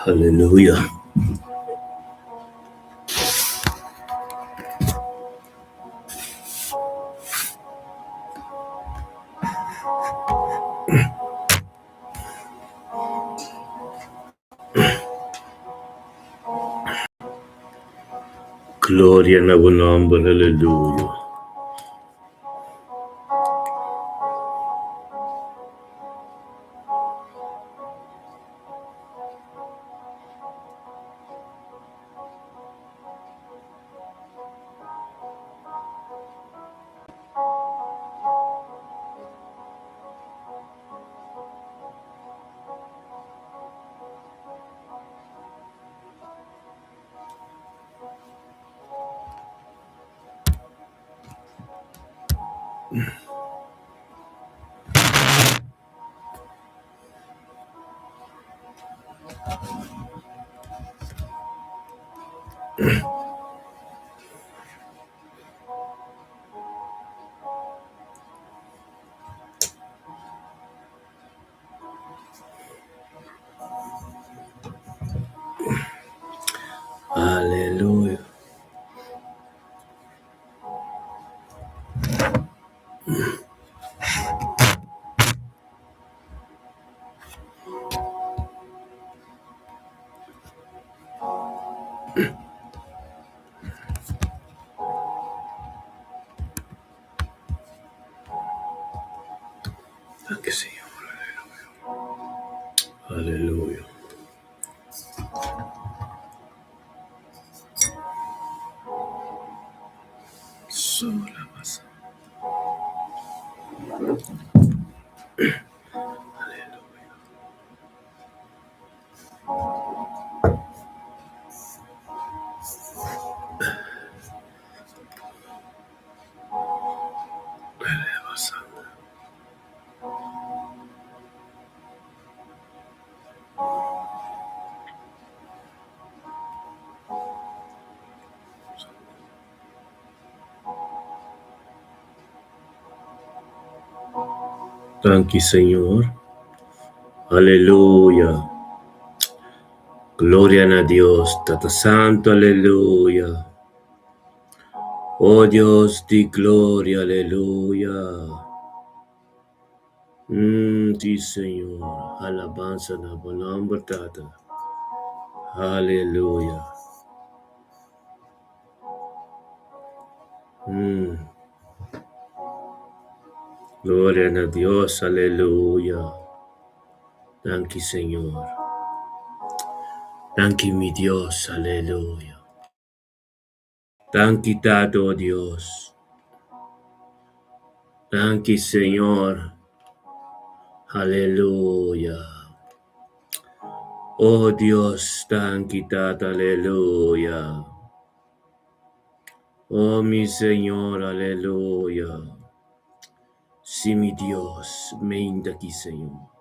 Aleluya. Gloria na bo nomber, aleluya. Aleluya. Danki Señor, aleluya. Aleluya. Sola masa. Aleluya. Danki Señor. Aleluya. Gloria na Dios, Tata Santo, aleluya. Oh Dios di gloria, aleluya. Sí, Señor. Alabanza na bo nomber, Tata. Aleluya. Gloria na Dios, aleluya. Danki, Señor. Danki, mi Dios, aleluya. Danki, Tata, oh Dios. Danki, Señor. Aleluya. Oh Dios, danki, Tata, aleluya. Oh mi Señor, aleluya. Sí, mi Dios, meinta aki, Señor.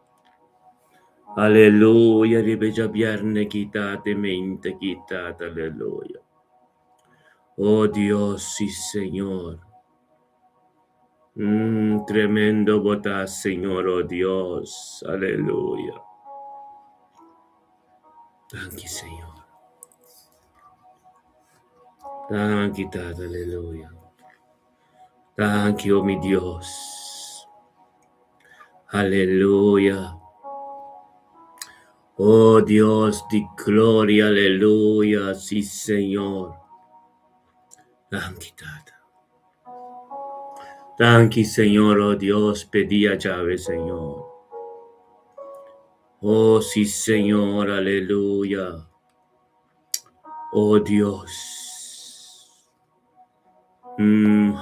Aleluya, riba e djabièrnè aki, Tata, meinta aki, Tata, aleluya. Oh Dios, sí, Señor. Tremendo bo ta, Señor, oh Dios, aleluya. Danki, Señor. Danki, Tata, aleluya. Danki, oh mi Dios. Aleluya. Oh Dios di gloria, aleluya, sí, Señor. Danki, Tata. Danki, Señor, oh Dios, p'e dia djawe, Señor. Oh, sí, Señor, aleluya. Oh Dios.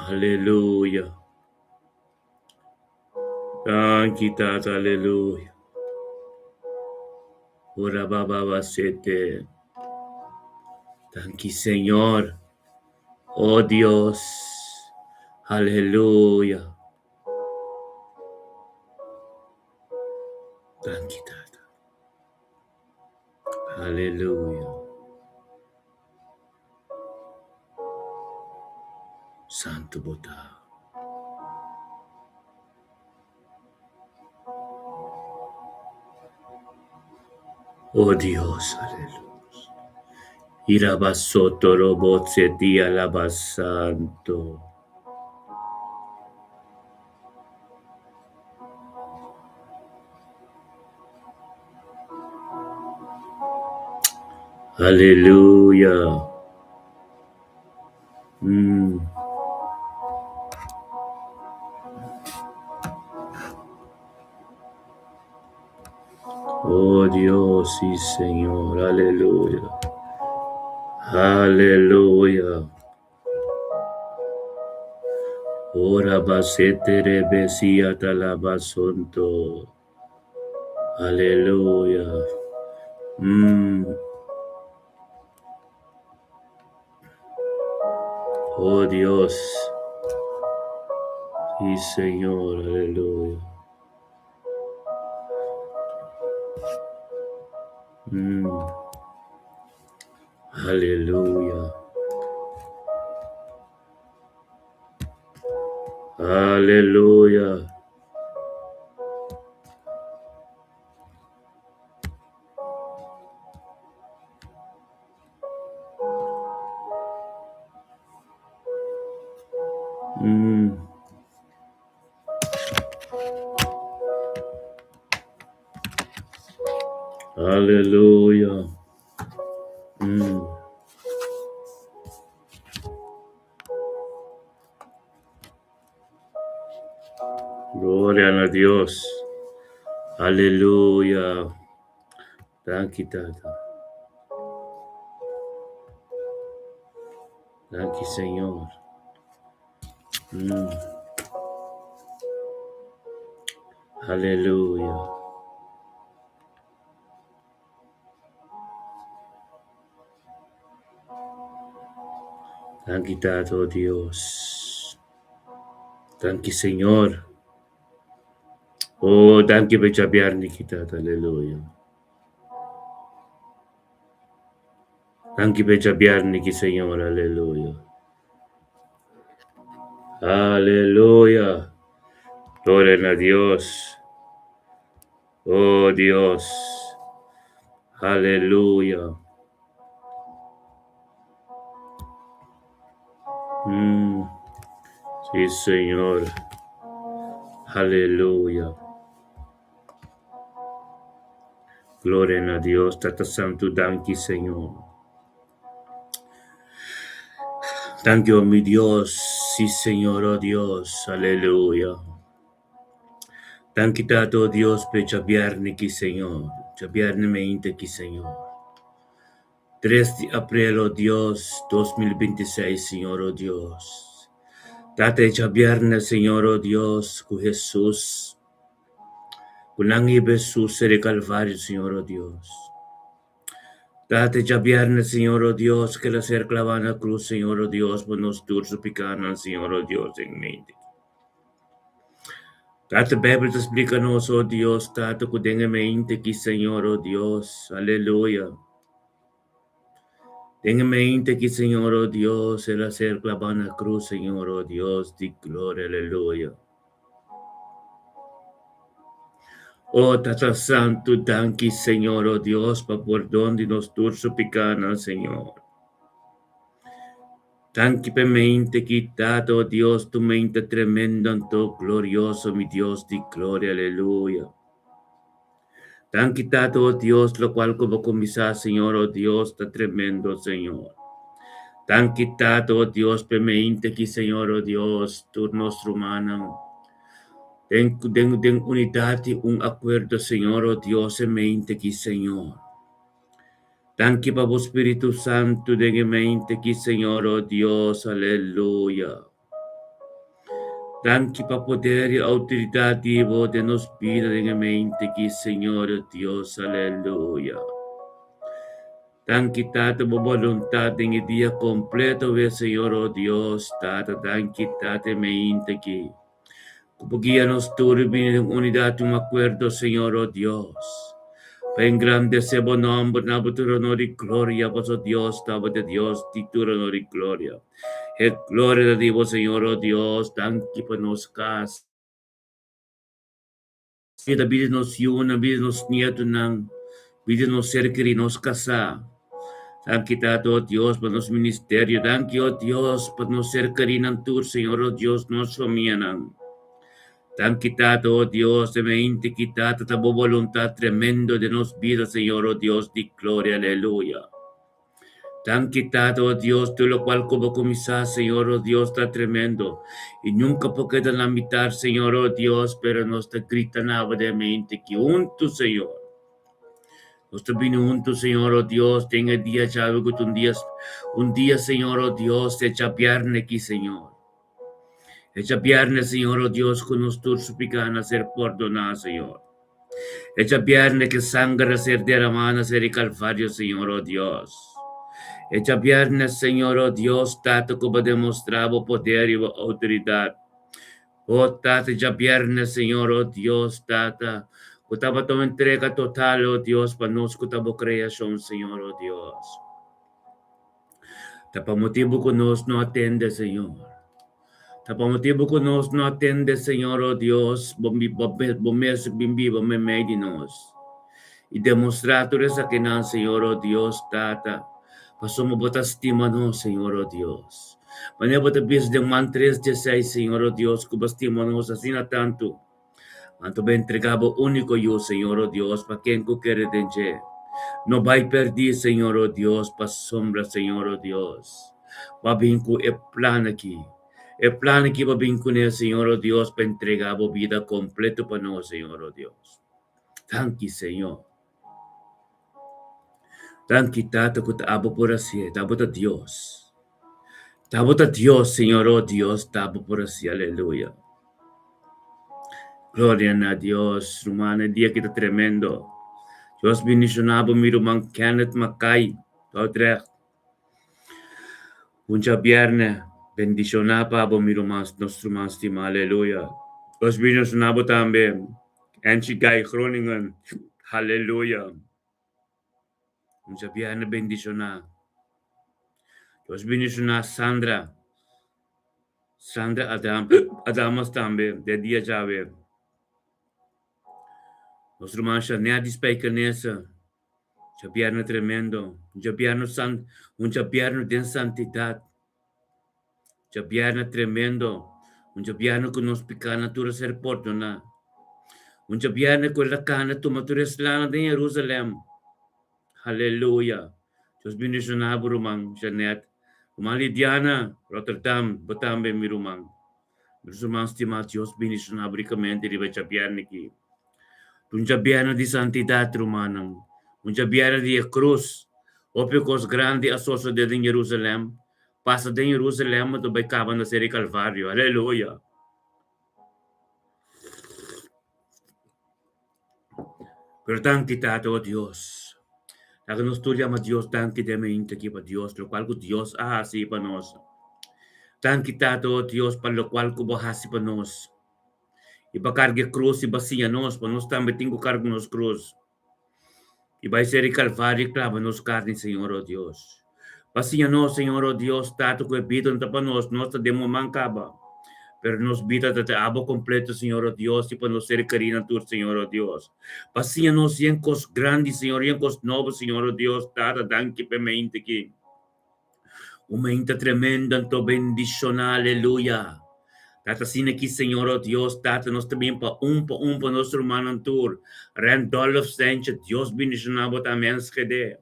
Aleluya. Danki, Tata, aleluya. Ora baba basete. Danki, Señor. Oh Dios. Aleluya. Danki, Tata. Aleluya. Santu bo ta. Oh Dios, aleluya. Irabasoto robotse alabasanto. Aleluya. Mm. Oh Dios, sí Señor, aleluya. Aleluya. Ora basete rebesia talabasonto. Aleluya. Mm. Oh Dios. Sí Señor, aleluya. Mm. Aleluya. Aleluya. Mm. Aleluya. Mm. Gloria na Dios. Aleluya. Danki Tata. Danki Señor. Mm. Aleluya. Danki Tata, oh Dios. Danki Señor. Oh, danki pa djabièrnè aki Tata, aleluya. Danki pa djabièrnè aki Señor, aleluya. Aleluya. Gloria na Dios. Oh Dios. Aleluya. Mm. Sí, Señor. Aleluya. Gloria na Dios, Tata Santu, danki, Señor. Danki, oh mi Dios. Sí, Señor, oh Dios. Aleluya. Danki, Tata, oh Dios, p'e djabièrnè aki, Señor. Djabièrnè mainta aki, Señor. Tres di aprel, oh Dios, 2026, Señor, oh Dios. Tata, e djabièrnè, Señor, oh Dios, ku Hesus, ku nan hiba Hesus riba Kalvario, Señor, oh Dios. Tata, e djabièrnè, Señor, oh Dios, ku el a ser klavá na krus, Señor, oh Dios, pa nos tur su pikánan, Señor, oh Dios, den mente. Tata, Beibel ta splika nos, oh Dios, Tata, ku den e mente aki, Señor, oh Dios, aleluya. Den e mente aki, Señor, oh Dios, el a ser klabá na krus, Señor, oh Dios di gloria, aleluya. Oh Tata Santu, danki, Señor, oh Dios, pa pordon di nos tur su pikánan, Señor. Danki p'e mente ki Tata, oh Dios, tu mente tremendo anto glorioso, mi Dios di gloria, aleluya. Danki Tata, oh Dios, lokual ku bo kuminsá, Señor, oh Dios, ta tremendo, Señor. Danki Tata, oh Dios, p'e mente ki, Señor, oh Dios, tur nos rumannan. Den, den, den unidat i un akuerdo, Señor, oh Dios, e mente ki, Señor. Danki pa bo Spiritu Santu den e mente ki, Señor, oh Dios, aleluya. Danki pa poder i outoridat di bo den nos bida den e mente ki, Señor, oh Dios, aleluya. Danki Tata bo boluntat den e dia kompleto we, Señor, oh Dios, Tata, danki Tata e mente ki. Ku bo guia nos tur i bini den unidat i un akuerdo, Señor, o Dios, pa engrandesé bo nòmber na bo tur onor i gloria, pasobra Dios ta bo ta Dios di tur onor i gloria. E gloria ta di bo, Señor, o Dios. Danki pa nos kas. Bida, bida di nos yunan, bida di nos nietunan. Bida nos ser kerí, nos kasá. Danki Tata, oh Dios, pa nos ministerio. Danki, oh Dios, pa nos ser kerínan tur, Señor, oh Dios, nos famianan. Danki Tata, oh Dios, den mente ki Tata ta bo boluntat tremendo den nos bida, Señor, oh Dios di gloria, aleluya. Danki Tata, oh Dios, tur locual cu bo cuminsa, Señor, oh Dios, ta tremendo y nunca por keda na mitar, Señor, oh Dios, pero nos ta grita na bo den mente ki hunto, Señor. Nos ta bini hunto, Señor, oh Dios, den e dia djawe cu ta un dia, un dia, Señor, oh Dios, e djabierne ki, Señor. E djabierne, Señor, oh Dios, cu nos tur su picanan a ser pordona, Señor. E djabierne cu sanger a ser derama na ser di Calvario, Señor, oh Dios. E djabierne, Señor, oh Dios, Tata, cu bo a demostra bo poder y bo autoridad. Oh Tata, djabierne, Señor, oh Dios, Tata, cu tabata un entrega total, oh Dios, pa nos cu ta bo creacion, Señor, oh Dios. Ta pa motibu ku nos no a tende, Señor. Ta pa motibu ku nos no a tende, Señor, o Dios, bo, bo, bo mes bin biba meimei di nos. I demostrá tur esakinan, Señor, o Dios, Tata, pasobra bo ta stima nos, Señor, o Dios. Manera bo ta bisa den Juan tres dieseis, Señor, o Dios, ku bo stima nos asina tantu. Anto bo entregá bo úniko Yu, Señor, o Dios, pa ken ku kere den dje no bai pèrdí, Señor, o Dios, pasobra, Señor, o Dios, bo a bin ku e plan akí, e plan akí bo a bin kuné, Señor, o Dios, pa entregá bo bida kompleto pa nos, Señor, o Dios. Danki, Señor. Danki, Tata, ku ta abo por hasié. Ta abo ta Dios. Ta abo ta Dios, Señor, o Dios, ta abo por hasié. Aleluya. Gloria na Dios, ruman, e dia aki ta tremendo. Dios bendiciona bo, mi ruman Kenneth Mackay, Dordrecht. Un djabierne bendiciona pa bo, mi ruman, nos ruman stima, aleluya. Dios bendiciona bo tambe, Angie Guy Groningen, aleluya. Un djabierne bendiciona. Dios bendiciona Sandra, Sandra Adam, Adamas tambe, den dia djawe. Nos ruman Shanel di Spijkenisse, djabièrnè tremendo, un djabièrnè san, un djabièrnè den santidat, djabièrnè tremendo, un djabièrnè ku nos pikánan tur a ser pordoná, un djabièrnè ku el a kana tuma tur e slanan den Jerusalèm. Haleluya! Dios bendishoná bo ruman Jeanette, ruman Lidiana, Rotterdam, bo tambe mi ruman. Mi ruman stimá, Dios bendishoná bo rikamente riba e djabièrnè aki. Ta un djabièrnè di santidat, rumannan, un djabièrnè di e krus. Hopi kos grandi a sosodé den Jerusalèm, pasa den Jerusalèm, ta bai kaba na seri Kalvario. Aleluya! Pero danki Tata, o Dios. Laga nos tur yama Dios danki den mente aki pa Dios, lokual ku Dios a hasi pa nos. Danki Tata, o Dios, pa lokual ku bo hasi pa nos. I pa karga e krus i pa siña nos, pa nos tambe tin ku karga nos krus. I bai ser e Kalvario i klaba nos karni, Señor, o Dios. Pa siña nos, Señor, o Dios, Tata, ku e bida no ta pa nos, nos ta den bo man kaba. Pero nos bida ta te abo kompleto, Señor, o Dios, i pa nos ser kerinan tur, Señor, o Dios. Pa siña nos yen kos grandi, Señor, yen kos nobo, Señor, o Dios, Tata, danki pa e mente aki. Un mente tremendo anto bendishoná, aleluya. Tata asina aki, Señor, o Dios, Tata, nos ta bin pa un pa un pa nos rumannan tur. Randolph Sanchez, Dios bendishoná bo tambe, Enschede.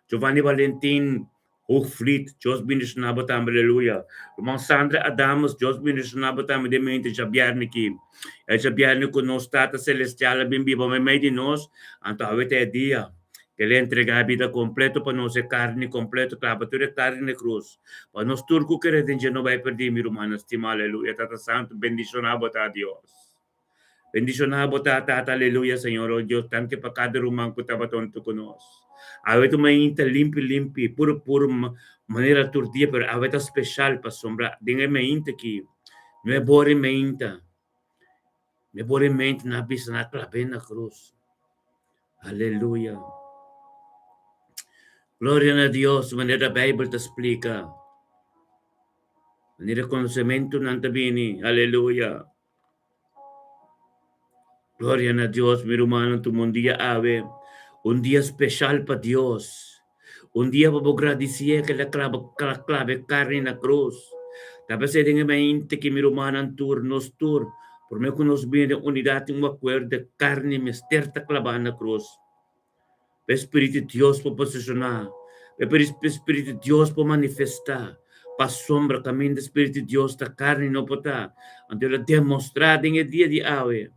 Giovanni Valentin, Hoogvliet, Dios bendishoná bo tambe, aleluya. Ruman Sandra Adamus, Dios bendishoná bo tambe den mente djabièrnè aki. E djabièrnè ku nos Tata Selestial a bin biba meimei di nos, anto awe ta e dia. El a entregá e bida kompleto pa nos, e karni kompleto, klaba tur e karni na e krus, pa nos tur ku kere den dje no bai perdí, mi rumannan stimá, aleluya, Tata Santu, bendishoná bo ta, Dios. Bendishoná bo ta, Tata, aleluya, Señor, oh Dios, danki pa kada ruman ku tabata huntu ku nos. Awe ta un mainta limpi limpi, puru puru, manera tur dia, pero awe ta speshal pasobra den e mainta aki no e bori mainta. Mi por e mente na bisa na klab'é na krus. Aleluya. Gloria na Dios, manera Bijbel ta splika. Manera konosementunan ta bini. Aleluya. Gloria na Dios, mi rumannan, tur mon dia awe. Un dia speshal pa Dios. Un dia pa bo gradisié ku el a klaba klaba e karni na krus. Ta p'esei den e mainta ki mi rumannan tur, nos tur, promé ku nos bini den unidat i un akuerdo, e karni mester ta klabá na krus. Pa e Spiritu di Dios por posishoná, pa e Spiritu di Dios por manifestá. Pasobra kaminda e Spiritu di Dios ta, karni no por ta. Anto el a demostrá den e dia di awe.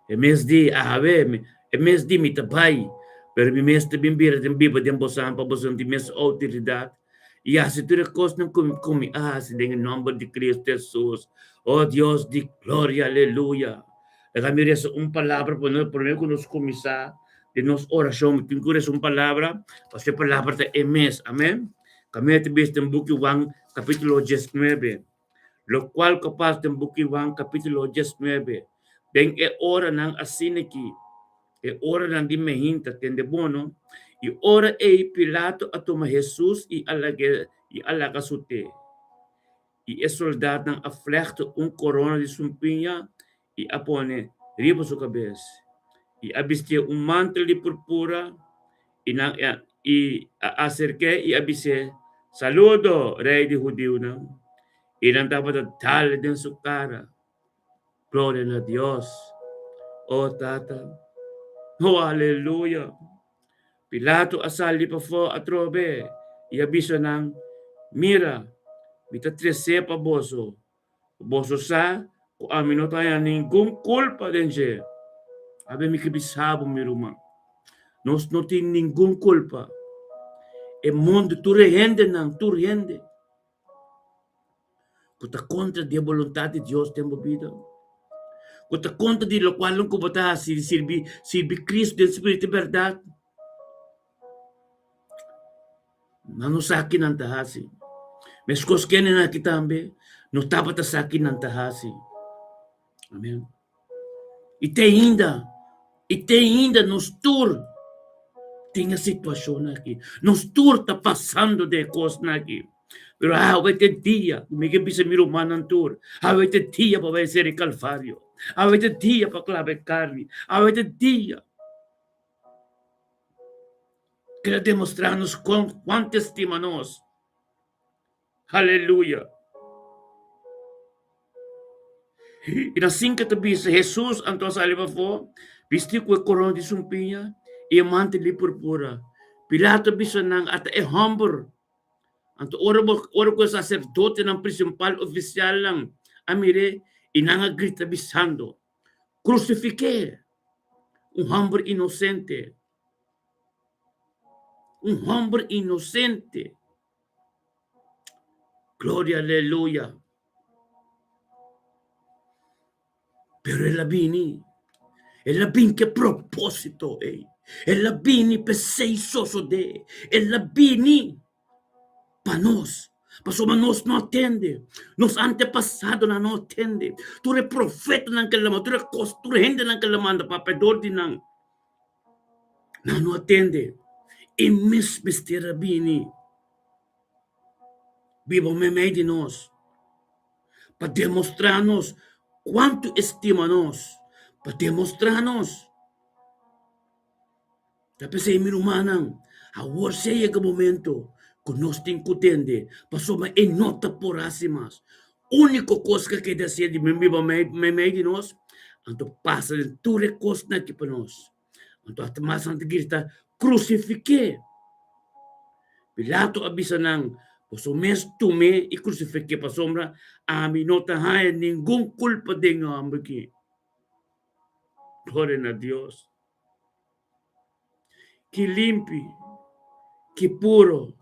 E mes di, Awe, e mes di mi ta bai, pero mi mes ta bin bira den biba den bosan pa boso tin mes outoridat i hasi tur e kosnan ku ku mi a hasi den e nòmber di Kristu Hesus. O Dios di gloria, aleluya! Laga mi resa un palabra pa nos promé ku nos kuminsá den nos orashon. Mi tin ku resa un palabra, pasobra e palabra ta e mes. Amèn. Kaminda ta bisa den buki Juan kapítulo diesnuebe. Lokual ku pas den buki Juan kapítulo diesnuebe, den e oranan asin'aki, e oranan di mehinta, tende bon no, i ora ei Pilato a tuma Hesus i a lag'é i a laga sut'é. I e soldatnan a flègte un korona di sumpiña i a pone riba su kabes, i a bistié un mantel di purpura, i nan i a aserk'é i a bis'é, Saludo, Rei di hudiunan! I nan tabata dal den su kara. Gloria na Dios! O Tata! O aleluya! Pilato a sali pafó atrobe i a bisa nan, Mira, mi ta tres'é pa boso, Boso sa ku ami no ta haña ningun kulpa den dje. Abe mi ke bisa bo, mi ruman, nos no tin ningun kulpa. E mundu, tur e hendenan, tur hende ku ta kontra di e boluntat di Dios den bo bida, ku ta kontra di lokual ku bo ta hasi di sirbi sirbi Kristu den spiritu i bèrdat, Nan no sa ki nan ta hasi. Meskos kendenan aki tambe no tabata sa ki nan ta hasi. Amen. I te ainda, i te ainda nos tur tin e situashon aki. Nos tur ta pasando den e kosnan aki. Pero awe ta e dia, ku mi ke bisa mi rumannan tur, awe ta e dia pa bai sera e Kalvario. Awe ta e dia pa klaba e karni. Awe ta e dia. Keda demostrá nos kon kuantu e stima nos. Aleluya! I na sin ke ta bisa, Hesus anto a sali pafó, bistí ku e korona di sumpiña i e mantel di purpura. Pilato a bisa nan, Ata e hòmber! Anto ora bo ora ku e saserdotenan prinsipal ofisialnan a mir'é, i nan a grita bisando, Krusifik'é! Un hòmber inosente! Un homber inocente. Gloria, aleluya. Pero el a bini. El a bini ke propósito, ey. El a bini p'esei sosodé. El a bini pa nos. Pasobra nos no a tende. Nos antepasadonan no a tende. Tur e profetanan ke el a manda, tur e kos, tur e hendenan ke el a manda papia dor di nan. Nan no a tende. E mes mester a bini biba meimei di nos pa demostrá nos kuantu e stima nos, pa demostrá nos. Ta p'esei, mi rumannan, awor si a yega momento ku nos tin ku tende, pasobra e no ta por hasi mas. Úniko kos ku a keda hasié di biba meimei di nos, anto pasa den tur e kosnan aki pa nos. Anto hasta mas nan ta grita, Krusifik'é! Pilato a bisa nan, Boso mes tum'é i krusifik'é, pasobra ami no ta haña ningun kulpa den e hòmber aki. Gloria na Dios! Ki limpi, ki puro,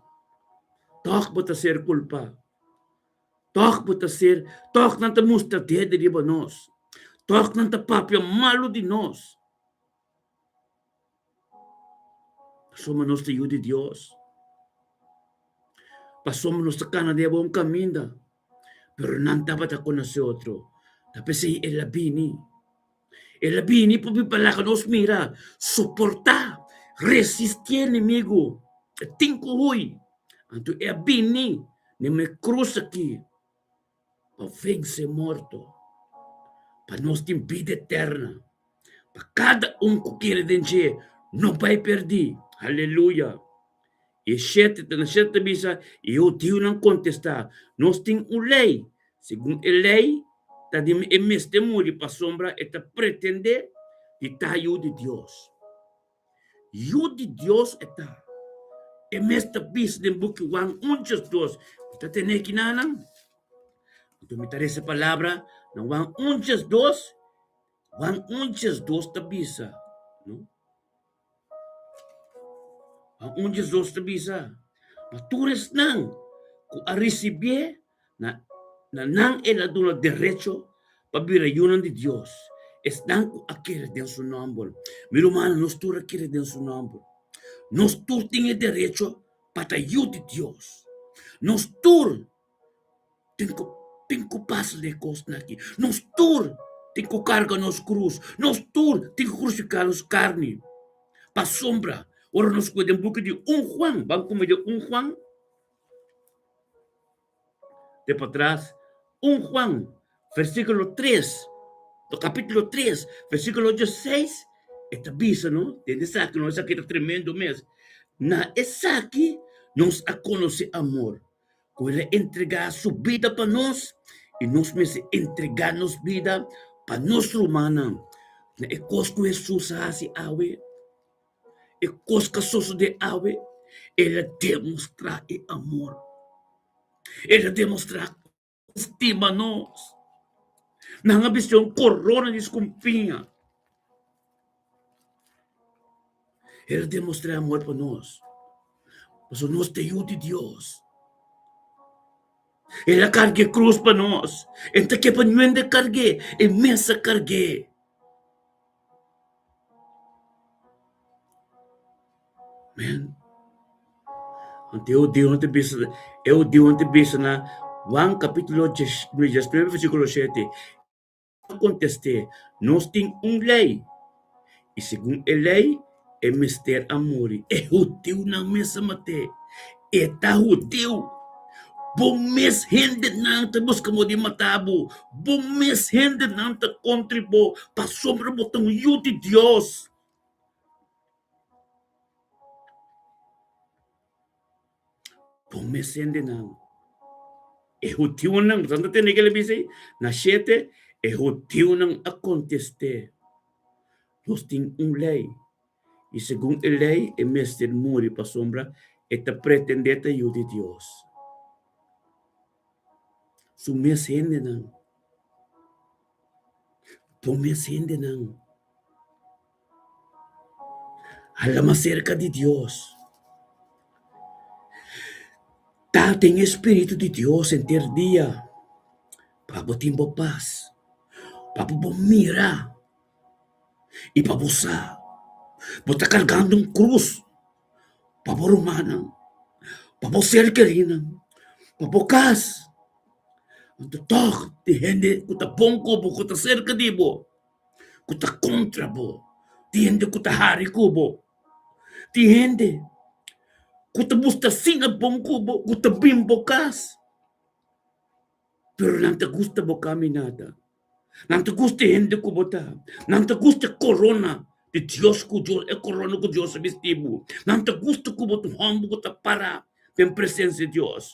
tòg bo ta ser kulpá. Tòg bo ta ser, tòg nan ta mustra dede riba nos. Tòg nan ta papia malu di nos. Pasobra nos ta yu di Dios. Pasobra nos ta kana den e bon kaminda. Pero nan tabata konosé otro. Ta p'esei el a bini. El a bini pa bin pa laga nos mira, soportá, resistí enemigu. E tin ku hui. Anto e a bini den e krus aki pa vense morto, pa nos tin bida eterna. Pa kada un ku kere den dje no bai pèrdí. Aleluya! E shete ta na shete ta bisa, E hudiunan kontestá, Nos tin un lei. Segun e lei ta di e mester muri pasobra e ta pretendé di ta Yu di Dios. Yu di Dios e ta. E mes ta bisa den buki Juan un djes dos. Mi ta tene kinanan. Anto mi ta resa palabra na Juan un djes dos. Juan un djes dos ta bisa, no? Juan un djes dos ta bisa, Ma tur esnan ku a risibié, na na nan el a duna derecho pa bira yunan di Dios, esnan ku a kere den su nòmber. Mi rumannan, nos tur a kere den su nòmber. Nos tur tin e derecho pa ta yu di Dios. Nos tur tin ku tin ku pasa den e kosnan aki. Nos tur tin ku karga nos krus. Nos tur tin ku krusifiká nos karni. Pasobra ora nos kue den buki di un Juan, ban kume den un Juan, te patras, un Juan, versíkulo tres, kapítulo tres, versíkulo diesseis, e ta bisa no, tende esaki no, esaki ta tremendo mes, na esaki nos a konosé amor, ku el a entregá su bida pa nos i nos mester entregá nos bida pa nos rumannan. Na e kos ku Hesus a hasi awe, e kos ku a sosodé awe, el a demostrá e amor. El a demostrá ku e stima nos. Nan a bisti un korona di skumpiña. El a demostrá amor pa nos, pasobra nos ta yu di Dios. El a karga e krus pa nos. E ta ke pa niun hende karg'é, e mes a karg'é. Amen. Anto e hudiunan ta bisa, e hudiunan ta bisa na Juan kapítulo diesnuebe versíkulo shete, A kontest'é, Nos tin un lei, i segun e lei e mester a muri. E hudiunan mes a mat'é. E ta hudiu. Bo mes hendenan ta buska bo di mata bo. Bo mes hendenan ta kontra bo pasobra bo ta un yu di Dios. Bo mes hendenan. E hudiunan, bo ta tende ke el a bisa ei? Na shete, e hudiunan a kontest'é, Nos tin un lei, i segun e lei e mester muri pasobra e ta pretendé ta yu di Dios. Su mes hendenan, bo mes hendenan. Hala mas serka di Dios. Ta den e spiritu di Dios henter dia pa bo tin bo pas, pa bo por mira i pa bo sa bo ta kargando un krus pa bo rumannan, pa bo ser kerinan, pa bo kas. Anto tòg tin hende ku ta bon ku bo, ku ta serka di bo. ku ta kontra bo, tin hende ku ta hari ku bo, tin hende ku ta buska asina bon ku bo, ku ta bin bo kas, pero nan ta gusta bo kaminada, nan ta gusta e hende ku bo ta, nan ta gusta e korona di Dios ku Dios, e korona ku Dios a bisti bo, nan ta gusta ku bo ta un hòmber ku ta para den presensia di Dios,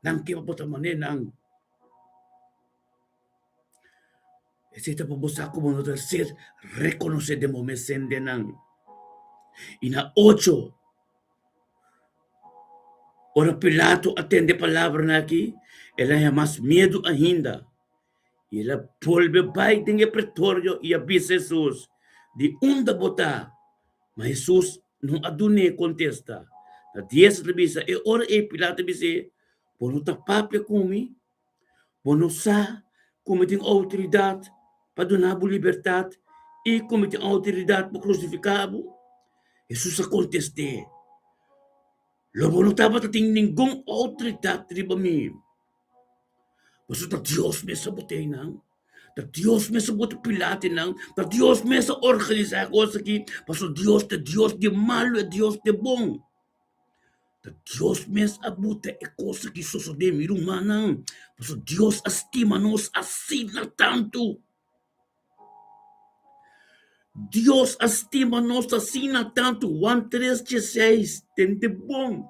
nan ke pa bo ta manera nan. Esei ta pa bo sa ku bo no ta ser rekonosé den bo mes hendenan. I na ocho, ora Pilato a tende e palabranan aki, el a haña mas miedu ainda. I el a bolbe bai den e pretorio i a bisa Hesus, Di unda bo ta? Ma Hesus no a dun'é kontesta. Na dies el a bisa, E ora ei Pilato a bis'é, Bo no ta papia ku mi? Bo no sa ku mi tin outoridat pa duna bo libertat i ku mi tin outoridat pa krusifiká bo? Hesus a kontest'é, Lo bo no tabata tin ningun outoridat riba mi, pasobra ta Dios mes a bot'é einan, ta Dios mes a bota Pilatenan, ta Dios mes a organisá e kos aki, pasobra Dios ta Dios di malu i Dios di bon. Ta Dios mes a buta e kos aki sosodé, mi rumannan, pasobra Dios a stima nos asina tantu. Dios a stima nos asina tantu, Juan tres dieseis, tende bon,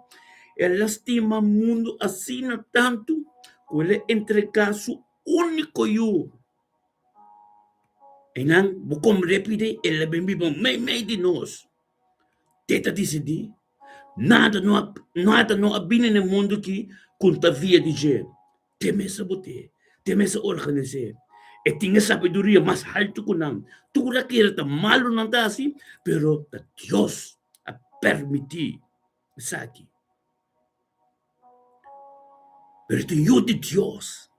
El a stima mundu asina tantu ku el a entregá su úniko Yu. Einan bo komprendé pidi el a bin biba meimei di nos. Te ta disidí, nada no a nada no a bini na e mundu aki ku no ta via di dje. Te mes a bot'é, te mes a organis'é. E tin e sabiduria mas haltu ku nan. Tur a kere ta malu nan ta hasi, pero ta Dios a permití esaki. Pero e ta un yu di Dios.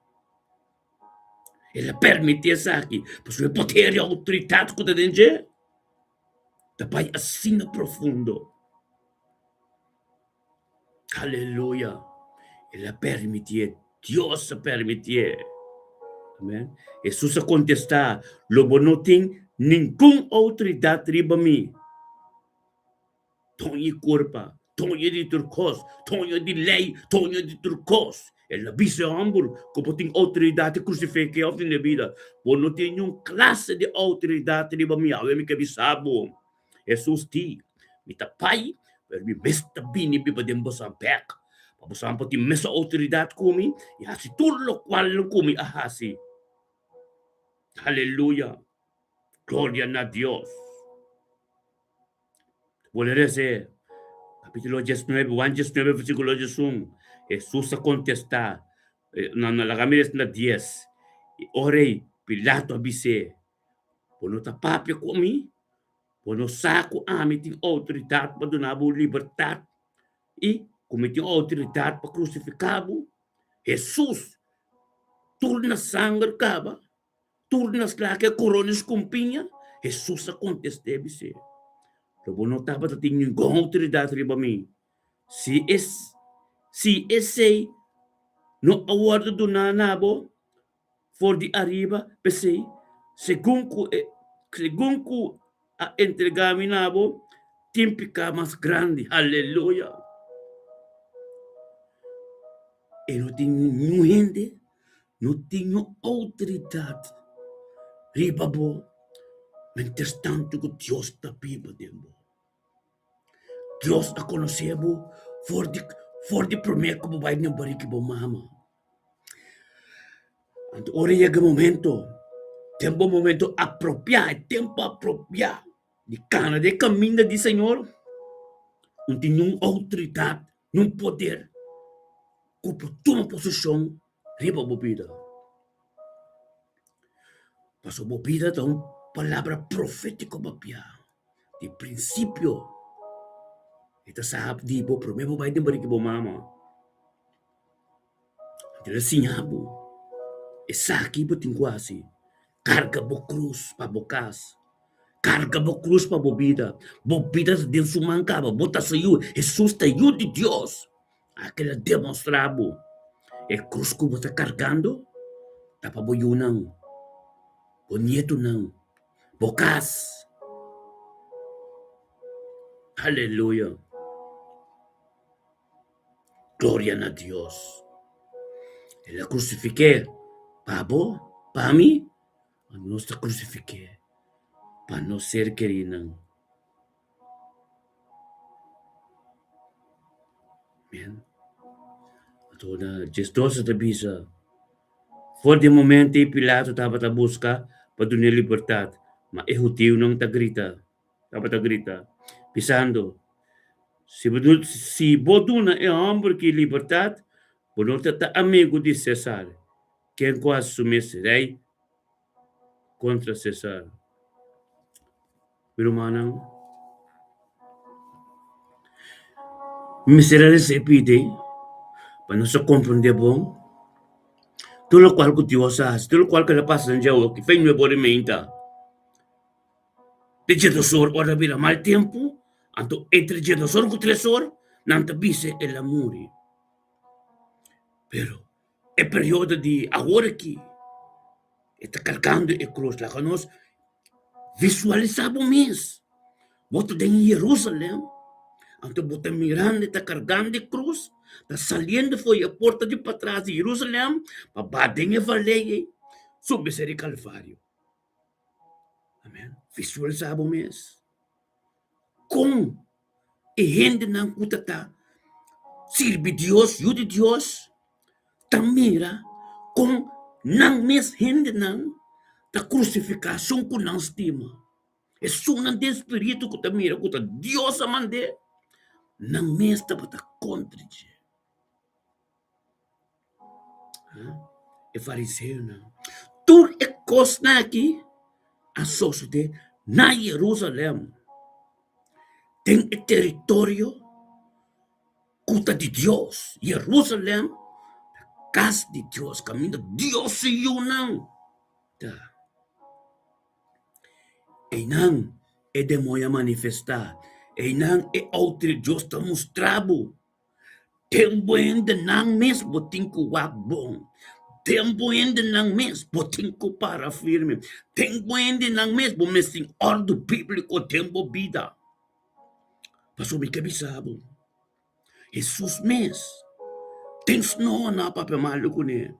El a permití esaki pasobra e poder i outoridat ku ta den dje ta bai asina profundo. Aleluya! El a permitié, Dios a permitié. Amén. Hesus a kontestá, Lo bo no tin ningun outoridat riba mi. Doño di kurpa, doño di tur kos, doño di lei, doño di tur kos. El a bisa e hòmber ku bo tin outoridat di krusifik'é òf di bida. Bo no tin niun klase di outoridat riba mi. Awe mi ke bisa bo. Hesus di, Mi ta bai, pero mi mes ta bini biba den boso bèk, pa boso por tin mesun outoridat ku mi i hasi tur lokual ku mi a hasi. Aleluya! Gloria na Dios! Bo lesa kapítulo diesnuebe, Juan diesnuebe, versíkulo diesun. Hesus a kontestá, no, no, laga mi lesa na dies. I ora ei Pilato a bis'é, Bo no ta papia ku mi? Bo no sa ku ami tin outoridat pa duna bo libertat i ku mi tin outoridat pa krusifiká bo? Hesus tur na sanger kaba, tur na slaka e korona di skumpiña. Hesus a kontest'é bis'é, Lo bo no tabata tin ningun outoridat riba mi si si esei no a wòrdu duná na bo for di ariba, p'esei, segun ku e segun ku a entregá mi na bo, tin piká mas grandi. Aleluya! E no tin niun hende, no tin niun outoridat riba bo, miéntras tantu ku Dios ta biba den bo. Dios a konosé bo for di for di promé ku bo bai na barika bo mama. Anto ora yega e momento, den bo momento apropiá, e tempu apropiá di kana den e kaminda di Señor, no tin niun outoridat, niun poder ku por tuma posishon riba bo bida. Pasobra bo bida ta un palabra profétiko papia. Di prinsipio e ta sa di bo promé bo bai den barika bo mama. El a siña bo esaki bo tin ku hasi, karga bo krus pa bo kas, karga bo krus pa bo bida, bo bida ta den su man kaba, bo ta su yu, Hesus ta yu di Dios, aki el a demostrá bo e krus ku bo ta kargando ta pa bo yunan, bo nietunan, bo kas. Aleluya! Gloria na Dios! El a krusifik'é pa bo, pa mi, ma nos ta krusifik'é pa nos ser kerinan. Amen. Anto na diesdos a ta bisa, For di e momento ei Pilato tabata buska pa dun'é libertat, ma e hudiunan ta grita, tabata grita, bisando, Si bo si bo duna e hòmber ki libertat, bo no ta ta amigu di Sésar. Ken ku hasi su mes rei kontra Sésar? Mi rumannan, mi mester a resa e pidi pa nos a komprendé bon tur lokual ku Dios a hasi, tur lokual ku el a pasa den dje awoki, fe nuebe ora i meinta. Te djedos or ora bira mal tempu, anto entre djedos or ku tres or nan ta bisa el a muri. Pero e periodo di awor aki e ta kargando e krus. Laga nos visualisá bo mes, bo ta den Jerusalem, anto bo ta mirando e ta kargando e krus, ta saliendo for di e porta di patras di Jerusalem pa ba den e valei ei, subi seri Kalvario. Amen. Visualisá bo mes. Kon e hendenan ku ta ta sirbi Dios, yu di Dios, ta mira kon nan mes hendenan ta krusifiká esun ku nan stima. Esunnan den spiritu ku ta mira ku ta Dios a mand'é, nan mes tabata kontra dje. E fariseonan. Tur e kosnan aki a sosodé na Yerusalèm, den e teritorio ku ta di Dios. Yerusalèm ta kas di Dios, kaminda Dios su yunan ta. Einan e demoño a manifestá, einan e outer Dios ta mustra bo. Den bo hendenan mes bo tin ku wak bon. Den bo hendenan mes bo tin ku para firme. Den bo hendenan mes bo mes tin òrdu bíbliko den bo bida. Pasobra mi ke bisa bo, Hesus mes den snoa nan a papia malu kuné.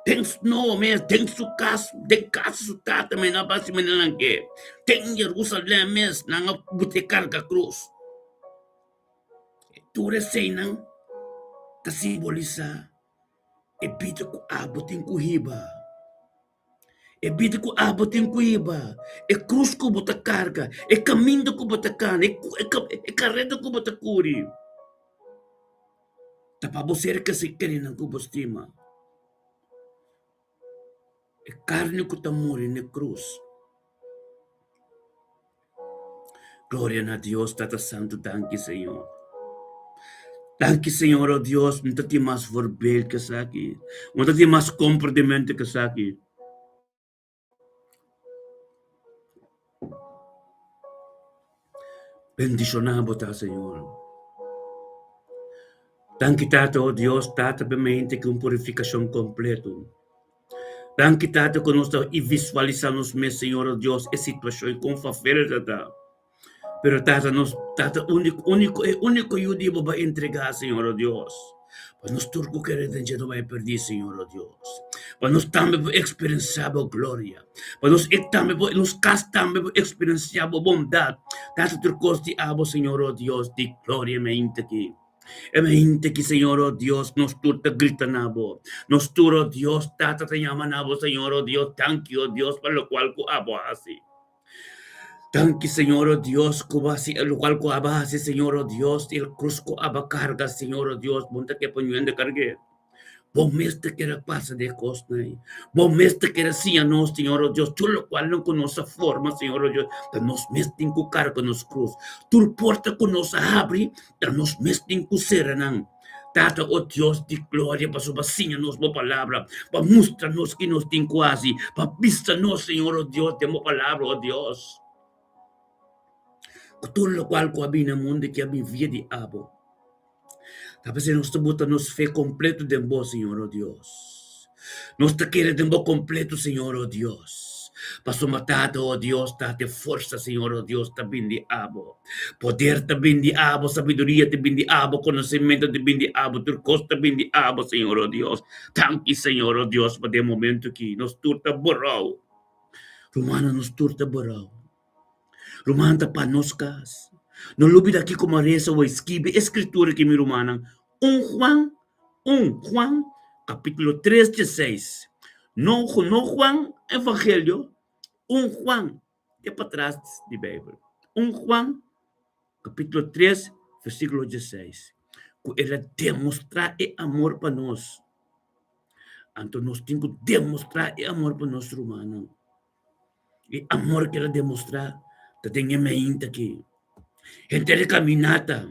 Den snoa mes, den su kas, den kas di su tata mes nan a basi manera nan ke. Den Jerusalèm mes nan a bot'é karga krus. Tur eseinan ta simbolisá e bida ku abo tin ku hiba, e bida ku abo tin ku hiba, e krus ku bo ta karga, e kaminda ku bo ta kana, e kareda ku bo ta kuri, ta pa bo serka si kerinan ku bo stima. E karni ku ta muri na e krus. Gloria na Dios Tata Santu danki Señor. Danki Señor oh Dios mi ta tin mas voorbeeld ke esaki. Mi ta tin mas komprendimentu ke esaki. Bendishoná bo ta Señor. Danki Tata oh Dios Tata pa e mente ku un purifikashon kompleto. Danki Tata ku nos ta i visualisá nos mes Señor oh Dios e situashon i kon fafel ta ta. Pero Tata nos Tata úniko úniko e úniko yu di bo bo a entregá Señor oh Dios. Pa nos tur ku kere den dje no bai pèrdí Señor oh Dios. Pa nos tambe por eksperensiá bo gloria. Pa nos e tambe por nos kas tambe por eksperensiá bo bondat. Tata tur kos di abo Señor oh Dios di gloria mi ainda aki. E mainta aki Señor oh Dios nos tur ta grita na bo. Nos tur oh Dios Tata ta yama na bo Señor oh Dios danki oh Dios pa lokual ku abo a hasi. Danki Señor oh Dios ku bo hasi lokual ku abo a hasi Señor oh Dios i e krus ku abo a karga Señor oh Dios bo no ta ke pa ñuende karg'é. Bo mes ta kere pasa di e kosnan ei. Bo mes ta kere siña nos Señor oh Dios tur lokual nan ku nos a forma Señor oh Dios ta nos mes tin ku karga nos krus. Tur porta ku nos a habri ta nos mes tin ku sera nan. Tata, o Dios di gloria, pasobra siña nos bo palabra, pa mustra nos ki nos tin ku hasi, pa bisa nos, Señor, o Dios, den bo palabra, o Dios, ku tur lokual ku a bini na mundu ki a bin via di abo. Ta p'esei nos ta buta nos fe kompleto den bo, Señor, o Dios. Nos ta kere den bo kompleto, Señor, o Dios. Pasobra Tata, o Dios, Tata, e forsa, Señor, o Dios, ta bin di abo. Poder ta bin di abo, sabiduria ta bin di abo, konosementu ta bin di abo, tur kos ta bin di abo, Señor, o Dios. Danki, Señor, o Dios, pa den momentu aki nos tur ta borou. Rumannan, nos tur ta borou. Ruman ta pa nos kas. No lubida kiko mi a resa awor, skibi e skritura aki, mi rumannan, un Juan Un Juan capítulo tres dieseis. No no Juan Evangelio, un Juan te patras di Bijbel. Un Juan capítulo tres versículo dieseis. Cu el a demostra e amor pa nos. Anto nos tin cu demostra e amor pa nos rumannan. E amor ku el a demostrá ta den e meinta aki. Henter e kaminata,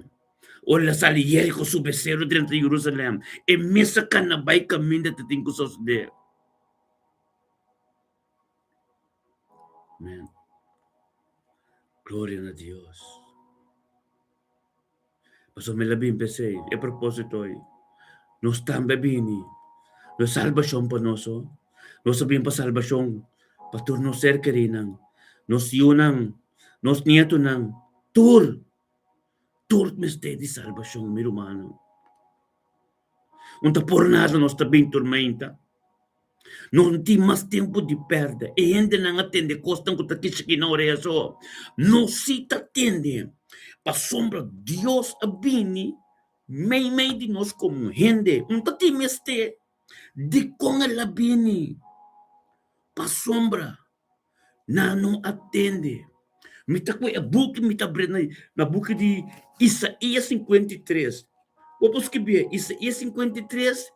ora el a sali Jeriko su beseru drenta Jerusalèm, e mes a kana bai kaminda ta tin ku sosodé. Amèn. Gloria na Dios. Pasobra mi la bin p'esei, e propósito ei. Nos tambe a bini. No e salbashon pa nos so. Nos a bin pa salbashon pa tur nos ser kerinan, nos yunan, nos nietunan, tur, tur mester di salbashon, mi rumannan. Un ta por nada nos ta bin turmenta. No tin mas tempu di pèrdè. E hendenan a tende kosnan ku ta kishikí na orea so. No si ta tende, pasobra Dios a bini meimei di nos komo hende. Un ta tin mester. Dikon el a bini? Pasobra nan no a tende. Mi ta ku e buki, mi ta bri na buki di Isaías 53. Bo por skibié Isaías 53,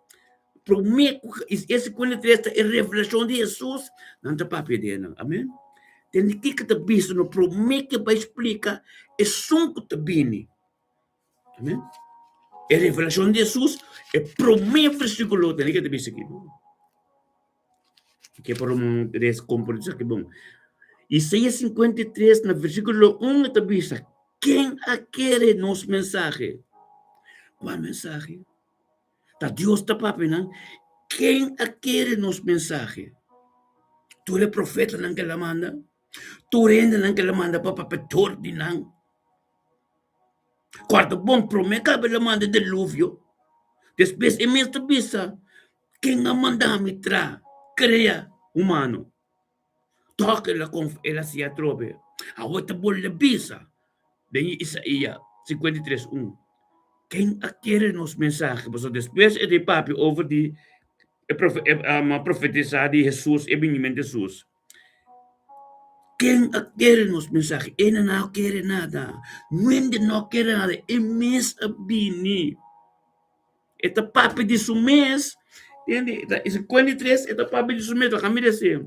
promé ku Isaías 53 ta e revelashon di Hesus, nan ta papia di nan. Amen. Tende kiko ta bisa no promé ke bai splika esun ku ta bini. Amen. E revelashon di Hesus, e promé versíkulo, tende ke ta bisa aki. Ke por un res komprendé esaki bon. Isaías 53 na versíkulo 1 e ta bisa, Ken a kere nos mensahe? Kua mensahe? Ta Dios ta papia nan. Ken a kere nos mensahe? Tur e profetanan ku el a manda, tur e hendenan ku el a manda pa papia dor di nan. Kòrda bon, promé kaba el a manda e deluvio, despues e mes ta bisa, Ken a manda mi tra krea humano? Tòg el a el a siña atrobe. Awor ta bolbe bisa den Isaías 53 un, Ken a kere nos mensahe? Pasobra despues e ta papia over di e profetisá di Hesus, e binimentu di Hesus. Ken a kere nos mensahe? E nan a kere nada. Nuende no a kere nada. E mes a bini. E ta papia di su mes. Tende? E 53 e ta papia di su mes. Laga mi desi.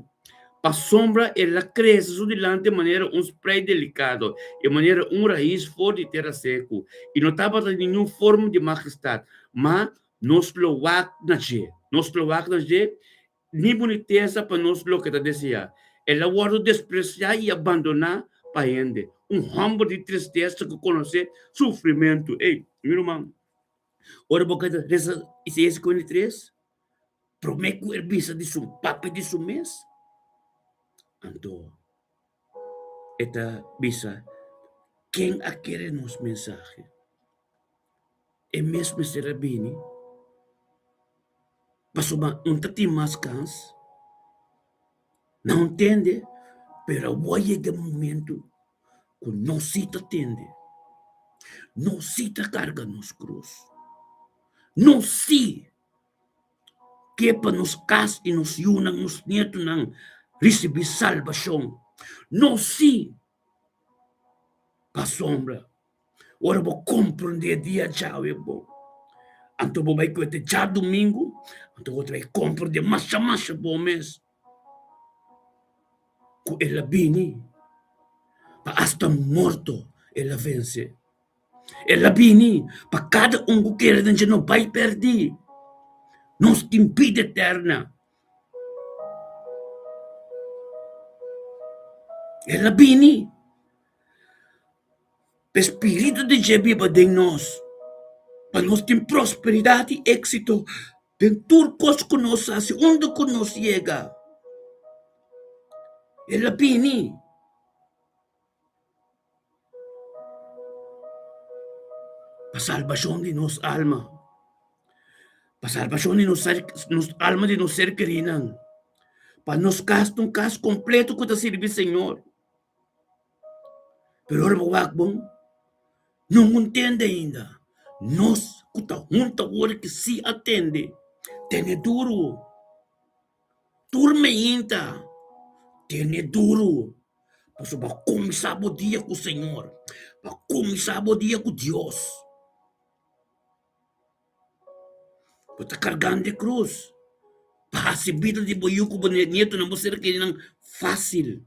Pasobra el a krese su dilanti manera un sprei delikado i manera un rais for di tera seku, i no tabata ningun forma di majestat. Ma nos lo wak na dje. Nos lo wak na dje Ni bunitesa pa nos loke ta deseá. El a wòrdu despresiá i abandoná pa hende, un hòmber di tristesa ku konosé sufrimentu. Ey, mi ruman, ora bo keda resa Isaías 53, promé ku el bisa di su papia di su mes, anto e ta bisa, Ken a kere nos mensahe? E mes mester a bini. Pasobra un ta tin mas kans, nan no tende, pero awor yega e momento ku nos si ta tende, nos si ta karga nos krus, nos si ke pa nos kas i nos yunan, nos nietunan risibí salbashon, nos si pasobra. Ora bo komprondé dia djawe bo, anto bo bai ku e te djadumingu, anto bo ta bai komprondé masha masha bo mes ku el a bini pa asta morto el a vense. El a bini pa kada un ku kere den dje no bai pèrdí. Nos tin bida eterna. El a bini. Pa e spiritu di dje biba den nos, pa nos tin prosperidat i éksito den tur kos ku nos hasi, unda ku nos yega. El a bini pa salbashon di nos alma, pa salbashon di nos ser, nos alma di nos ser kerinan, pa nos kas ta un kas kompleto ku ta sirbi Señor. Pero ora bo wak bon, no un tende ainda. Nos ku ta hunta awor ki si a tende, tene duru. Tur meinta, tene duru. Pasobra bo a kuminsá bo dia ku Señor, bo a kuminsá bo dia ku Dios. Bo ta kargando e krus pa hasi bida di bo yu ku bo nietonan, bo ser kerinan fásil.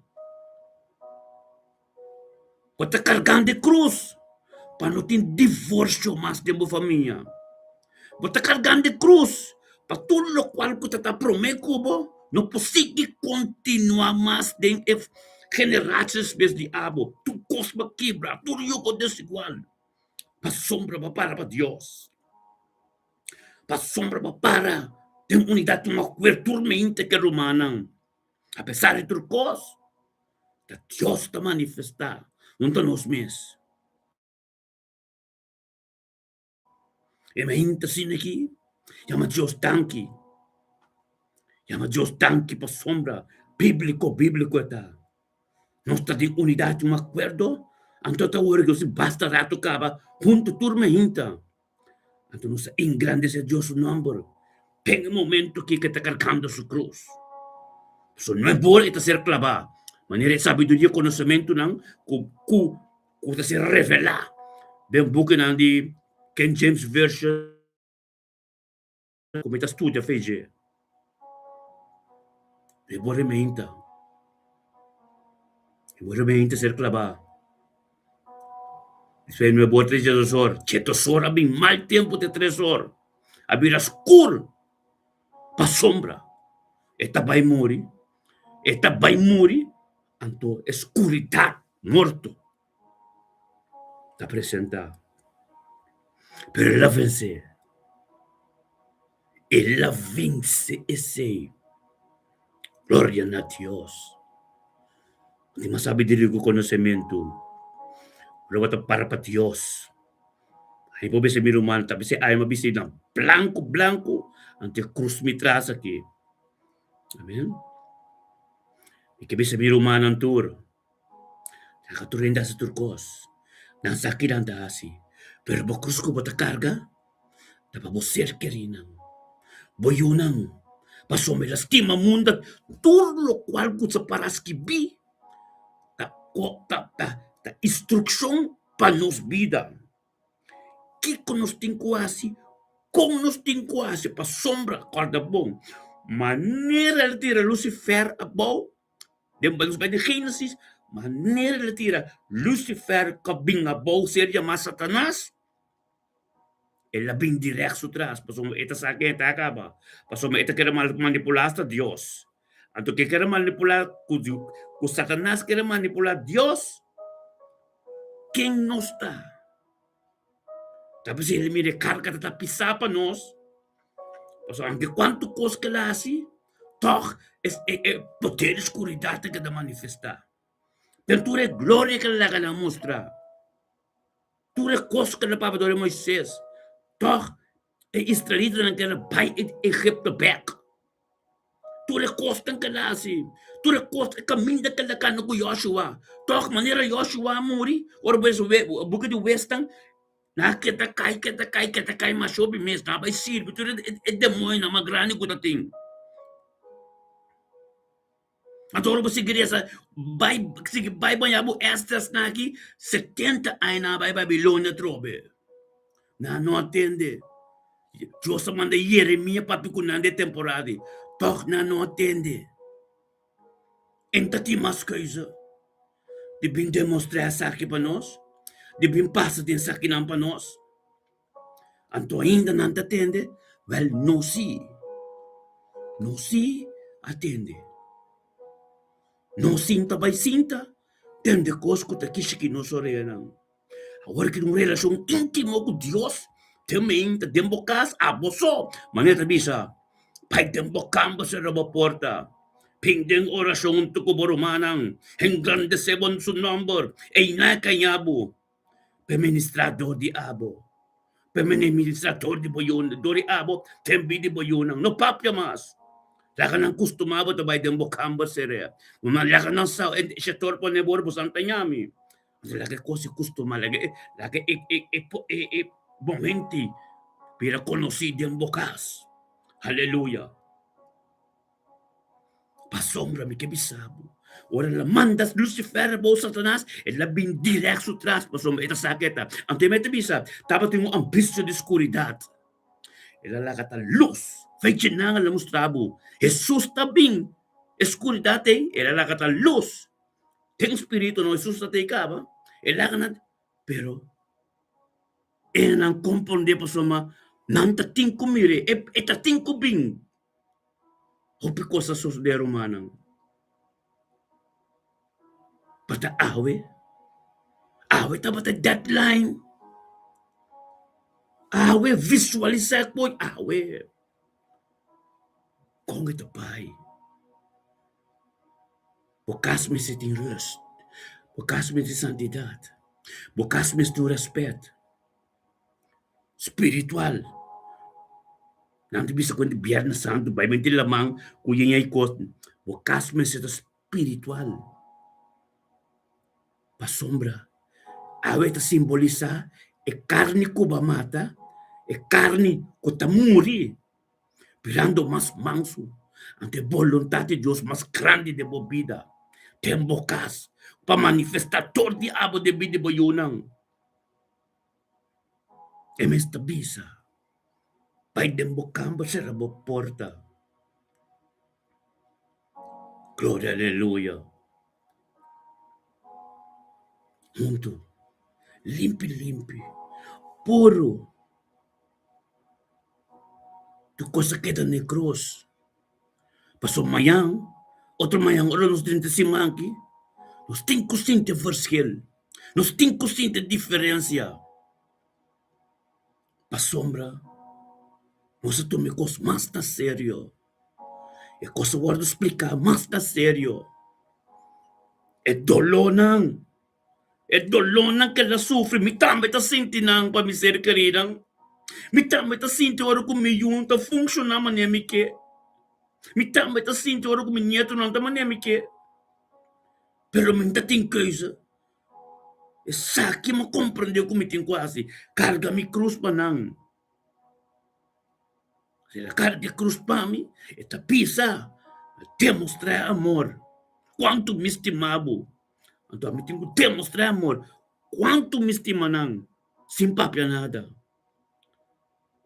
Bo ta kargando e krus pa no tin divorsio mas den bo famia. Bo ta kargando e krus pa tur lokual ku ta ta promé ku bo no por sigui kontinuá mas den e generashon despues di abo. Tur kos bo a kibra, tur yugo desigual. Pasobra bo para pa Dios. Pasobra bo para den unidat un akuerdo tur mente ku e rumannan. Apesar di tur kos, ta Dios ta manifestá, no ta nos mes. E mente asina aki, yama Dios danki. Yama Dios danki pasobra bíbliko bíbliko e ta. Nos ta den unidat i un akuerdo, anto ta wòrdu ku nos basta ratu kaba huntu tur mehinta. Anto nos ta engrandesé Dios su nòmber den e momento ki e ta kargando su krus. Pasobra no e bor e ta ser klabá, manera e sabiduria i konosementunan ku ku ku ta ser revelá den bukinan di King James Version. Ku mi ta studia fe dje. E bo rementa. E bo rementa ser klabá. Despues no e bo tres dje or. Dje or a bin mal tempu te tres or. A bira skur pasobra e ta bai muri. E ta bai muri anto e skuridat morto ta presentá. Pero el a vensé. El a vense esei. Gloria na Dios. Di mas sabiduria ku konosementu. Lo bo ta para pa Dios. Ai bo bisa mi ruman ta bisa ai mi bisa na blanku blanku anto e krus mi tras aki. Amen. Mi ke bisa mi rumannan tur. Laga tur hende hasi tur kos. Nan sa ki nan ta hasi. Pero bo krus ku bo ta karga ta pa bo ser kerinan, bo yunan, pasobra mi ta stima mundu tur lokual ku ta para skibí ta ta ta instrukshon pa nos bida. Kiko nos tin ku hasi, kon nos tin ku hasi pasobra, kòrda bon, manera el tira Lucifer abou. Den nos bai den Génesis, manera el a tira Lucifer ku a bin abou ser yamá Satanas, el a bin dirèkt su tras, pasobra e ta sa ken e ta kaba, pasobra e ta kere manipulá asta Dios. Anto ke kere manipulá ku ku Satanas kere manipulá Dios, ken nos ta? Ta p'esei el mira e karga ta ta pisá pa nos, pasobra aunke kuantu kos ku el hasi, tòg e e poder di skuridat ta keda manifestá. Den tur e gloria ku el a laga nan mustra, tur e kos ku el a papia dor di Moises, tòg e israelitanan keda bai Egipto bèk. Tur e kosnan ku el a hasi, tur e kos, e kaminda ku el a kana ku Joshua. Tòg manera Joshua a muri, ora bo lesa buki di Huesnan, nan a keda kai, keda kai, keda kai masha hopi mes. Nan a bai sirbi tur e demoñonan mas grandi ku ta tin. Anto ora bo sigui resa, bai sigui bai baña bo Esdras-nan aki, 70 aña nan a bai Babilonia atrobe. Nan no a tende. Dios a manda Yeremia papia ku nan den e temporada ei, tòg nan no a tende. En ta tin mas keuze di bin demostrá esaki pa nos, di bin pasa den esakinan pa nos. Anto ainda nan ta tende? Wèl, nos sí. Nos sí a tende. Nos sinta bai sinta tende kos ku ta kishiki nos oreanan. Awor ki un relashon íntimo ku Dios den mente, den bo kas, abo so. Manera ta bisa, Bai den bo kamber, sera bo porta, bin den orashon huntu ku bo rumannan, engrandesé bo su nòmber, einan e kaña bo. P'e ministrá dor di abo, p'e ministrá dor di bo yunan, dor di abo den bida di bo yunan. No papia mas. Laga nan kustumá bo ta bai den bo kamber serea. Laga nan sa e shetor pone bo ora bo san ta ñami. Laga e kos e kustumá, laga e laga e e e e e momento bira konosí den bo kas. Aleluya. Pasobra mi ke bisa bo, ora el a manda Lucifer abou Satanas, el a bin dirèkt su tras, pasobra e ta sa ke ta. Anto e mester bisa, tabatin un ambisio di skuridat. El a laga ta lus. Fechanan el a mustra bo, Hesus ta bin, e skuridat ei, el a laga ta lus. Den spiritu no, Hesus ta tei kaba, el laga nan, pero e nan komprondé pasobra nan ta tin ku mir'é, e ta tin ku bin. Hopi kos a sosodé rumannan. Pa ta awe, awe tabata deadline. Awe visualisá e koe awe. Kon e ta bai? Bo kas mester tin rust, bo kas mester tin santidat, bo kas mester tin rèspèt spiritual. Nan ta bisa ku di Biernes Santu bai menti laman ku yen ei kos. Bo kas mester ta spiritual. Pasobra awe ta simbolisá e karni ku bo a mata, e karni ku ta muri, birando mas mansu. Anto e boluntat di Dios mas grandi den bo bida, den bo kas, pa manifestá tur di abo den bida di bo yunan. E mes ta bisa, Bai den bo kamber, sera bo porta. Gloria aleluya. Huntu, limpi limpi, puru. Tur kos a keda na e krus. Pasobra mañan, otro mañan ora nos drenta siman aki, nos tin ku sinti e verschil, nos tin ku sinti e diferensia. Pasobra nos a tuma e kos mas na serio. E kos a wòrdu spliká mas na serio. E dolónan, e dolónan ku el a sufri, mi tambe ta sinti nan pa mi ser kerinan. Mi tambe ta sinti ora ku mi yu no ta funshoná manera mi ke. Mi tambe ta sinti ora ku mi nietonan ta manera mi ke. Pero mi no ta tin keuze. Esaki mi a komprendé ku mi tin ku hasi, karga mi krus pa nan. Si el a karga e krus pa mi, e ta bisa, Demostrá amor kuantu mi stima bo. Anto ami tin ku demostrá amor kuantu mi stima nan sin papia nada.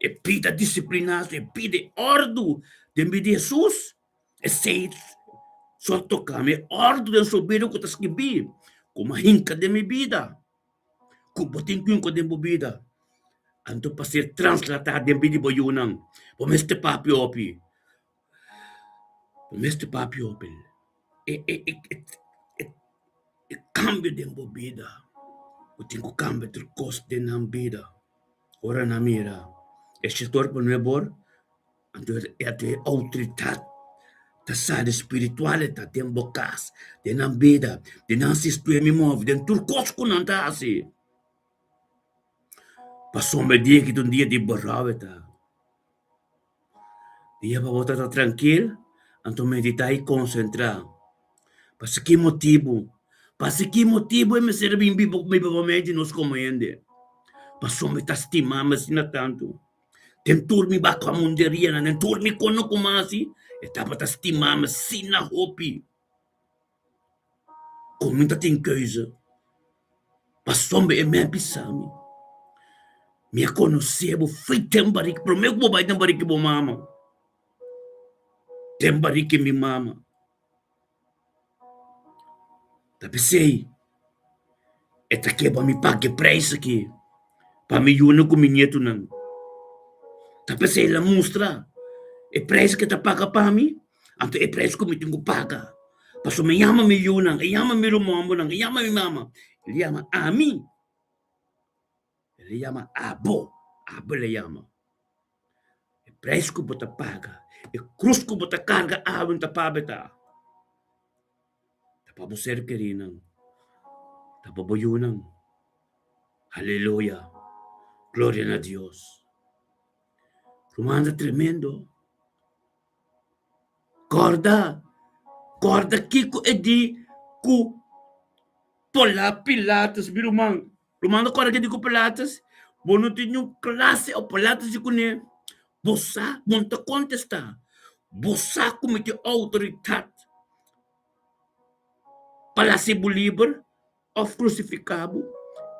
E bida disipliná, e bida e òrdu den bida di Hesus, esei so a toka mi. E òrdu den su bida ku ta skibí, ku mi a hinka den mi bida. Ku bo tin ku hinka den bo bida. Anto pa ser translatá den bida di bo yunan, bo mester papia hopi. Bo mester papia hopi. E e e e e kambio den bo bida, bo tin ku kambia tur kos den nan bida. Ora nan mira e sektor pa nuebor, anto e outoridat ta sali spiritual e ta den bo kas, den nan bida, den nan sistema i move, den tur kos ku nan ta hasi. Pasobra e dia ki ta un dia di borau e ta. Dia pa bo ta ta trankil, anto meditá i konsentrá. Pasobra ki motibu? Pasobra ki motibu e mester a bin biba biba pa medio di nos komo hende? Pasobra e ta stima mi asina tantu. Den tur mi bakamunderia, den tur mi kono ku mi a hasi, e tabata stima mi asina hopi. Ku mi ta tin keuze, pasobra e mei a bisa mi, Mi a konosé bo fo'i den bariki, promé ku bo bai den bariki bo mama, den bariki mi mama. Ta p'esei e ta ke pa mi paga e preis aki pa mi yunan ku mi nietunan. Ta p'esei el a mustra e preis ke ta paga pa mi. Anto e preis ku mi tin ku paga, pasobra mi yama mi yunan, e yama mi rumannan, e yama mi mama, el yama ami, el yama abo, abo el a yama. E preis ku bo ta paga, e krus ku bo ta karga awe ta pabia ta, ta pa bo ser kerinan, ta pa bo yunan. Aleluya, gloria na Dios. Ruman ta tremendo. Kòrda, kòrda kiko e di ku Pola Pilatus, mi ruman. Ruman ta kòrda ke di ku Pilatus? Bo no tin niun klase o Pilatus di kuné. Bo sa, bo no ta kontestá. Bo sa ku mi tin outoridat pa lasi bo liber òf krusifiká bo.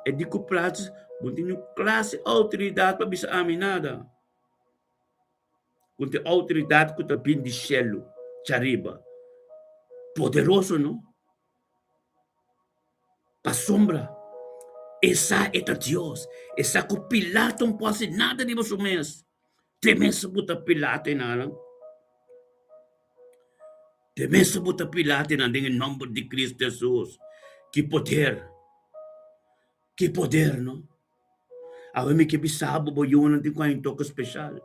E di ku Pilatus, bo no tin niun klase outoridat pa bisa ami nada. Ku tin outoridat ku ta bin di shelu djariba. Poderoso no? Pasobra e sa e ta Dios, e sa ku Pilato no por hasi nada riba su mes. Te mes bo ta Pilato einan. Te mes bo ta Pilato einan den e nòmber di Cristo Hesus. Ki poder! Ki poder no? Awe mi ke bisa bo, bo yunan tin ku haña un toke speshal.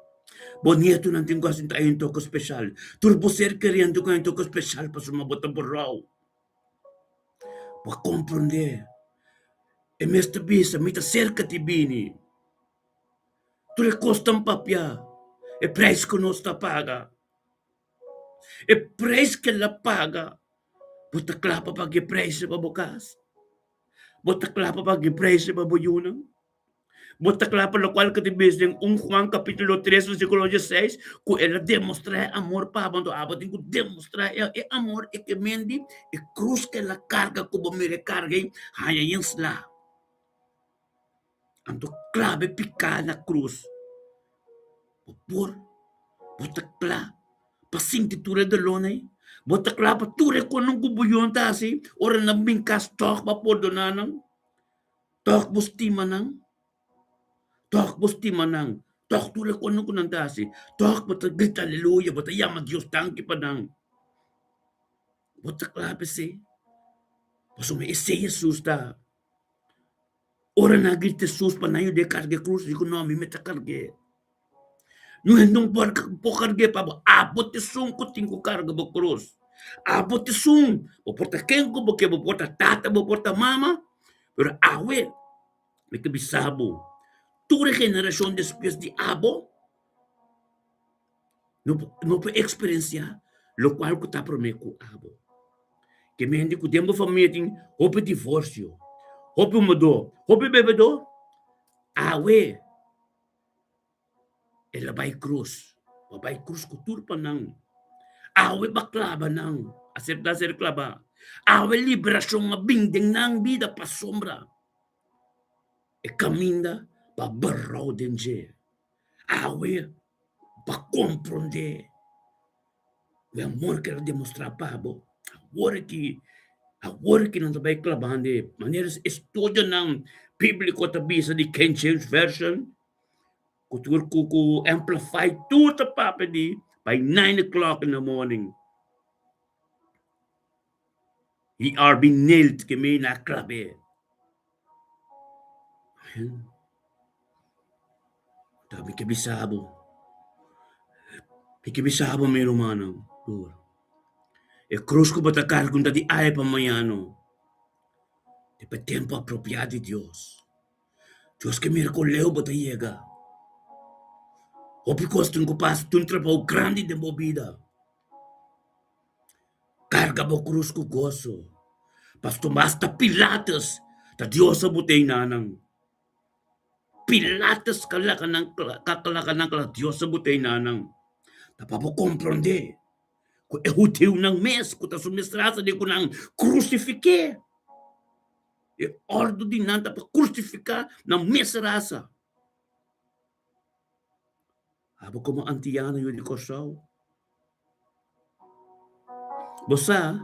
Bo nietunan tin ku haña un toke speshal. Tur bo ser kerian tin ku haña un toke speshal pasobra bo ta borou. Bo a komprondé. E mes ta bisa, mi ta serka di bini. Tur e kos tan papia. E prijs ku nos ta paga. E prijs ku el a paga. Bo ta kla pa paga e prijs pa bo kas? Bo ta kla pa paga e prijs pa bo yunan? Bo ta kla pa lokual ku ta bisa den un Juan kapítulo tres versíkulo dieseis ku el a demostrá e amor pa abo? Anto abo tin ku demostrá e amor e ke men di e krus ku el a karga ku bo mira e karga ei haña yen sla. Anto klaba e piká na krus. Bo por, bo ta kla pa sinti tur e dolónan ei? Bo ta kla pa tur e kosnan ku bo yon ta hasi ora nan bin kas tòg bo a pordoná nan? Tòg bo stima nan, tòg bo stima nan, tòg tur e kosnan ku nan ta hasi, tòg bo ta grita aleluya, bo ta yama Dios danki pa nan. Bo ta kla pa esei? Pasobra esei Hesus ta. Ora nan a grita Hesus pa nan yuda e karga e krus, e di ku no, mi mester karg'é. No hende no por por karg'é pa bo, abo ta esun ku tin ku karga bo krus. Abo ta esun, bo por ta ken ku bo ke, bo por ta tata, bo por ta mama, pero awe mi ta bisa bo, tur e generashon despues di abo no no por eksperensiá lokual ku ta promé ku abo. Ke mente ku den bo famia tin hopi divorsio, hopi humedó, hopi bebedó, awe El a bai krus, bo a bai krus ku tur pa nan. Awe bo a klaba nan, aseptá ser klabá. Awe liberashon a bin den nan bida pasobra e kaminda pa berou den dje. Awe bo a komprondé ku e amor ku el a demostrá pa bo. Awor aki, awor aki nan ta bai klabando manera estudionan bíbliko ta bisa di King James Version. Ku tur ku ku amplify tur ta papia di by 9 o'clock in the morning. He are been nailed ke me na klabe. Ta mi ke bisa bo. Mi ke bisa bo mi rumannan tur. E krus ku bo ta karga no ta di awe pa mañana. Ta pa tempu apropiado di Dios. Dios ke mira kon leu bo ta yega. Hopi kos tin ku pasa, tin un trabou grandi den bo bida. Karga bo krus ku goso. Pasobra asta Pilatus ta Dios a bot'é einan. Pilatus ka laga nan ka laga nan kla Dios a bot'é einan. Ta pa bo komprondé ku e hudiunan mes ku ta suministrá di ku nan krusifik'é. E ordu di nan ta pa krusifiká nan mes rasa. Abo komo antiano yu di Kòrsou, bo sa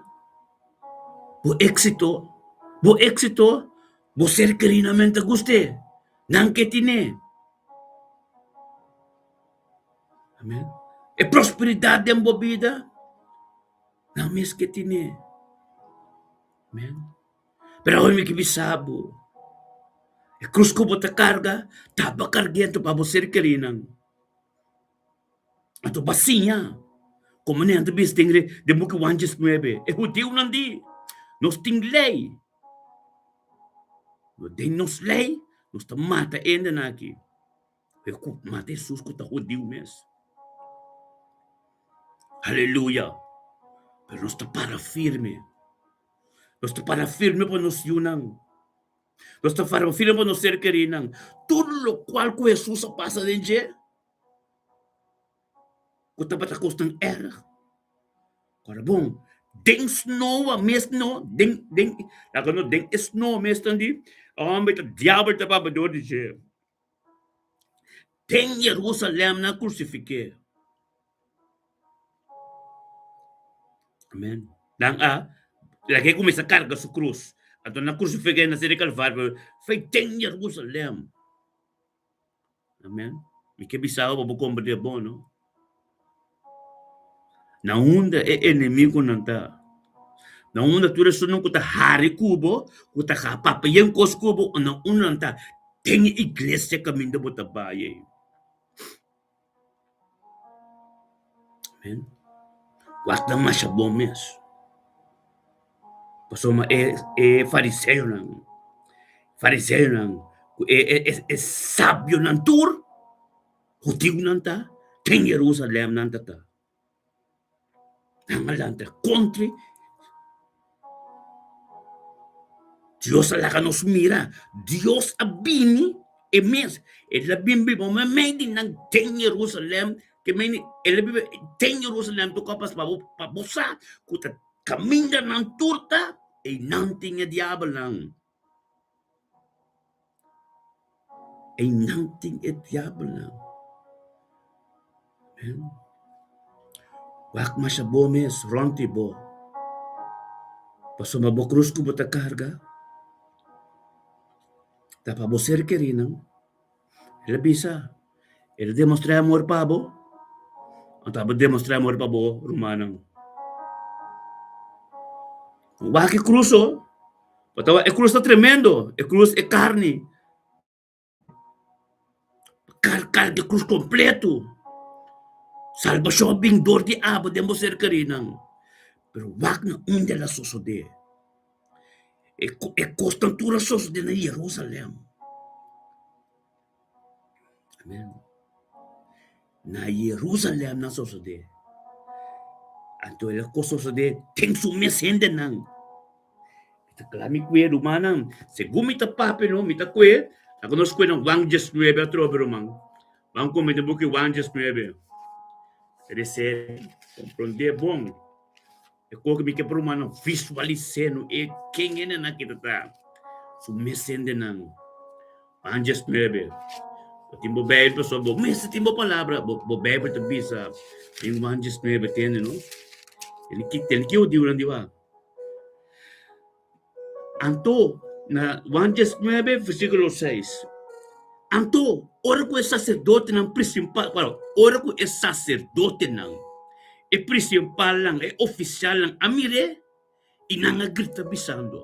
bo éksito, bo éksito, bo ser kerí-nan ta gust'é, nan ke tin'é. Amen. E prosperidat den bo bida, nan mes ke tin'é. Amen. Pero awe mi ke bisa bo, e krus ku bo ta karga ta bo kargento pa bo ser kerinan. Anto bo a siña komo nan ta bisa den den buki Juan diesnuebe, e hudiunan di, Nos tin lei, den nos lei nos ta mata hendenan aki. E ku mata Hesus ku ta hudiu mes. Aleluya! Pero nos ta para firme. Nos ta para firme pa nos yunan. Nos ta para firme pa nos ser kerinan. Tur lokual ku Hesus a pasa den dje, ku tabata kosnan erg. Ora bon, den snoa mes no, den den laga no den e snoa mes tan di, homber ta diabel ta papia dor di dje. Den Jerusalem nan a krusifik'é. Amen. Nan a lag'é kuminsá karga su krus. Anto nan a krusifik'é na seri Kalvario, pero den Jerusalem. Amen. Mi ke bisa bo pa bo komprendé bon, no. Na unda e enemigunan ta? Na unda tur esunnan ku ta hari ku bo, ku ta papia yen kos ku bo, na unda nan ta? Den e iglesia kaminda bo ta bai ei. Amen. Wak nan masha bon mes. Pasobra e e fariseonan, fariseonan ku e e e sabionan tur, hudiunan ta. Den Jerusalem nan ta ta. Nan a lanta kontra Dios a laga nos mira. Dios a bini e mes. El a bin biba meimei di nan den Jerusalem. Ke meni el a biba den Jerusalem tur kapas pa bo pa bo sa ku ta kaminda nan tur ta einan tin e diabelnan. Einan tin e diabelnan. Amen. Wak masha bo mes rònt di bo, pasobra bo krus ku bo ta karga ta pa bo ser kerinan. El a bisa, El a demostrá amor pa bo, anto abo demostrá amor pa bo rumannan. Wak e krus ho, bo ta wak e krus ta tremendo, e krus e karni, kar karga e krus kompleto. Salbashon a bin dor di abo den bo ser kerinan, pero wak na unda el a sosodé. E kosnan tur a sosodé na Jerusalèm. Amen. Na Jerusalèm nan sosodé. Anto el a kos sosodé den su mes hendenan. Mi ta kla mi kue, rumannan. Segun mi ta papia no, mi ta kue, laga nos kue na Juan diesnuebe atrobe, ruman. Ban kume den buki Juan diesnuebe. Resé, komprondé bon. E kos ku mi ke pa rumannan visualis'é no e ken hendenan ki ta ta su mes hendenan. Juan diesnuebe. Bo tin bo Bijbel pasobra bo mester tin bo palabra. Bo bo Bijbel ta bisa den Juan diesnuebe tende no. Tene ki tene ki hudiunan di wak. Anto na Juan diesnuebe versíkulo seis. Anto ora ku e saserdotenan prinsipal, bueno, ora ku e saserdotenan, e prinsipalnan, e ofisialnan a mir'é i nan a grita bisando,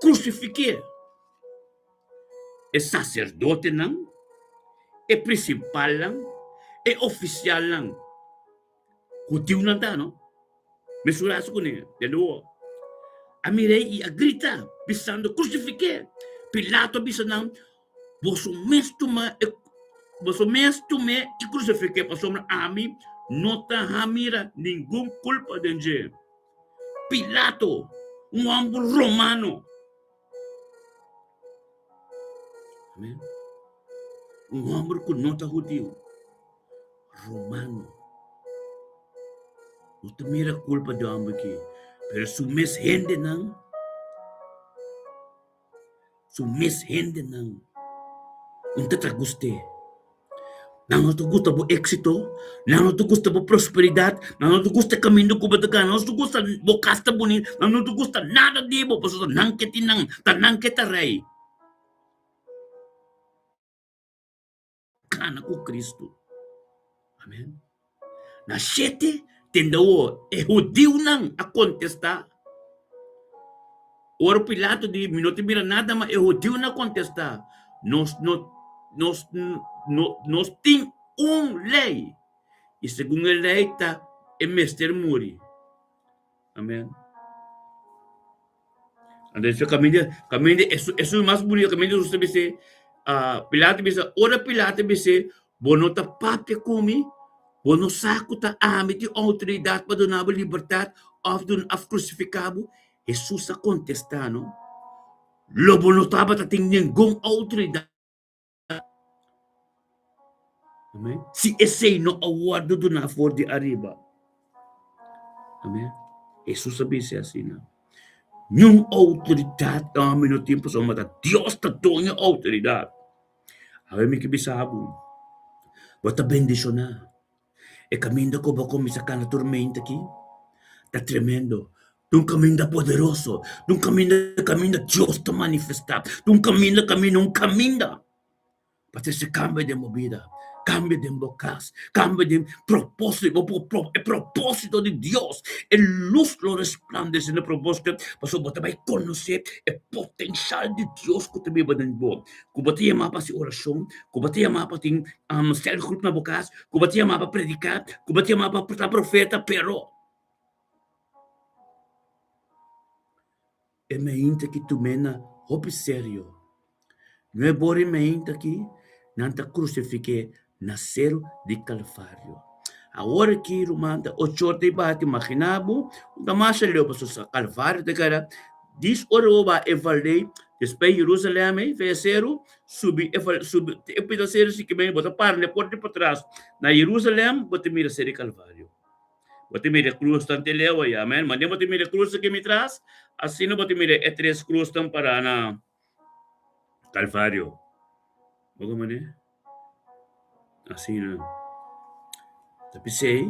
Krusifik'é! E saserdotenan, e prinsipalnan, e ofisialnan, hudiunan ta, no? Mesun su kuné, de nuevo. A mir'é i a grita, bisando, Krusifik'é! Pilato a bisa nan, Boso mes tuma e, boso mes tum'é i krusifik'é, pasobra ami no ta ha mira ningun kulpa den dje. Pilato, un hòmber romano. Amén. Un hòmber ku no ta hudiu, romano. No ta mira kulpa di hòmber aki, pero su mes hendenan, su mes hendenan no ta ta gust'é. Nan no ta gusta bo éksito, nan no ta gusta bo prosperidat, nan no ta gusta e kaminda ku bo ta gana, nan no ta gusta bo kas ta bunita, nan no ta gusta nada di bo, pasobra nan ke tin nan, ta nan ke ta rei. Kana ku Kristu. Amen. Na shete tende awor e hudiunan a kontestá. Ora Pilato di, Mi no ta mira nada, ma e hudiunan a kontestá, Nos no, nos no, nos tin un lei, i segun e lei ta e mester muri. Amen. Anto eso kaminda, kaminda esun, esun mas bunito, kaminda Jesus ta bis'é, ah, Pilato bisa, ora Pilato bis'é, bo no ta papia ku mi, bo no sa ku ta ami tin outoridat pa duna bo libertat òf duna òf krusifiká bo? Jesus a kontestá no, Lo bo no tabata tin ningun outoridat. Amen. Si esei no a wòrdu duná for di ariba. Amen. Hesus a bisa asina. Niun outoridat e hòmber no tin pasobra ta Dios ta doño outoridat. Awe mi ke bisa bo, bo ta bendishoná. E kaminda ku bo kuminsá kana tur mente aki ta tremendo. Ta un kaminda poderoso, ta un kaminda kaminda Dios ta manifestá, ta un kaminda kaminda un kaminda pa trese kambio den bo bida, kambio den bo kas, kambio den propósito, bo por e propósito di Dios, e lus lo resplandesé na propósito pasobra bo ta bai konosé e potenshal di Dios ku ta biba den bo. Ku bo ta yamá pa hasi orashon, ku bo ta yamá pa tin sèlgroep na bo kas, ku bo ta yamá pa prediká, ku bo ta yamá pa ta profeta, pero e meinta ki tum'é na hopi serio. No e bor e meinta aki, nan ta krusifik'é na seru di Kalvario. Awor aki ruman ta ocho or ta bati, imagina bo, un ta masha leu pasobra Calvario ta keda dies ora bo ba e vallei, despues Jerusalem ei, via seru, subi e vallei, subi e pida seru si kimen bo ta para na e porta di patras na Jerusalem bo ta mira seru di Calvario. Bo ta mira e krusnan te leu ei, amen. Manera bo ta mira e krus aki mi tras, asina bo ta mira e tres krusnan pará na Calvario. Bo komo manera? Asina. Ta p'esei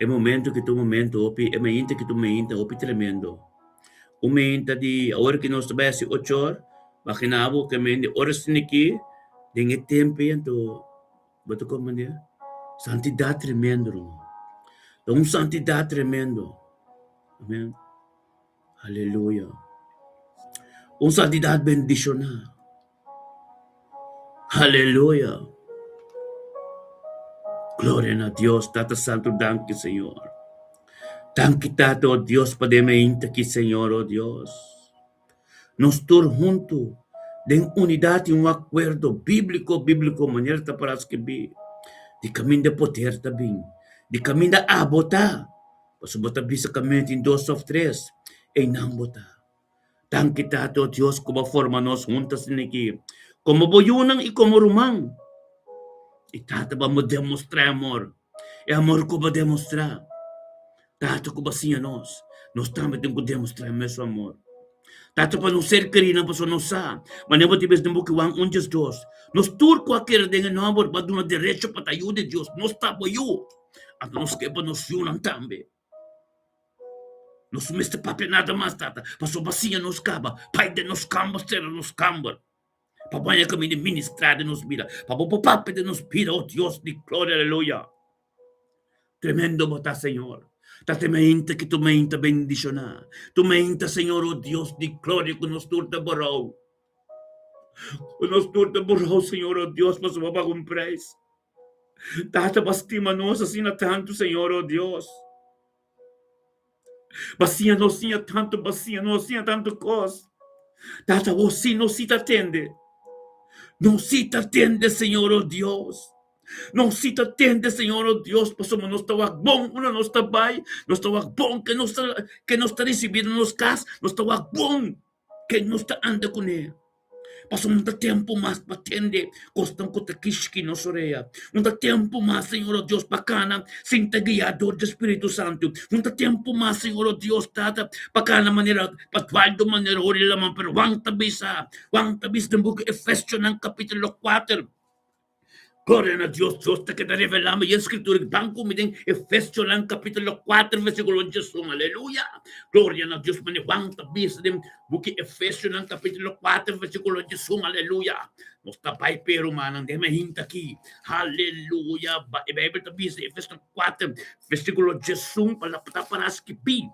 e momento ki ta un momento hopi, e mainta ki ta un mainta hopi tremendo. Un mainta di awor ki nos ta bai hasi ocho or, magina bo ke men di ora esaki aki den e tempo ei anto bo ta komprende santidat tremendo ruman. Ta un santidat tremendo. Amen. Aleluya. Un santidat bendishoná. Aleluya. Gloria na Dios, Tata Santu, danki Señor. Danki Tata, oh Dios, pa den mainta aki, Señor, oh Dios. Nos tur huntu den unidat i un akuerdo bíbliko, bíbliko manera ta para skibí, di kaminda poder ta bin, di kaminda abo ta. Pasobra bo ta bisa kaminda tin dos òf tres, einan bo ta. Danki Tata, o Dios, ku bo a forma nos huntu asina aki, komo bo yunan i komo ruman. I Tata, bo a demostrá e amor, e amor ku bo a demostrá. Tata, ku bo a siña nos, nos tambe tin ku demostrá e mesun amor. Tata, pa nos ser kerinan, pasobra nos sa, manera bo ta bisa den buki Juan un diesdos, nos tur ku a kere den e nòmber, bo a duna derecho pa ta yu di Dios. Nos ta bo yu. Anto nos ke pa nos yunan tambe. Nos no mester papia nada mas, Tata, pasobra bo a siña nos kaba. Pai den nos kamber, sera nos kamber, pa bo haña kaminda di ministrá den nos bida, pa bo por papia den nos bida, o Dios di gloria, aleluya. Tremendo bo ta, Señor. Ta te mainta ki tu mainta bendishoná. Tu mainta, Señor, o Dios di gloria, ku nos tur ta borou. Ku nos tur ta borou, Señor, o Dios, pasobra bo a paga un preis. Tata, bo a stima nos asina tantu, Señor, o Dios. Bo a siña nos siña tantu, bo a siña nos siña tantu kos. Tata, bo si nos si ta tende. Nos si ta tende, Señor, o Dios. Nos si ta tende, Señor, o Dios, pasobra nos ta wak bon unda nos ta bai, nos ta wak bon ke nos ta ke nos ta risibí na nos kas, nos ta wak bon ke nos ta anda kuné. Pasobra no ta tempu mas pa tende kosnan ku ta kishki nos orea. No ta tempu mas, Señor, o Dios, pa kana sin ta guiá dor di Spiritu Santu. No ta tempu mas, Señor, o Dios, Tata, pa kana manera pa dualdo manera ora di laman. Pero Juan ta bisa, Juan ta bisa den buki Efesionan kapítulo kuater. Gloria na Dios, Dios ta keda revelá mi den Skritura. Ban ku mi den Efesionan kapítulo kuater versíkulo diesun. Aleluya! Gloria na Dios, manera Juan ta bisa den buki Efesionan kapítulo kuater versíkulo diesun. Aleluya! Nos ta bai p'e rumannan den e hinta aki. Aleluya! E Beibel ta bisa Efesionan kuater versíkulo diesun pa ta para skibí.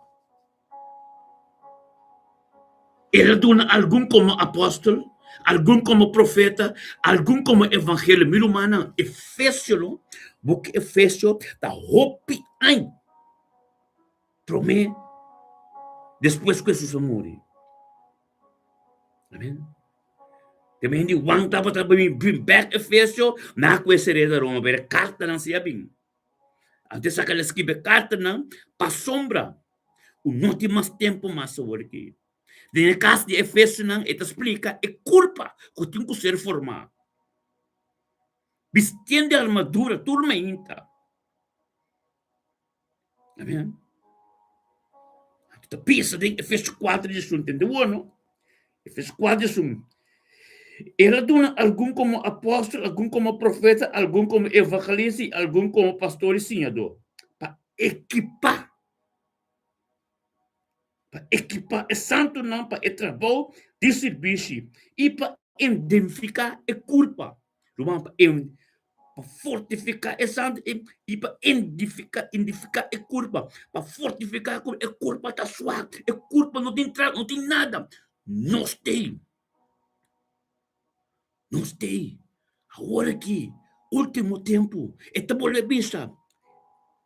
El a duna algun komo apòstel, algun komo profeta, algun komo evangelio. Mi rumannan, Efesio no, buki Efesio ta hopi aña promé despues ku Hesus a muri. Amen. Te men di Juan tabata bin bèk Efesio, na ku e sereda Roma, pero e kartanan si a bin. Antes a keda skibi e kartanan pasobra ku no tin mas tempu mas awor aki. Den e kas di Efesionan e ta splika e kurpa ku tin ku ser formá. Bistiendo e armadura tur mainta. Amen. Ta bisa den Efesio 4 diesun, tende bo no? Efesio 4 diesun. El a duna algun komo apòstel, algun komo profeta, algun komo evangelista i algun komo pastor i siñadó, pa ekipá, pa ekipá e santunan pa e trabou di sirbishi i pa identifiká e kurpa. Ruman, pa pa fortifiká e santu i pa identifiká, identifiká e kurpa, pa fortifiká e kurpa. E kurpa ta swak, e kurpa no tin tra, no tin nada. Nos t'ei. Nos t'ei. Awor aki, último tempu, e ta bolbe bisa,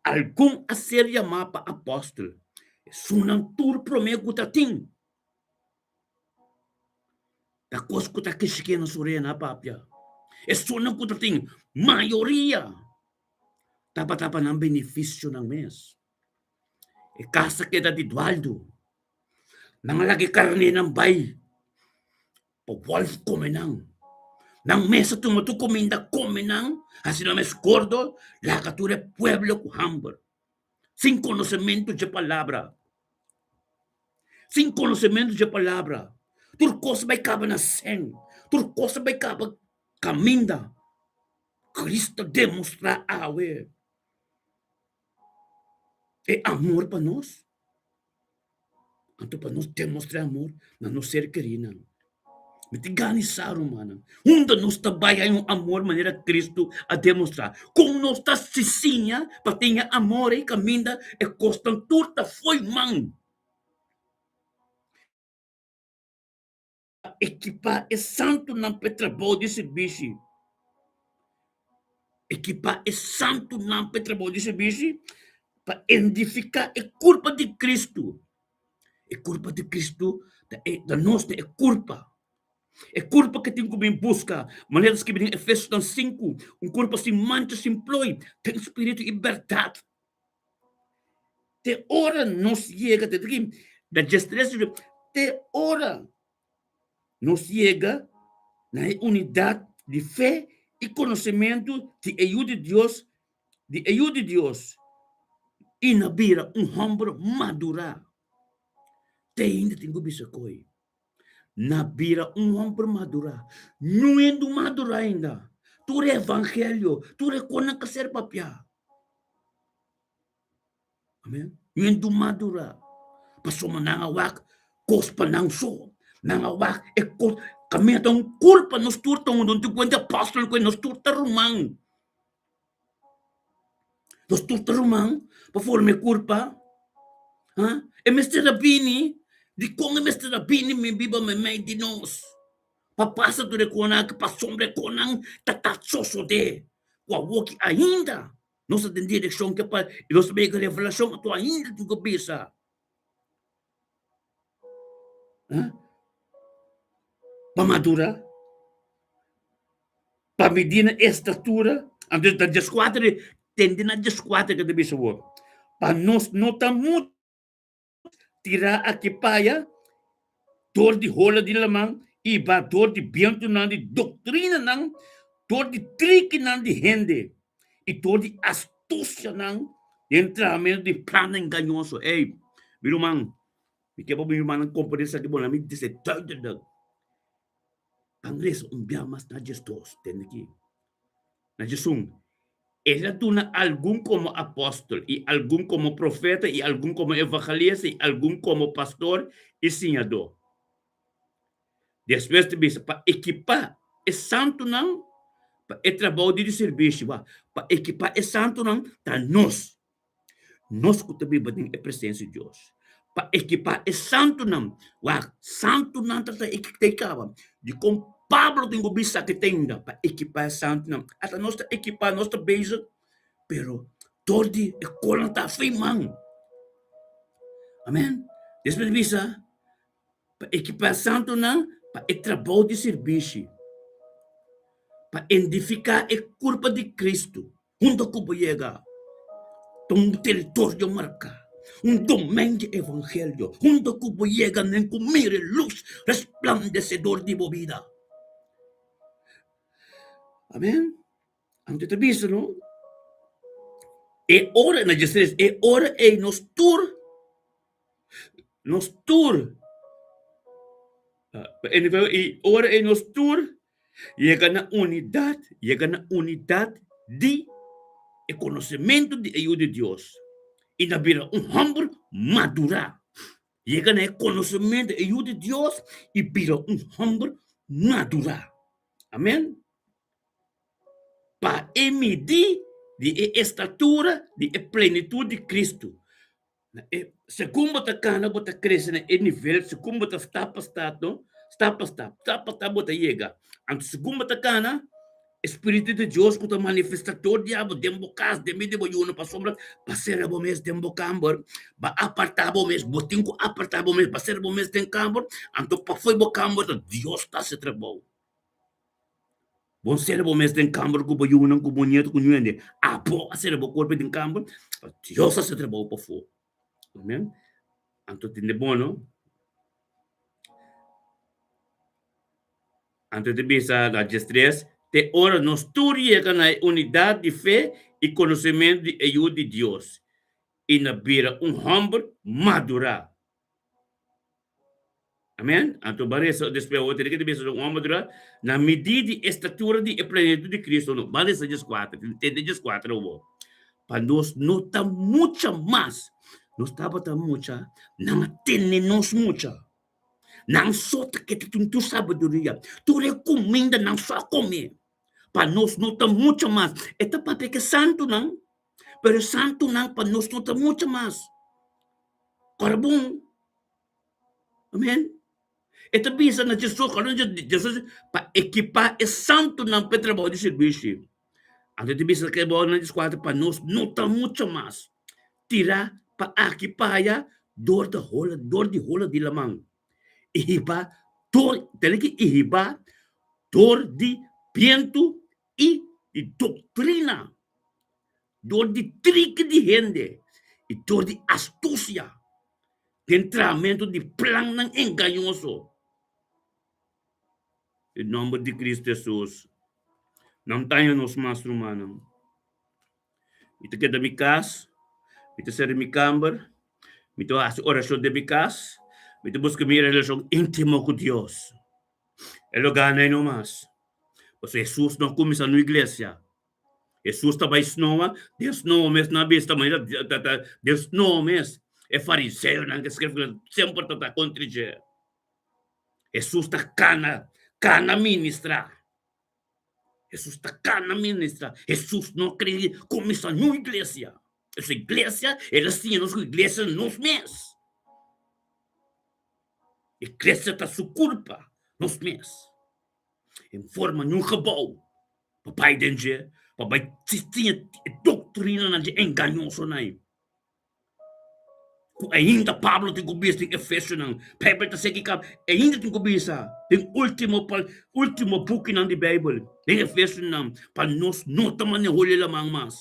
algun a ser yamá pa apòstel, esunnan tur promé ku ta tin. Ta kos ku ta kishik'é na su rena a papia. Esunnan ku ta tin mayoria. Tabata pa nan benefisionan mes. E kas a keda di dualdu. Nan a laga e karnénan bai pa wòlf kome nan. Nan mes a tuma tur kuminda kome nan, hasi nan mes gordo, laga tur e pueblo ku hamber, sin konosementu dje palabra. Sin konosementu dje palabra. Tur kos a bai kaba na sèn, tur kos a bai kaba kaminda. Cristo demostrá awe e amor pa nos. Anto pa nos demostrá amor na nos ser kerinan. Mi ta gana sa, rumannan, unda nos ta bai haña un amor manera Cristo a demostrá? Kon nos ta siña pa tin e amor ei kaminda e kosnan tur ta fo'i man? Pa ekipá e santunan pa e trabou di sirbishi. Ekipá e santunan pa e trabou di sirbishi, pa edifiká e kurpa di Kristu. E kurpa di Kristu ta e ta nos ta e kurpa. E kurpa ke tin ku bin buska, manera ta skibi den Efesonan sinku, un kurpa sin mancha, sin ploi, den spiritu i bèrdat. Te ora nos yega, te aki, na diestres, te ora nos yega na e unidat di fe i konosementu di e Yu di Dios, di e Yu di Dios, i na bira un hòmber madurá. Te ainda tin ku bisa koi. Na bira un hòmber madurá. Ñuendu madurá ainda. Tur e evangelio, tur e konan ka ser papiá. Amen. Ñuendu madurá. Pasobra nan a wak kos pa nan so. Nan a wak e kos. Kaminda ta un kulpa nos tur ta un. Don tin kuenta apòstel ku nos tur ta ruman. Nos tur ta ruman pa forma e kurpa. Ha? E mester a bini. Dikon e mester a bini mi biba meimei di nos? Pa pasa tur e konan aki, pasobra e konan ta ta sosodé. Ku awoki ainda nos ta den direkshon ke pa i nos ta yega revelashon, anto ainda tin ku bisa. Ha? Pa madura. Pa midi na estatura, anto ta dieskuater, tende na dieskuater ke ta bisa awor, pa nos no ta muchu tirá aki paya dor di hola di laman i ba dor di bientunan di doktrinanan, dor di trikinan di hende i dor di astusianan den trahamentu di plannan engañoso. Ey, mi ruman, mi ke pa mi rumannan komprende esaki bon, laat mi dise duidelijk. Ban resa un bia mas na diesdos, tende aki. Na diesun, El a duna algun komo apòstel, i algun komo profeta, i algun komo evangelista, i algun komo pastor i siñadó. Despues ta bisa pa ekipá e santunan pa e trabou di sirbishi. Wak, pa ekipá e santunan ta nos. Nos ku ta biba den e presensia di Dios, pa ekipá e santunan. Wak, santunan ta ta kaba. Dikon Pablo tin ku bisa ke tenga pa ekipá e santunan? Ata nos ta ekipá, nos ta bezig, pero dor di e konan ta afei man. Amen. Despues di bisa, pa ekipá e santunan pa e trabou di sirbishi, pa edifiká e kurpa di Kristu. Hunto ku bo yega ta un teritorio marká, un domen di evangelio. Hunto ku bo yega nen ku mira e lus resplandesedor di bo bida. Amen. Anto ta bisa no, e ora, na diestres, e ora ei nos tur, nos tur, e ora ei nos tur Yega na unidat, yega na unidat di e konosementu di e Yu di Dios i na bira un hòmber madurá. Yega na e konosementu di e Yu di Dios i bira un hòmber madurá. Amen. Pa e midí di e estatura di e plenitut di Kristu. Na e segun bo ta kana bo ta krese na e nivel segun bo ta stap pa stap no stap pa stap stap pa stap bo ta yega anto segun bo ta kana e spiritu di Dios ku ta manifesta tur dia bo den bo kas den medio di bo yunan pasobra bo a sera bo mes den bo kamber bo a aparta bo mes bo tin ku aparta bo mes bo a sera bo mes den kamber anto pafó di bo kamber ta Dios ta hasi trabou. Bon sera bo mes den kamber ku bo yunan, ku bo nieto, ku ñuende. Abo a sera bo kuerpo den kamber, pa Dios hasi trabou pafó. Amen. Anto tende bon, no? Anto ta bisa na diestres, Te ora nos tur yega na e unidat di fe i konosementu di e Yu di Dios, i na bira un hòmber madurá. Amen. Anto ban resa despues awor tene ke ta bisa un hòmber madurá na midí di e statura di e plenitut di Kristu. No, ban resa dieskuater, tende dieskuater awor. Pa nos no ta mucha mas. Nos tabata mucha, nan a tene nos mucha. Nan so ta keda tin tur sabiduria, tur e kuminda nan so a kome. Pa nos no ta mucha mas. E ta papia ku e santunan, pero e santunan pa nos no ta mucha mas. Kòrda bon. Amen. E ta bisa na Jesus, kòrda Jesus pa ekipá e santunan pa e trabou di sirbishi. Anto e ta bisa ke bo na dieskuater pa nos no ta mucha mas. Tirá pa aki pa aya dor di hola dor di hola di laman i hiba dor tene ki i hiba dor di bientu i di doktrina dor di triki di hende i dor di astusia den trahamentu di plannan engañoso. Den nomber di Cristo Hesus nan taña nos mas rumannan. Mi ta keda mi kas, mi ta sera mi kamber, mi ta hasi orashon den mi kas, mi ta buska mi relashon íntimo ku Dios. E lo gana ei no mas. Pasobra Hesus no a kuminsá no iglesia. Hesus ta bai snoa, den snoa mes nan a bisa manera den snoa mes e fariseonan ku e skribanan semper ta ta kontra dje. Hesus ta kana, kana ministrá. Hesus ta kana ministra. Hesus no kere kuminsá niun iglesia. Su iglesia, el a siña nos ku iglesia nos mes. Iglesia ta su kurpa, nos mes. En forma niun gebou pa bai den dje, pa bai siña e doktrinanan dje engañosonan ei. Ku ainda Pablo tin ku bisa den Efesionan. Beibel ta seki kaba, ainda tin ku bisa den ultimo pa ultimo bukinan di Beibel, den Efesionan, pa nos no ta manera holi laman mas,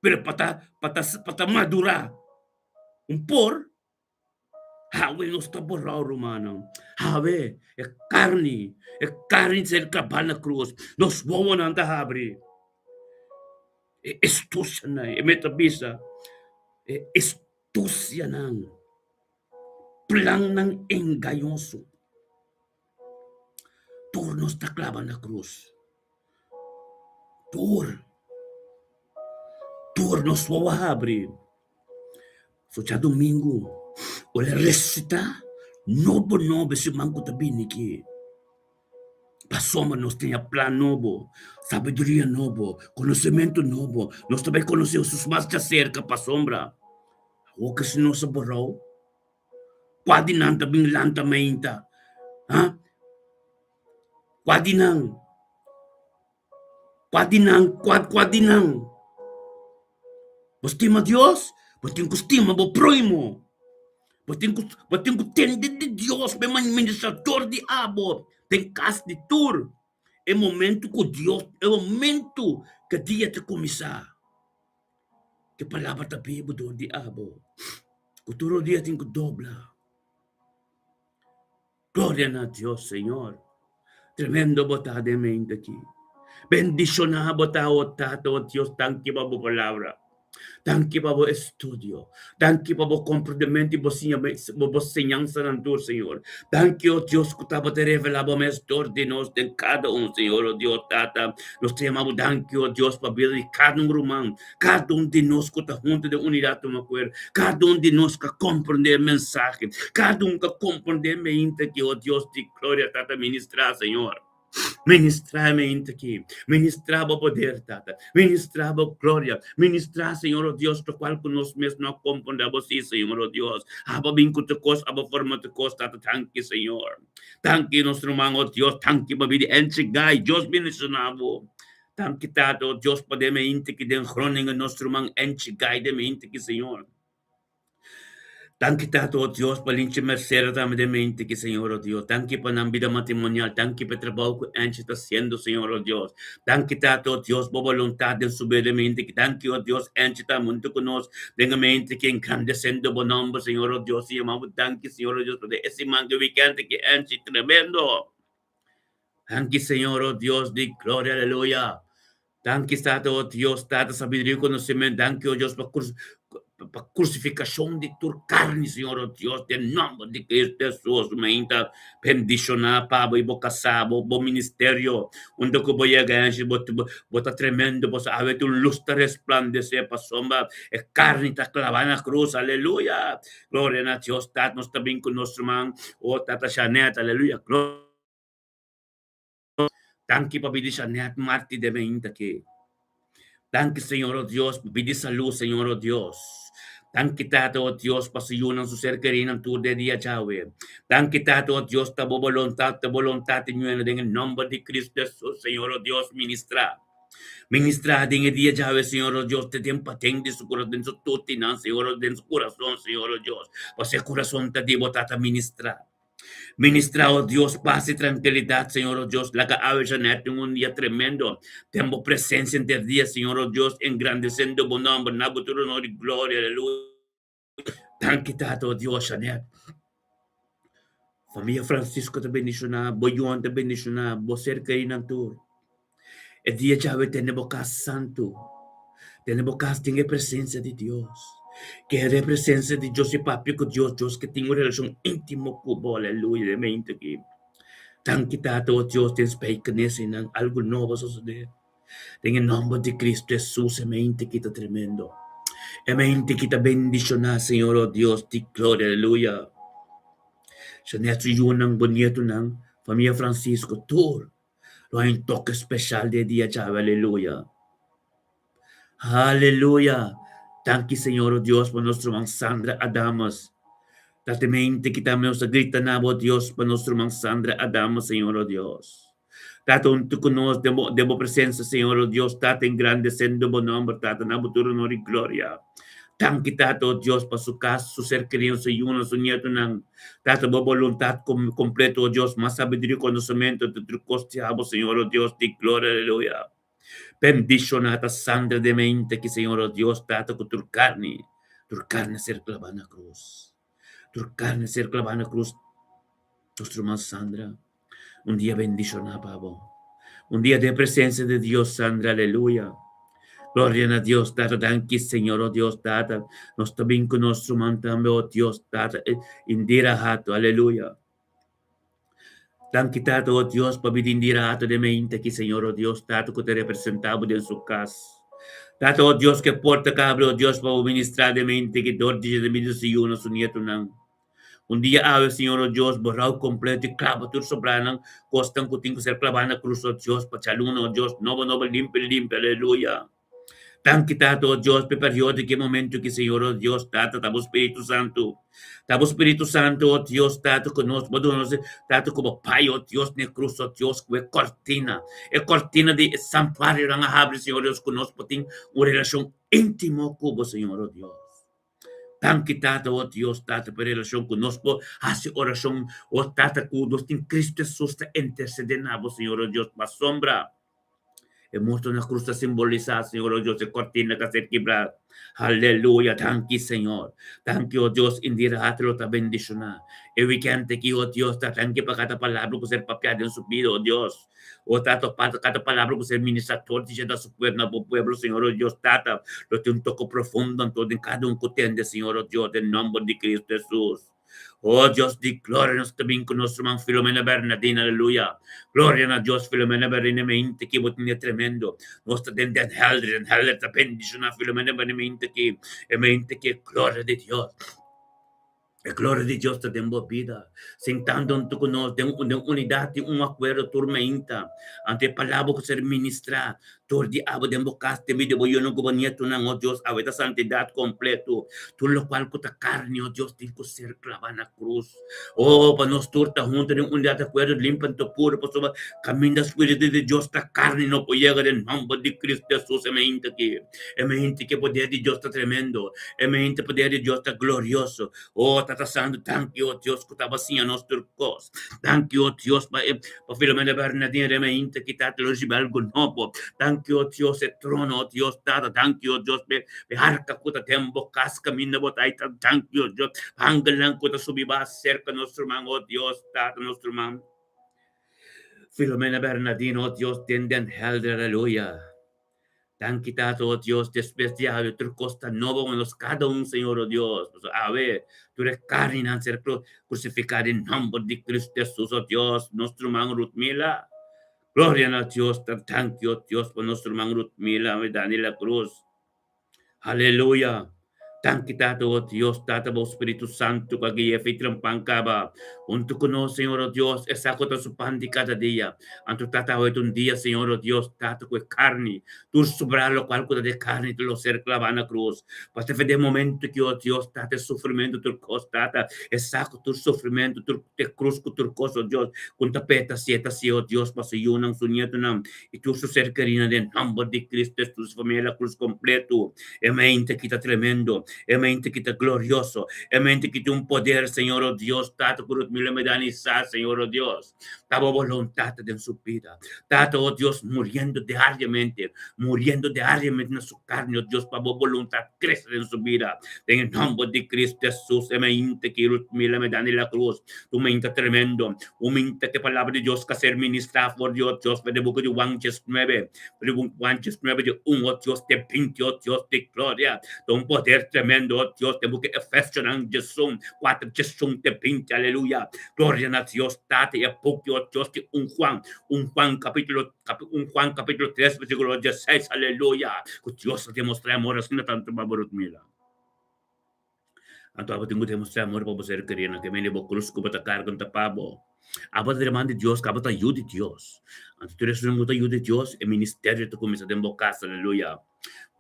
pero pa ta pa ta pa ta madurá. Un por Hawe nos ta borau, rumannan. Hawe e karni, e karni ta ser klabá na krus. Nos wowonan ta habri. E estusianan, e mester bisa, e estusianan, plannan engañoso. Tur nos ta klaba na krus. Tur. Tur nos wowo a habri. So djadumingu ora e resusitá nobo nobo e siman ku ta bini aki. Pasobra nos tin e plan nobo, sabiduria nobo, konosementu nobo. Nos ta bai konosé Hesus mas djaserka pasobra awor ke si nos a borou. Kua di nan ta bin lanta mainta? Ha? Kua di nan? Kua di nan? Kua, kua di nan? Bo stima Dios, bo tin ku stima bo próhimo. Bo tin ku, bo tin ku tende di Dios pa e ministrador di abo den kas di tur. E momento ku Dios, e momento ku dia ta kuminsá. Ke palabra ta bibu dor di abo, ku tur dia tin ku dobla. Gloria na Dios, Señor. Tremendo bo ta den mente aki. Bendishoná bo ta, o Tata, o Dios, danki pa bo palabra. Danki pa bo estudio. Danki pa bo komprendementu i bo siña bo siñansanan tur, Señor. Danki, o Dios, ku tabata revelá bo mes dor di nos den kada un, Señor, o Dios, Tata. Nos ta yama bo danki, o Dios, pa bida di kada un ruman, kada un di nos ku ta huntu den unidat tuma kuer, kada un di nos ku a komprendé e mensahe, kada un ku a komprendé e meinta aki, o Dios di gloria, Tata, ministrá, Señor. Ministrá e mente aki. Ministrá bo poder, Tata. Ministrá bo gloria. Ministrá, Señor, o Dios, locual cu nos mes no a comprende abo si, Señor, o Dios. Abo bin cu tur cos, abo forma tur cos, Tata. Danki, Señor. Danki, nos ruman, o Dios. Danki pa bida Enchi Guy. Dios bendiciona bo. Danki, Tata, o Dios, pa den mente aki den Groningen, nos ruman Enchi Guy den mente aki, Señor. Danki Tata, o Dios, pa Linchi Mercera tambe den mente ki, Señor, o Dios. Danki pa nan bida matrimonial. Danki pa e trabou ku Angie ta hasiendo, Señor, o Dios. Danki Tata, o Dios, bo boluntat den su bida den mente ki. Danki, o Dios, Angie ta huntu ku nos den e mente ki, engrandesendo bo nomber, Señor, o Dios. I yama bo danki, Señor, o Dios, pa den e siman, e weekend ki Angie tremendo. Danki, Señor, o Dios di gloria, aleluya. Danki Tata, o Dios, Tata, sabiduria i konosementu. Danki, o Dios, pa pa krusifikashon di tur karni, Señor, o Dios, den nòmber di Kristu Hesus, mainta bendishoná pa bo i bo kasá, bo bo ministerio, unda ku bo yega, Angie, bo bo ta tremendo, pasobra awe tur lus ta resplandesé pasobra e karni ta klabá na krus, aleluya! Gloria na Dios, Tata, nos ta bin ku nos ruman, o Tata Shanette, aleluya, gloria. Danki pa bidi Shanette Marti de mainta aki. Danki Señor o Dios pa bidi salud Señor o Dios. Danki Tata o Dios pa su yunan su ser kerinan tur de dia djawe. Danki Tata o Dios ta bo boluntad ta boluntad di ñuena den e nomber di Cristo Jesus Señor o Dios ministra. Ministra den e dia djawe Señor o Dios te den paten di su corazon den su tutinan Señor o den su corazon Señor o Dios. Pasobra e corazon ta di bo Tata ministra. Ministra, oh Dios, paz y tranquilidad, Señor, oh Dios, laga awe Janet tin un dia tremendo den bo presencia henter dia, Señor, oh Dios, engrandeciendo bo nomber, na bo tur honor y gloria, aleluya. Danki Tata, oh Dios, Janet. Familia Francisco ta bendiciona, bo yuan ta bendiciona, bo ser kerinan tur. E dia djawe tene bo kas santu, tene bo kas den e presensia di Dios. Kere e presensia di Dios i papia ku Dios, Dios ke tin un relashon íntimo ku bo, aleluya, den mente aki. Danki Tata, o Dios, den spijkenis einan algu nobo a sosodé. Den e nòmber di Kristu Hesus e mente aki ta tremendo. E mente aki ta bendishoná, Señor, o Dios di gloria, aleluya. Jeanette su yunan, bo nietonan, famia Francisco, tur. Lo hay un toque special de dia djawe, aleluya. Aleluya. Danki Señor o Dios pa nos ruman Sandra Adamus. Date mente kita nos a grita na bo Dios pa nos ruman Sandra Adamus, Señor o Dios. Tata hunto ku nos den bo, den bo presencia, Señor o Dios, Tata engrandecendo bo nomber, Tata, na bo tur honor y gloria. Danki Tata o Dios pa su cas, su ser querido, su yunan, su nietonan. Tata bo boluntat kompleto, o Dios, mas sabiduria i konosementu ta tur kos di abo, Señor, o Dios di gloria, aleluya. Bendishoná ta sangre di mente ki, Señor, o Dios, Tata, ku tur karni, tur karni a ser klabá na krus. Tur karni a ser klabá na krus. Nos ruman Sandra, un dia bendishoná pa bo. Un dia den presensia di Dios, Sandra, aleluya. Gloria na Dios, Tata, danki, Señor, o Dios, Tata. Nos ta bin ku nos ruman tambe, o Dios, Tata, Indira Hato, aleluya. Danki, Tata, o Dios, pa bida Indira Hato den mente aki, Señor, o Dios, Tata, ku ta representá bo den su kas. Tata, o Dios, ku e porta ka habri, o Dios, pa bo ministrá den mente aki dor di dje den bida su yunan, su nietonan. Un dia awe, Señor, o Dios, bo rou kompleto i klaba tur sobranan, kosnan ku tin ku ser klabá na krus, o Dios, pa djaluna, o Dios, nobo nobo, limpi limpi, aleluya. Danki, Tata, o Dios, pa e periodo aki, e momento aki, Señor, o Dios, Tata, ta bo Spiritu Santu, ta bo Spiritu Santu, o Dios, Tata, ku nos, bo duna nos, Tata, ku bo Pai, o Dios, na e krus, o Dios, ku e kortina, e kortina di e santuarionan a habri, Señor Dios, ku nos por tin un relashon íntimo ku bo, Señor, o Dios. Danki Tata, o Dios Tata, pa e relashon ku nos por hasi orashon, o Tata, ku nos tin Kristu Hesus ta intersedé na bo, Señor, o Dios, pasobra e morto na krus ta simbolisá, Señor, o Dios, e kortina ta ser kibrá. Aleluya! Danki, Señor. Danki, o Dios, Indira Harte lo ta bendishoná e wikènt aki, o Dios, ta danki pa kada palabra ku ser papiá den su bida, o Dios. O Tata, pa kada palabra ku ser ministrá tur di dje na su pueblo, na bo pueblo, Señor, o Dios, Tata, lo tin un toko profundo anto den kada un ku tende, Señor, o Dios, den nomber di Cristo Hesus. O Dios di gloria, nos ta bin ku nos ruman Filomena Bernardina, aleluya. Gloria na Dios, Filomena Bernardina, mente ki bo tin e tremendo. Nos ta den Den Helder, Den Helder ta bendishoná Filomena Bernardina, mente ki, e mente ki e gloria di Dios. E gloria di Dios ta den bo bida, sentando huntu ku nos den den unidat i un akuerdo tur meinta. Anto e palabra ku ser ministrá tur di abo den bo kas den bida di bo yunan ku bo nietunan, o Dios, awe ta santidat kompleto. Tur lokual ku ta karni, o Dios, tin ku ser klabá na krus. O, pa nos tur ta huntu den unidat, akuerdo, limpi anto puru, pasobra kaminda Spiritu di Dios ta karni no por yega den nòmber di Kristu Hesus e meinta aki. E mente ke poder di Dios ta tremendo. E mente poder di Dios ta glorioso. Oh, Tata Santu, danki, oh Dios, ku tabata siña nos tur kos. Danki, oh Dios, pa e pa Filomena Bernardina den mente ki ta lo risibi algu nobo. Danki, oh Dios, e trono, oh Dios, Tata, danki, oh Dios, p'e p'e arka ku ta den bo kas kaminda bo ta ei ta. Danki, oh Dios, pa angelnan ku ta subi baha serka nos ruman, oh Dios, Tata, nos ruman. Filomena Bernardina, oh Dios, den Den Helder, aleluya. Danki Tata, oh Dios, despues di awe tur kos ta nobo ku nos kada un, Señor, oh Dios. Pasobra awe tur e karninan ser krusifiká den nòmber di Kristu Hesus, oh Dios, nos ruman Rutmila. Gloria na Dios, ta danki, oh Dios, pa nos ruman Rutmila, Dani La Cruz. Aleluya! Danki Tata, o Dios, Tata, bo Spiritu Santu ku a guia fi trempan kaba huntu ku nos, Señor, o Dios, esa ku ta su pan di kada dia. Anto Tata, awe ta un dia, Señor, o Dios, Tata, ku e karni, tur sobrá lokual ku ta di e karni ta lo ser klabá na krus. Pa ta fe den momentu ki, o Dios, Tata, e sufrimentu tur kos, Tata, esa ku tur sufrimentu, tur e krus ku tur kos, o Dios, ku ta peta si e ta si, o Dios, pa su yunan, su nietunan, i tur su ser kerínan den nòmber di Cristo Hesus, famia la cruz kompletu. E mente ki ta tremendo, e mente ki ta glorioso, e mente ki tin un poder, Señor, o Dios, Tata, ku Ruth Miller me da ni sa, Señor, o Dios. Ta bo boluntat den su bida. Tata, o Dios, muriendo diariamente, muriendo diariamente na su karni, o Dios, pa bo boluntat krese den su bida. Den e nòmber di Cristo Hesus, e mente ki Ruth Miller me da ni la cruz, un mente tremendo, Un minta ke palabra di Dios ka ser ministrá for di o Dios for di buki di Juan 19, for di Juan 19 di un o Dios te 20 o Dios di gloria. Ta un poder tremendo o Dios den buki Efesionan 1, 4, 11 te 20, aleluya. Gloria na Dios Tata i e buki o Dios di un Juan, un Juan kapitulo, un Juan kapitulo 3 versíkulo 16, aleluya. Ku Dios a demostrá e amor asina tantu pa bo Rutmila. Anto abo tin ku demostrá amor pa bo ser kerinan, ke mende bo krus ku bo ta karga no ta pa bo. Abo ta deman di Dios, ku abo ta yu di Dios. Anto tur esun ku ta yu di Dios, e ministerio ta kuminsá den bo kas, aleluya.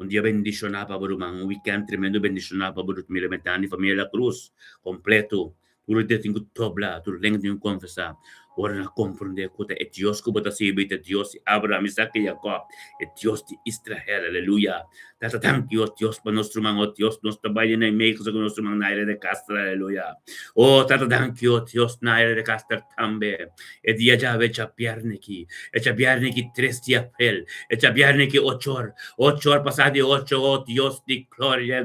Un dia bendishoná pa bo ruman, un wikènt tremendo bendishoná pa bo ruman, Metani, famia La Cruz kompleto. Tur dia tin ku dobla, tur lenga tin ku konfesá. Ora nan komprondé ku ta e Dios ku bo ta sirbi ta Dios di Abraham, Isaac i Jakòb, e Dios di Israel. Aleluya! Tata, danki, o Dios, pa nos ruman, o Dios, nos ta bai den Nijmegen ku nos ruman Naira de Castro. Aleluya! O Tata, danki, o Dios, Naira de Castro tambe. E dia djawe djabièrnè ki, e djabièrnè ki tres di aprel, e djabièrnè ki ochor, ochor pasá di ocho, o Dios di gloria,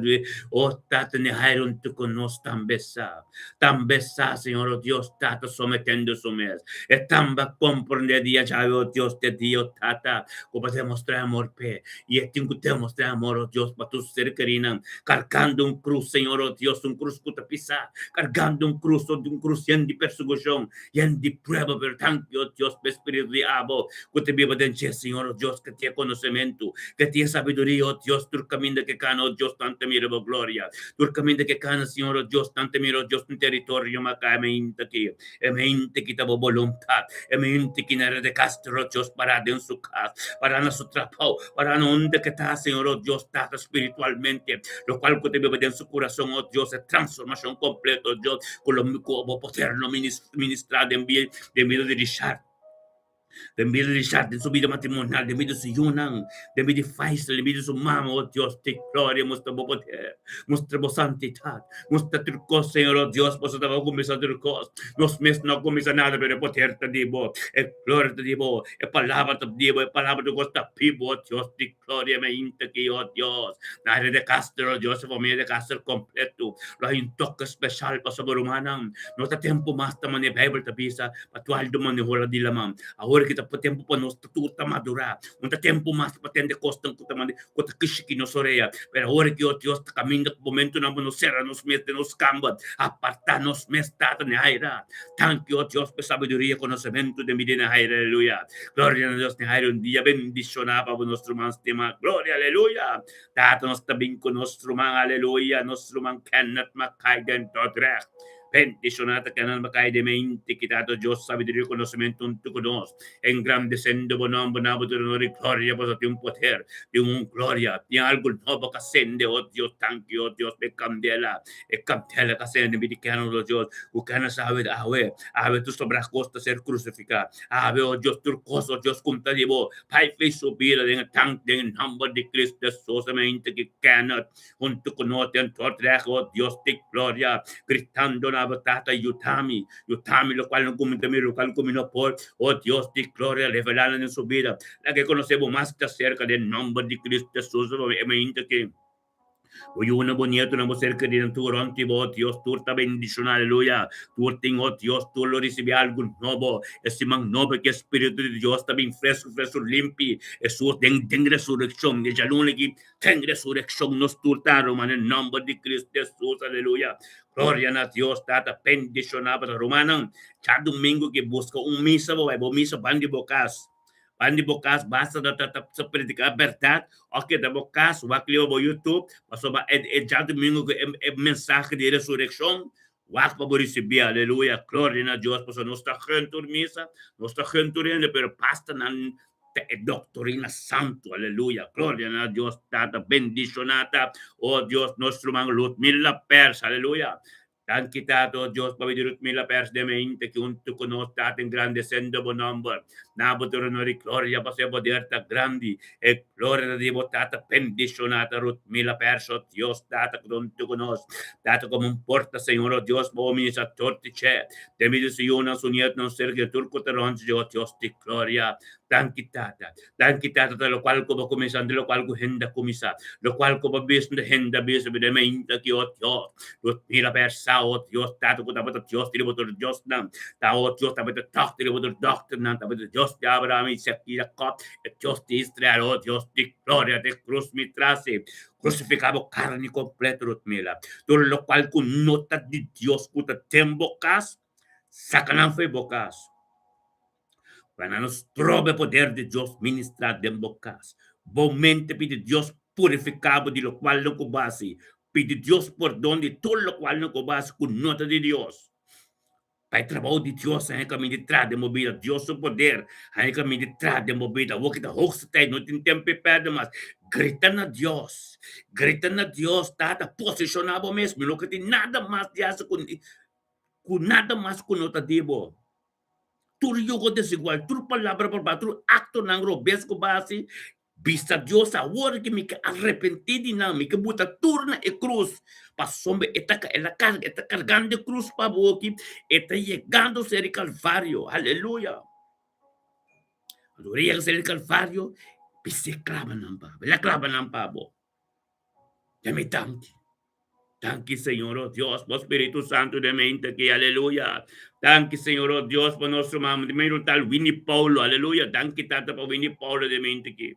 o Tata, ne hair huntu ku nos tambe sa, tambe sa, Señor, o Dios, Tata, sometendo su mes, e tambe a komprendé dia djawe, o Dios, te dia, o Tata, ku bo demostrá amor p'e, i e tin ku demostrá amor, o Dios, pa tur ser kerínan, kargando un krus, Señor, o Dios, un krus ku ta pisá, kargando un krus, o un krus yen di persekushon, Yen di prueba, pero danki, o Dios, pa e Spiritu di abo ku ta biba den dje, Señor, o Dios, ke tin e konosementu, ke tin e sabiduria, o Dios, tur kaminda ke kana, o Dios, nan ta mira bo gloria. Tur kaminda ke kana, Señor, o Dios, nan ta mira, o Dios, un teritorio maká e mente aki, e mente ki ta bo boluntat, e mente ki na rede Castro, o Dios, pará den su kas, pará na su trabou, pará na unda ke ta, Señor, o Dios, Tata, spiritualmente, lokual ku ta biba den su kurason, o Dios, e transformashon kompleto, o Dios, ku lo ku bo poder lo ministrá den bida den bida di Richard, den bida di Richard, den su bida matrimonial, den bida di su yunan, den bida di Faisal, den bida di su mama, oh Dios di gloria, mustra bo poder, mustra bo santidat, mustra tur kos, Señor, oh Dios, pasobra bo a kuminsá tur kos, nos mes no a kuminsá nada, pero e poder ta di bo, e gloria ta di bo, e palabra ta di bo, e palabra di Dios ta bibu, oh Dios di Gloria me inta ki, oh Dios. Na área de Castro, oh Dios, e familia de Castro completo. Lo hay un toque special pa soba rumannan. No ta tempo mas ta mane Bijbel ta bisa pa tualdo mane hola di laman. Awor Awor ki ta tempu pa nos tur ta madurá. No ta tempu mas pa tende kosnan ku ta manda ku ta kishiki nos orea. Pero awor ki, o Dios, ta kaminda ku momentunan pa nos sera nos mes den nos kamber, apartá nos mes, Tata, den haira. Danki, o Dios, pa e sabiduria i konosementu den bida den haira. Aleluya. Gloria na Dios den haira. Un dia bendishoná pa bo, nos ruman stimá. Gloria, aleluya. Tata, nos ta bin ku nos ruman, aleluya, nos ruman Kenneth Mackay den Dordrecht. Bendishoná ta Kenneth Mackay den mente ki Tata Dios sabiduria i konosementu huntu ku nos. Engrandesendo bo nomber na bo tur honor i gloria, pasobra tin un poder, tin un gloria, tin algu nobo ka sende, o Dios. Danki, o Dios, pa e kandela, e kandela ka sende den bida di Kenneth, o Dios, ku Kenneth sabe awe, awe tur sobrá kos ta ser krusifiká. Awe, o Dios, tur kos, o Dios, kumta di bo. Pai fe su bida den e tank den e nomber di Cristo Jesus mente ki Kenneth hunto ku nos den Dordrecht o Dios di gloria gritando na bo tata yutami yutami lokual no kuminta mi lokual ku mi no por o Dios di gloria revelá nan den su bida laga e konosé bo mas ta serka den nomber di Cristo Jesus mente ki Bo yunan, bo nietonan, bo ser keridonan, tur rònt di bo, o Dios, tur ta bendishoná, aleluya. Tur tin, o Dios, tur lo risibí algu nobo. E siman nobo ku e Spiritu di Dios ta bin fresku, fresku, limpi. Hesus den, den resurekshon. E djaluna aki, den resurekshon nos tur ta, ruman, den nòmber di Kristu Hesus, aleluya. Gloria na Dios, Tata, bendishoná bo ta, rumannan. Djadumingu ki buska un misa bo bai, bo misa ban di bo kas. Ban di bo kas basta ta ta ta prediká bèrdat òf keda bo kas wak liba bo youtube pasobra e e djadumingu ku e e mensahe di resurekshon wak pa bo risibí aleluya gloria na Dios pasobra nos ta gun tur misa nos ta gun tur hende pero basta nan ta e doktorina santu aleluya gloria na Dios tata bendishoná ta oh Dios nos ruman Ludmila Pers aleluya Danki Tata, o Dios, pabia di Rutmila Pers de mente ki huntu ku nos ta engrandesendo bo nomber. Na bo tur honor i gloria, pasobra e poder ta grandi. E gloria ta di bo Tata. Bendishoná ta Rutmila Pers, o Dios, Tata, ku ta huntu ku nos. Tata, komo un porta, Señor, o Dios, pa bo ministra tur di dje. Den bida di su yunan, su nietonan, su ser kerido, tur ku ta rònt dje, o Dios di gloria. Danki Tata. Danki Tata ta lokual ku bo kuminsá, no lokual ku hende a kuminsá. Lokual ku bo bisa, no hende a bisa, pero e mainta ki, o Dios, nos mira pèrsá, o Dios, Tata ku tabata Dios di riba tur diosnan, ta, o Dios, tabata dòkter riba tur dòkternan, tabata Dios di Abraham, Isaac i Jakòb, e Dios di Israel, o Dios di gloria, den krus mi trase, krusifiká bo karni kompleto, nos mira. Tur lokual ku no ta di Dios ku ta den bo kas, saka nan fo'i bo kas. Pa nan no stroba e poder di Dios ministrá den bo kas. Bo mente pidi Dios purifiká bo di lokual no ku bo hasi. Pidi Dios pordon di tur lokual no ku bo hasi ku no ta di Dios. Pa e trabou di Dios haña kaminda di traha den bo bida. Dios su poder haña kaminda di traha den bo bida. Awor ki ta hoogste tijd, no tin tempu pa pèrdè mas. Grita na Dios. Grita na Dios, Tata, posishoná bo mes. Mi no ke tin nada mas di hasi ku nada mas ku no ta di bo. Tur yugo desigual, tur palabra barbá, tur aktonan robes ku bo a hasi, bisa Dios awor ke mi ke arepentí di nan, mi ke buta tur na e krus, pasobra e ta el a karga, e ta kargando e krus pa bo aki, e ta yegando ser di Kalvario, aleluya. Ora e yega ser di Kalvario, bisa e klaba nan pa bo, el a klaba nan pa bo. Dame danki. Danki Señor oh Dios pa Spiritu Santu den mente aki aleluya. Danki Señor oh Dios pa nos ruman di medio tal Winnie Paulo aleluya. Danki Tata pa Winnie Paulo den mente aki.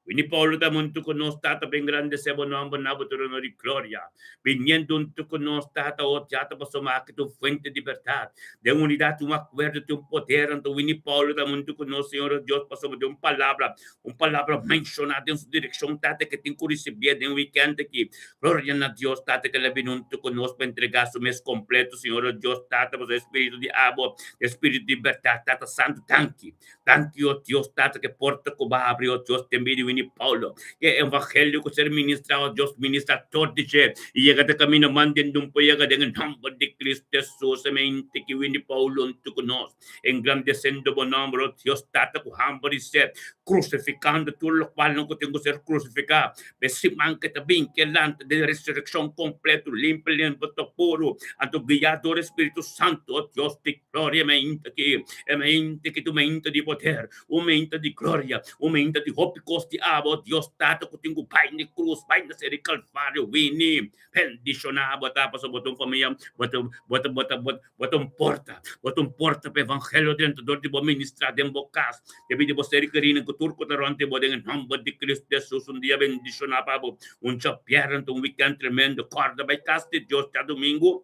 Winnie Paulo ta huntu ku nos Tata pa engrandesé bo nomber na bo trono di gloria. Biniendo huntu ku nos Tata oh Tata pasobra aki ta un fuente di bèrdat. Den unidat tin un akuerdo tin un poder anto Winnie Paulo ta huntu ku nos Señor oh Dios pasobra den un palabra Un palabra menshoná den su direkshon, Tata, ke tin ku risibié den wikènt aki. Gloria na Dios, Tata, ke el a bini huntu ku nos pa entregá su mes kompleto, Señor o Dios, Tata, pasobra e Spiritu di abo, e Spiritu di bèrdat, Tata Santu, danki. Danki, o Dios, Tata, ke porta ku bo a habri, o Dios, den bida di Winnie Paulo. Ke e evangelio ku ser ministrá, o Dios, ministrá tur di dje i yega ta kaminda mandendo un por yega den e nòmber di Cristo Hesus. Amén. Te ki Winnie Paulo huntu ku nos. Engrandesendo bo nomber, o Dios Tata, ku hamber i sed, krusifikando tur lokualnan ku tin ku ser krusifiká. Be siman ke ta bin, ke lanta den resurekshon kompleto, limpi, limpi, ta puru, anto guiá dor e Spiritu Santu, o Dios di gloria, e mainta aki, e mainta aki ta un mainta di poder, un mainta di gloria, un mainta di hopi kos di. abo, Dios Tata ku tin ku bai na e krus, bai na seri Kalvario, wini, bendishoná bo ta pasobra bo ta un famia, bo ta, bo ta, bo ta, bo ta un porta, bo ta un porta pa evangelio drenta dor di bo ministrá den bo kas, debí di bo seri kerinan ku tur ku ta rònt di bo den e nòmber di Kristu Hesus. Un dia bendishoná pa bo, un djabièrnè, un wikènt tremendo. Kòrda bai kas di Dios djadumingu.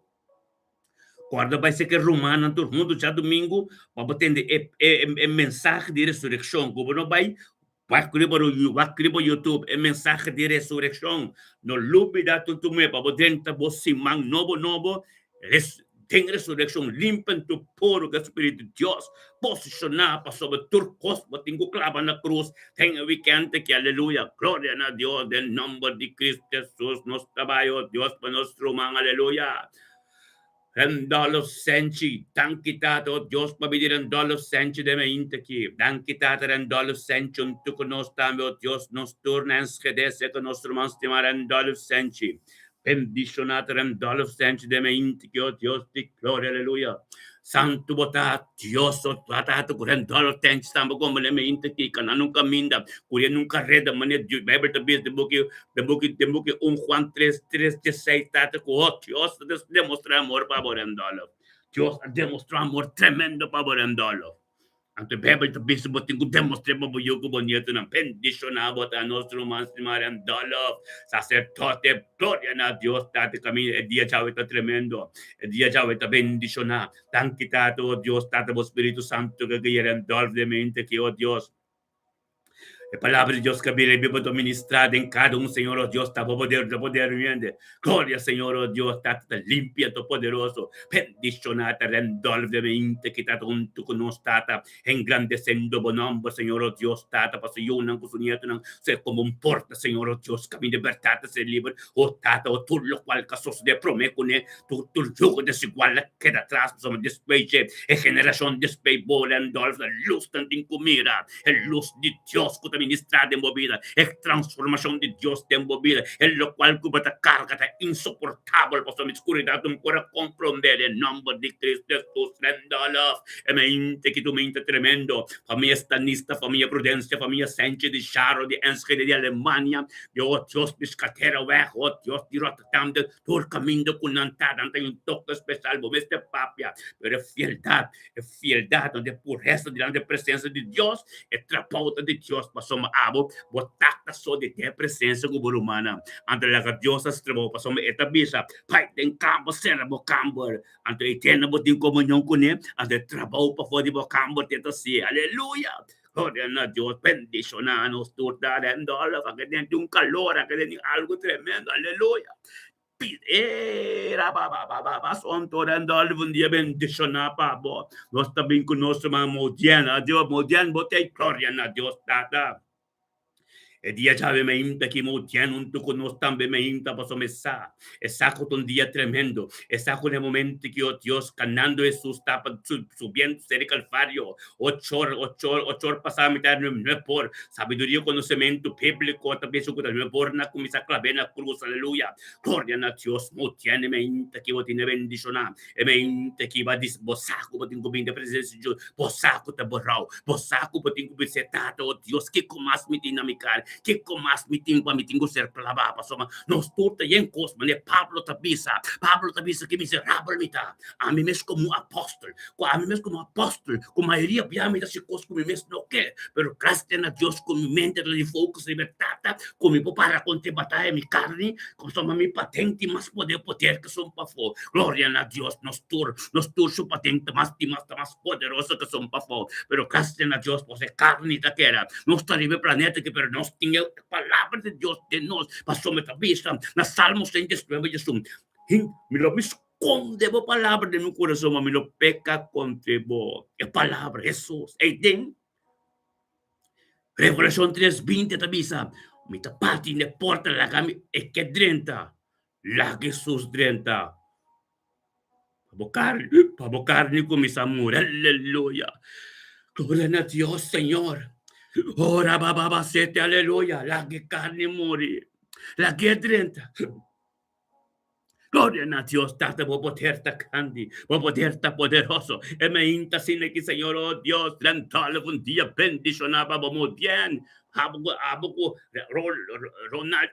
Kòrda bai seke rumannan tur huntu djadumingu pa bo tende e e mensahe di resurekshon. Ku bo no bai, wak riba wak riba YouTube e mensahe di resurekshon. No lubida tuntumé pa bo drenta bo siman nobo nobo res den resurekshon limpi anto puru ku e Spiritu di Dios posishoná pasobra tur kos bo tin ku klaba na krus den e wikènt aki. Aleluya! Gloria na Dios den nòmber di Kristu Hesus nos ta bai, o Dios, pa nos ruman. Aleluya! Rendolf Senchi, Danki Tata, o Dios pa bini Rendolf Senchi den mainta aki. Danki Tata Rendolf Senchi huntu ku nos tambe, o Dios, nos tur na Enschede serka nos ruman stimá Rendolf Senchi. Bendishoná ta Rendolf Senchi den mainta aki, o Dios di gloria, aleluya. Santu bo ta, Dios, o Tata, ku Rendolf Senchi tambe komo den mainta aki, kana nun kaminda, kuria nun kareda, manera Beibel ta bisa den buki Den buki den buki un Juan tres tres dieseis ta ku ho Dios ta demostrá amor pa bo Randolph. Dios a demostrá amor tremendo pa bo Randolph. Anto e Bijbel ta bisa bo tin ku demostr'é pa bo yu ku bo nietonan. Bendishoná bo ta nos ruman stimá Randolph. Saserdote, gloria na Dios Tata kaminda e dia djawe ta tremendo. E dia djawe ta bendishoná. Danki Tata, o Dios Tata bo Spiritu Santu ke guia Randolph den mente aki, o Dios. E palabra di Dios ka bira i bo ta ministrá den kada un, Señor, oh Dios, ta bo poder, ta poder mi hende. Gloria, Señor, oh Dios, Tata ta limpia, ta poderoso. Bendishoná ta Randolph den mente ki ta huntu ku nos, Tata, engrandesendo bo nomber, Señor, oh Dios, Tata, pa su yunan ku su nietonan ser komo un porta, Señor, oh Dios, kaminda e bèrdat ta ser liber, oh Tata, oh tur lokual ka sosodé promé kuné. Tur tur yugo desigual a keda atras pasobra despues dje e generashon despues bo Randolph e lus nan tin ku mira e lus di Dios ku ta ministra den bo bida e transformashon di Dios den bo bida e lokual ku bo ta karga ta insoportabel pasobra mi skuridat no por a komprondé den nòmber di Cristo Jesus Randolph e mente ki tu mente tremendo famia Stanista famia Prudencia famia Sanchez di Charo di Enschede di Alemania di oh Dios Piscatereweg oh Dios di Rotterdam de Tur kaminda ku nan ta, nan ta un toke spesial. Bo mester papia, pero e fieldat, e fieldat, e puresa dilanti e presensia di Dios, e trabou ta di Dios, pasobra abo bo takta so di den e presensia ku bo rumannan. Anto laga Dios hasi trabou, pasobra e ta bisa, Bai den kamber, sera bo kamber. Anto e tende bo tin komunion kuné, anto e trabou pafó di bo kamber te ta hasi. Aleluya! Gloria na Dios, bendiciona nos tur ta den dòler, a den un calor, a den algo tremendo, aleluya. Era ba ba ba ba ba son tur den dòler un dia bendiciona pa bo. Nos ta bin cu nos hermano Modian, adios Modian, bo te gloria na Dios Tata. E dia djawe mainta ki Modian huntu cu nos tambe mainta pasobra mi sa, e sa cu ta un dia tremendo, e sa cu na e momento ki o Dios canando Jesus ta pa subiendo seri Calvario, ochor, ochor, ochor pasa mitad nuebe por, sabiduria conocemento biblico ta bisa cu ta nuebe por na cuminsa clabe na cruz, aleluya, gloria na Dios, Modian e mainta ki bo tin a bendiciona, E mente ki ba dis, Bo sa ku bo tin ku bin den presensia di Dios. Bo sa ku ta borau. Bo sa ku bo tin ku bis'é, Tata, o Dios, kiko mas mi tin na mi kar? Kiko mas mi tin pa mi tin ku ser klabá? Pasobra nos tur ta yen kos, manera Pablo ta bisa. Pablo ta bisa ki miserabel mi ta. Ami mes komo un apòstel, ku ami mes komo apòstel, ku mayoria bia mi ta hasi kos ku mi mes no ke. Pero grasia na Dios ku mi mente ta di focus riba e Tata, ku mi por para kontra e bataya mi karni, pasobra mi paten tin mas poder, poder ke son pafó. Gloria na Dios, nos tur, nos tur su patente mas di mas ta mas poderoso ke son pafó. Pero gracia na Dios, nos e carni ta keda. Nos ta riba e planeta aki, pero nos tin e palabra di Dios den nos. Pasobra mi ta bisa na Salmos 39 diesun, Hin, mi lo mi sconde bo palabra den mi curason, ma mi lo peca contra bo. E palabra, Jesus, ei den Revelacion 3, 20 ta bisa, Mi ta parti n'e porta, laga mi e ke drenta. Laga Hesus drenta pa bo karni, pa bo karni kuminsá muri. Aleluya! Gloria na Dios, Señor. Ora ba ba ba sete, aleluya. Laga e karni muri. Laga e drenta. Gloria na Dios, Tata, bo poder ta grandi, bo poder ta poderoso. E meinta asina ki, Señor, oh Dios, Randolph, un dia bendiciona pa bo mudien. Abo ku, abo ku Ronald,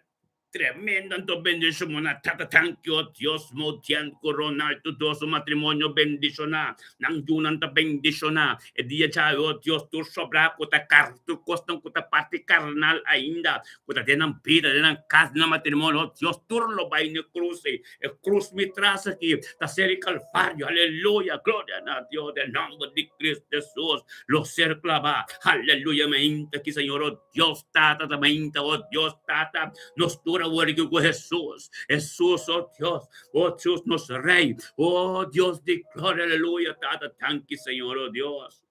Tremendo anto bendishona Tata thank you Dios motien ku Ronald tu dos su matrimonio bendishona nan yunan ta bendishona e dia djawe oh Dios tur sobra ku ta kar tur kosnan ku ta parti karnal ainda ku ta den nan bida den nan kas den nan matrimonio oh Dios tur lo bai na e krus ei e krus mi tras aki ta ser e kalvario aleluya gloria na Dios den nomber di Cristo Jesus lo ser klaba aleluya mainta ki Señor oh Dios Tata ta mainta, oh Dios Tata, nos tur a wòrdu ku Hesus, Hesus, oh Dios, oh Dios nos Rei, oh Dios di gloria, aleluya, Tata, danki Señor, oh Dios.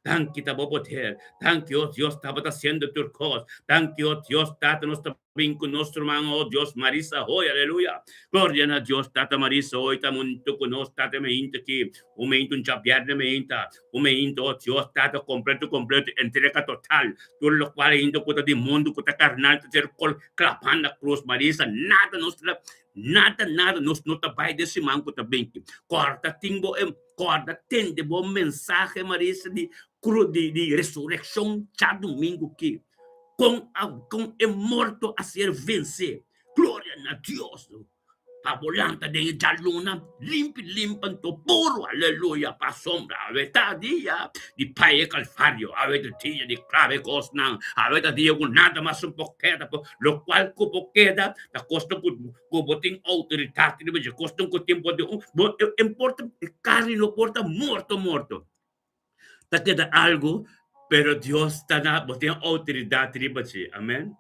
Danki ta bo poder, danki, oh Dios, tabata haciendo tur kos, danki, oh Dios, Tata, nos ta bin ku nos ruman, oh Dios, Marisa hoy, aleluya. Gloria na Dios, Tata Marisa hoy ta huntu ku nos, Tata mainta aki, un mainta un djabièrnè mainta, Un meinto, oh Dios, Tata, completo, completo, entrega total. Tur locual ainda cu ta di mundo, cu ta carnal, ta ser col clapa na cruz. Marisa, nada nos ta, nada, nada, nos no ta bay den siman cu ta binti. Corda tin bo, corda tende bo mensahe, Marisa, di cru, di, di resurreccion djadumingo ki. Con a, con e morto a ser vence. Gloria na Dios. Pa bo lanta den e djaluna limpi limpi anto puru, aleluya, pasobra awe ta dia di pai e kalvario, awe ta dia di klaba e kosnan, awe ta dia ku nada mas no por keda, lokual ku por keda ta kosnan ku ku bo tin outoridat riba dje, kosnan ku tin por bo importa e karni no por ta morto morto, ta keda algu pero Dios ta na bo tin outoridat riba dje, amen.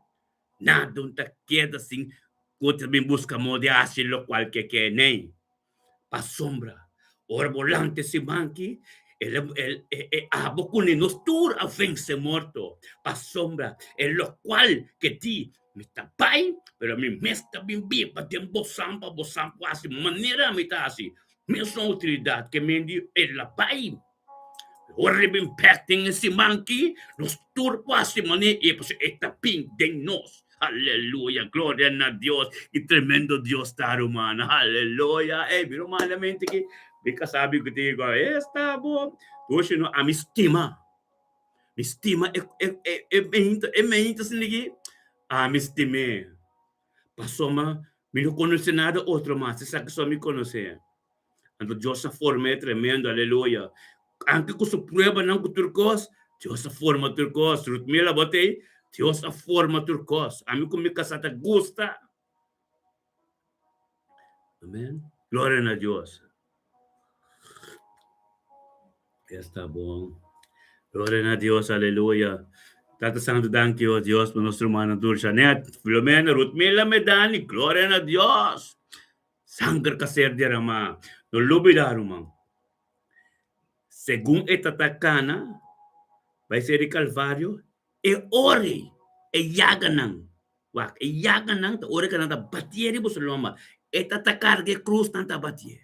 Nada un ta keda sin ku ta bin buska moda di hasi lokual ke ke nei. Pasobra ora bo lanta e siman aki, el el e abo kuné nos tur a vense morto. Pasobra e lokual ke di, Mi ta bai, pero mi mes ta bin biba den bosan pa bosan por hasi manera mi ta hasi. Mesun outoridat ke men di el a bai. Ora di bin bek den e siman aki, nos tur por hasi manera i pasobra e ta bin den nos. Aleluya! Gloria na Dios! Ki tremendo Dios ta, rumannan! Aleluya! Ey, mi ruman lamento ki mi kasá bin ku tin ku esta bo. Tur si no, ami stima. Mi stima e e e e meinta, e meinta asina aki, ami stim'é. Pasobra mi no konosé nada otro mas, esaki so mi konosé. Anto Dios a forma e tremendo, aleluya. Anke ku su pruebanan ku tur kos, Dios a forma tur kos. Ruthmila bo t'ei, Dios a forma tur kos. Ami ku mi kasá ta gusta. Amen. Gloria na Dios. Esta bon. Gloria na Dios, aleluya. Tata Santo, danki, oh Dios, pa nos rumannan tur, Janet, Filomena, Ruthmila, Medani, gloria na Dios. Sanger ka ser deramá. No lubidá, ruman. Segun e ta ta kana bai ser di Kalvario, e ora ei, e yaganan, wak, e yaganan ta ora ku nan ta batié riba su lomba. E ta ta karga e krus, nan ta batié.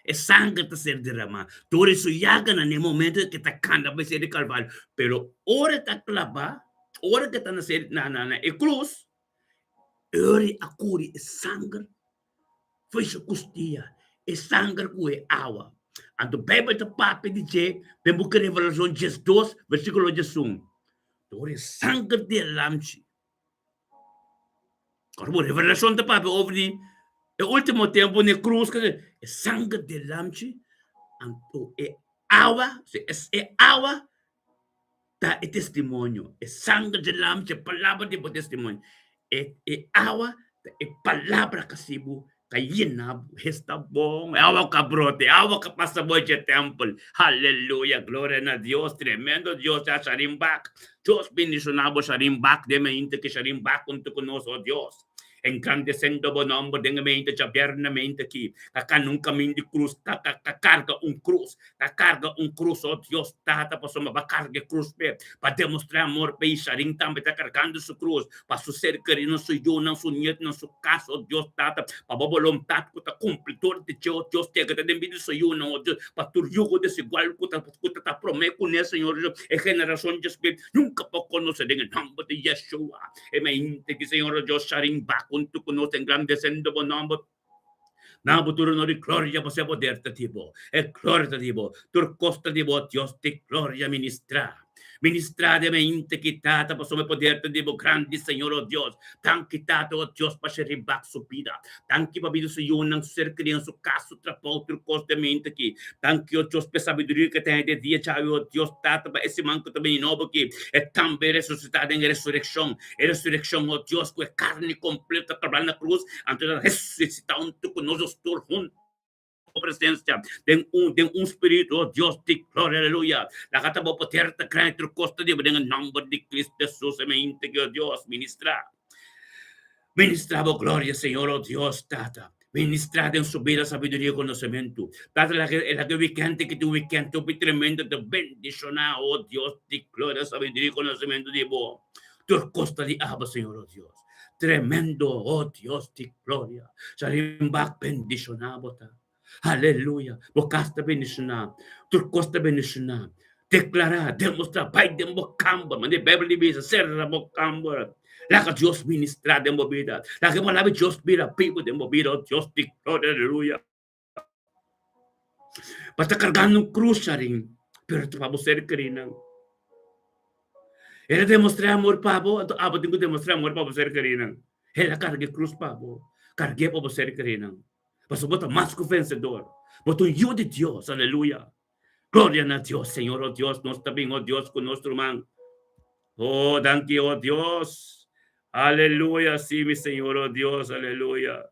E sanger ta ser deramá. Tur e su yaganan na e momento ku e ta kana bai ser di Kalvario. Pero ora e ta klabá, ora ku e ta na ser na na e krus, Uri a kuri e sanger for su kustia, e sanger ku e awa. Anto Beibel ta papia di dje den buki Revelashon 12, versíkulo 11. Dor e sanger di e lamchi. Ora bo Revelashon ta papia over di e último tempu na e krus, e sanger di e lamchi, anto e awa, e awa ta e testimonio, e sanger dje lam dje palabra di bo testimonio, e e awa ta e palabra ka si bo ka yena bo, esta bon, e awa ka brota, e awa ka pasa bo dje tempel, haleluya, gloria na Dios, tremendo Dios ta Sharin Bak, Dios bendiciona bo Sharin Bak, den mente ki Sharin Bak hunto ku nos, oh Dios. Engrandesendo bo nomber den e mente djabièrnamente aki, ta kana un kamin di krus, ta ta ta karga un krus, ta karga un krus, o Dios Tata, pasobra bo a karga e krus p'e, pa demostrá amor p'e, i Sharin tambe ta kargando su krus, pa su ser kerinan, su yunan, su nietnan, su kas, o Dios Tata, pa bo boluntat ku ta kumpli tur di dje, o Dios, kega ta den bida di su yunan, o Dios, pa tur yugo desigual ku ta ku ta ta promé kuné, Señor, e generashon djespe nunka por konosé den e nomber di Yeshua. E mente di Señor Dios Sharin ba huntu ku nos engrandesendo bo nomber. Na bo tur honor i gloria pasobra e poder ta di bo, e gloria ta di bo, tur kos ta di bo, Dios di gloria ministrá. Ministrá den mente ki Tata pasobra e poder ta di bo grandi Señor o Dios. Danki Tata o Dios pa Sheribak su bida. Danki pa bida su yunan, su ser kerí, su kas, su trabou, tur kos den mente ki. Danki o Dios pa e sabiduria ku e ta hende dia djawe o Dios Tata pa e siman ku ta bini nobo ki e tambe resusitá den e resurekshon. E resurekshon o Dios ku e karni kompleto ta klablá na krus anto e ta resusitá huntu ku nos tur huntu. Bo presencia den un den un spiritu, oh Dios di gloria, aleluya. Laga ta bo poder ta grandi tur cos ta di bo den e nomber di Cristo Jesus. E mente ki, oh Dios, ministra. Ministra bo gloria, Señor, oh Dios, Tata. Ministra den su bida sabiduria y conocimento. Tata, laga laga e weekend ki tin un weekend hopi tremendo ta bendiciona, oh Dios di gloria, sabiduria y conocimento di bo. Tur cos ta di abo, Señor, oh Dios. Tremendo, oh Dios di gloria. Sharimbak bendiciona bo ta. Aleluya. Bo cas ta bendiciona. Tur cos ta bendiciona. Declara, demostra, bai den bo camber. Mane Bijbel di bisa, cerra bo camber. Laga Dios ministra den bo bida. Laga bo labi Dios bira bibo den bo bida, oh Dios di gloria. Aleluya. Bo ta kargando un krus, Sharin, pero ta pa bo ser kerinan. El a demostrá amor pa bo, anto abo tin ku demostrá amor pa bo ser kerinan. El a karga e krus pa bo, karg'é pa bo ser kerinan. Pasobra bo ta mas ku vensedor. Bo ta un yu di Dios, aleluya. Gloria na Dios, Señor, oh Dios, nos ta bin, oh Dios, ku nos ruman. Oh, danki, oh Dios. Aleluya, sí, mi Señor, oh Dios, aleluya.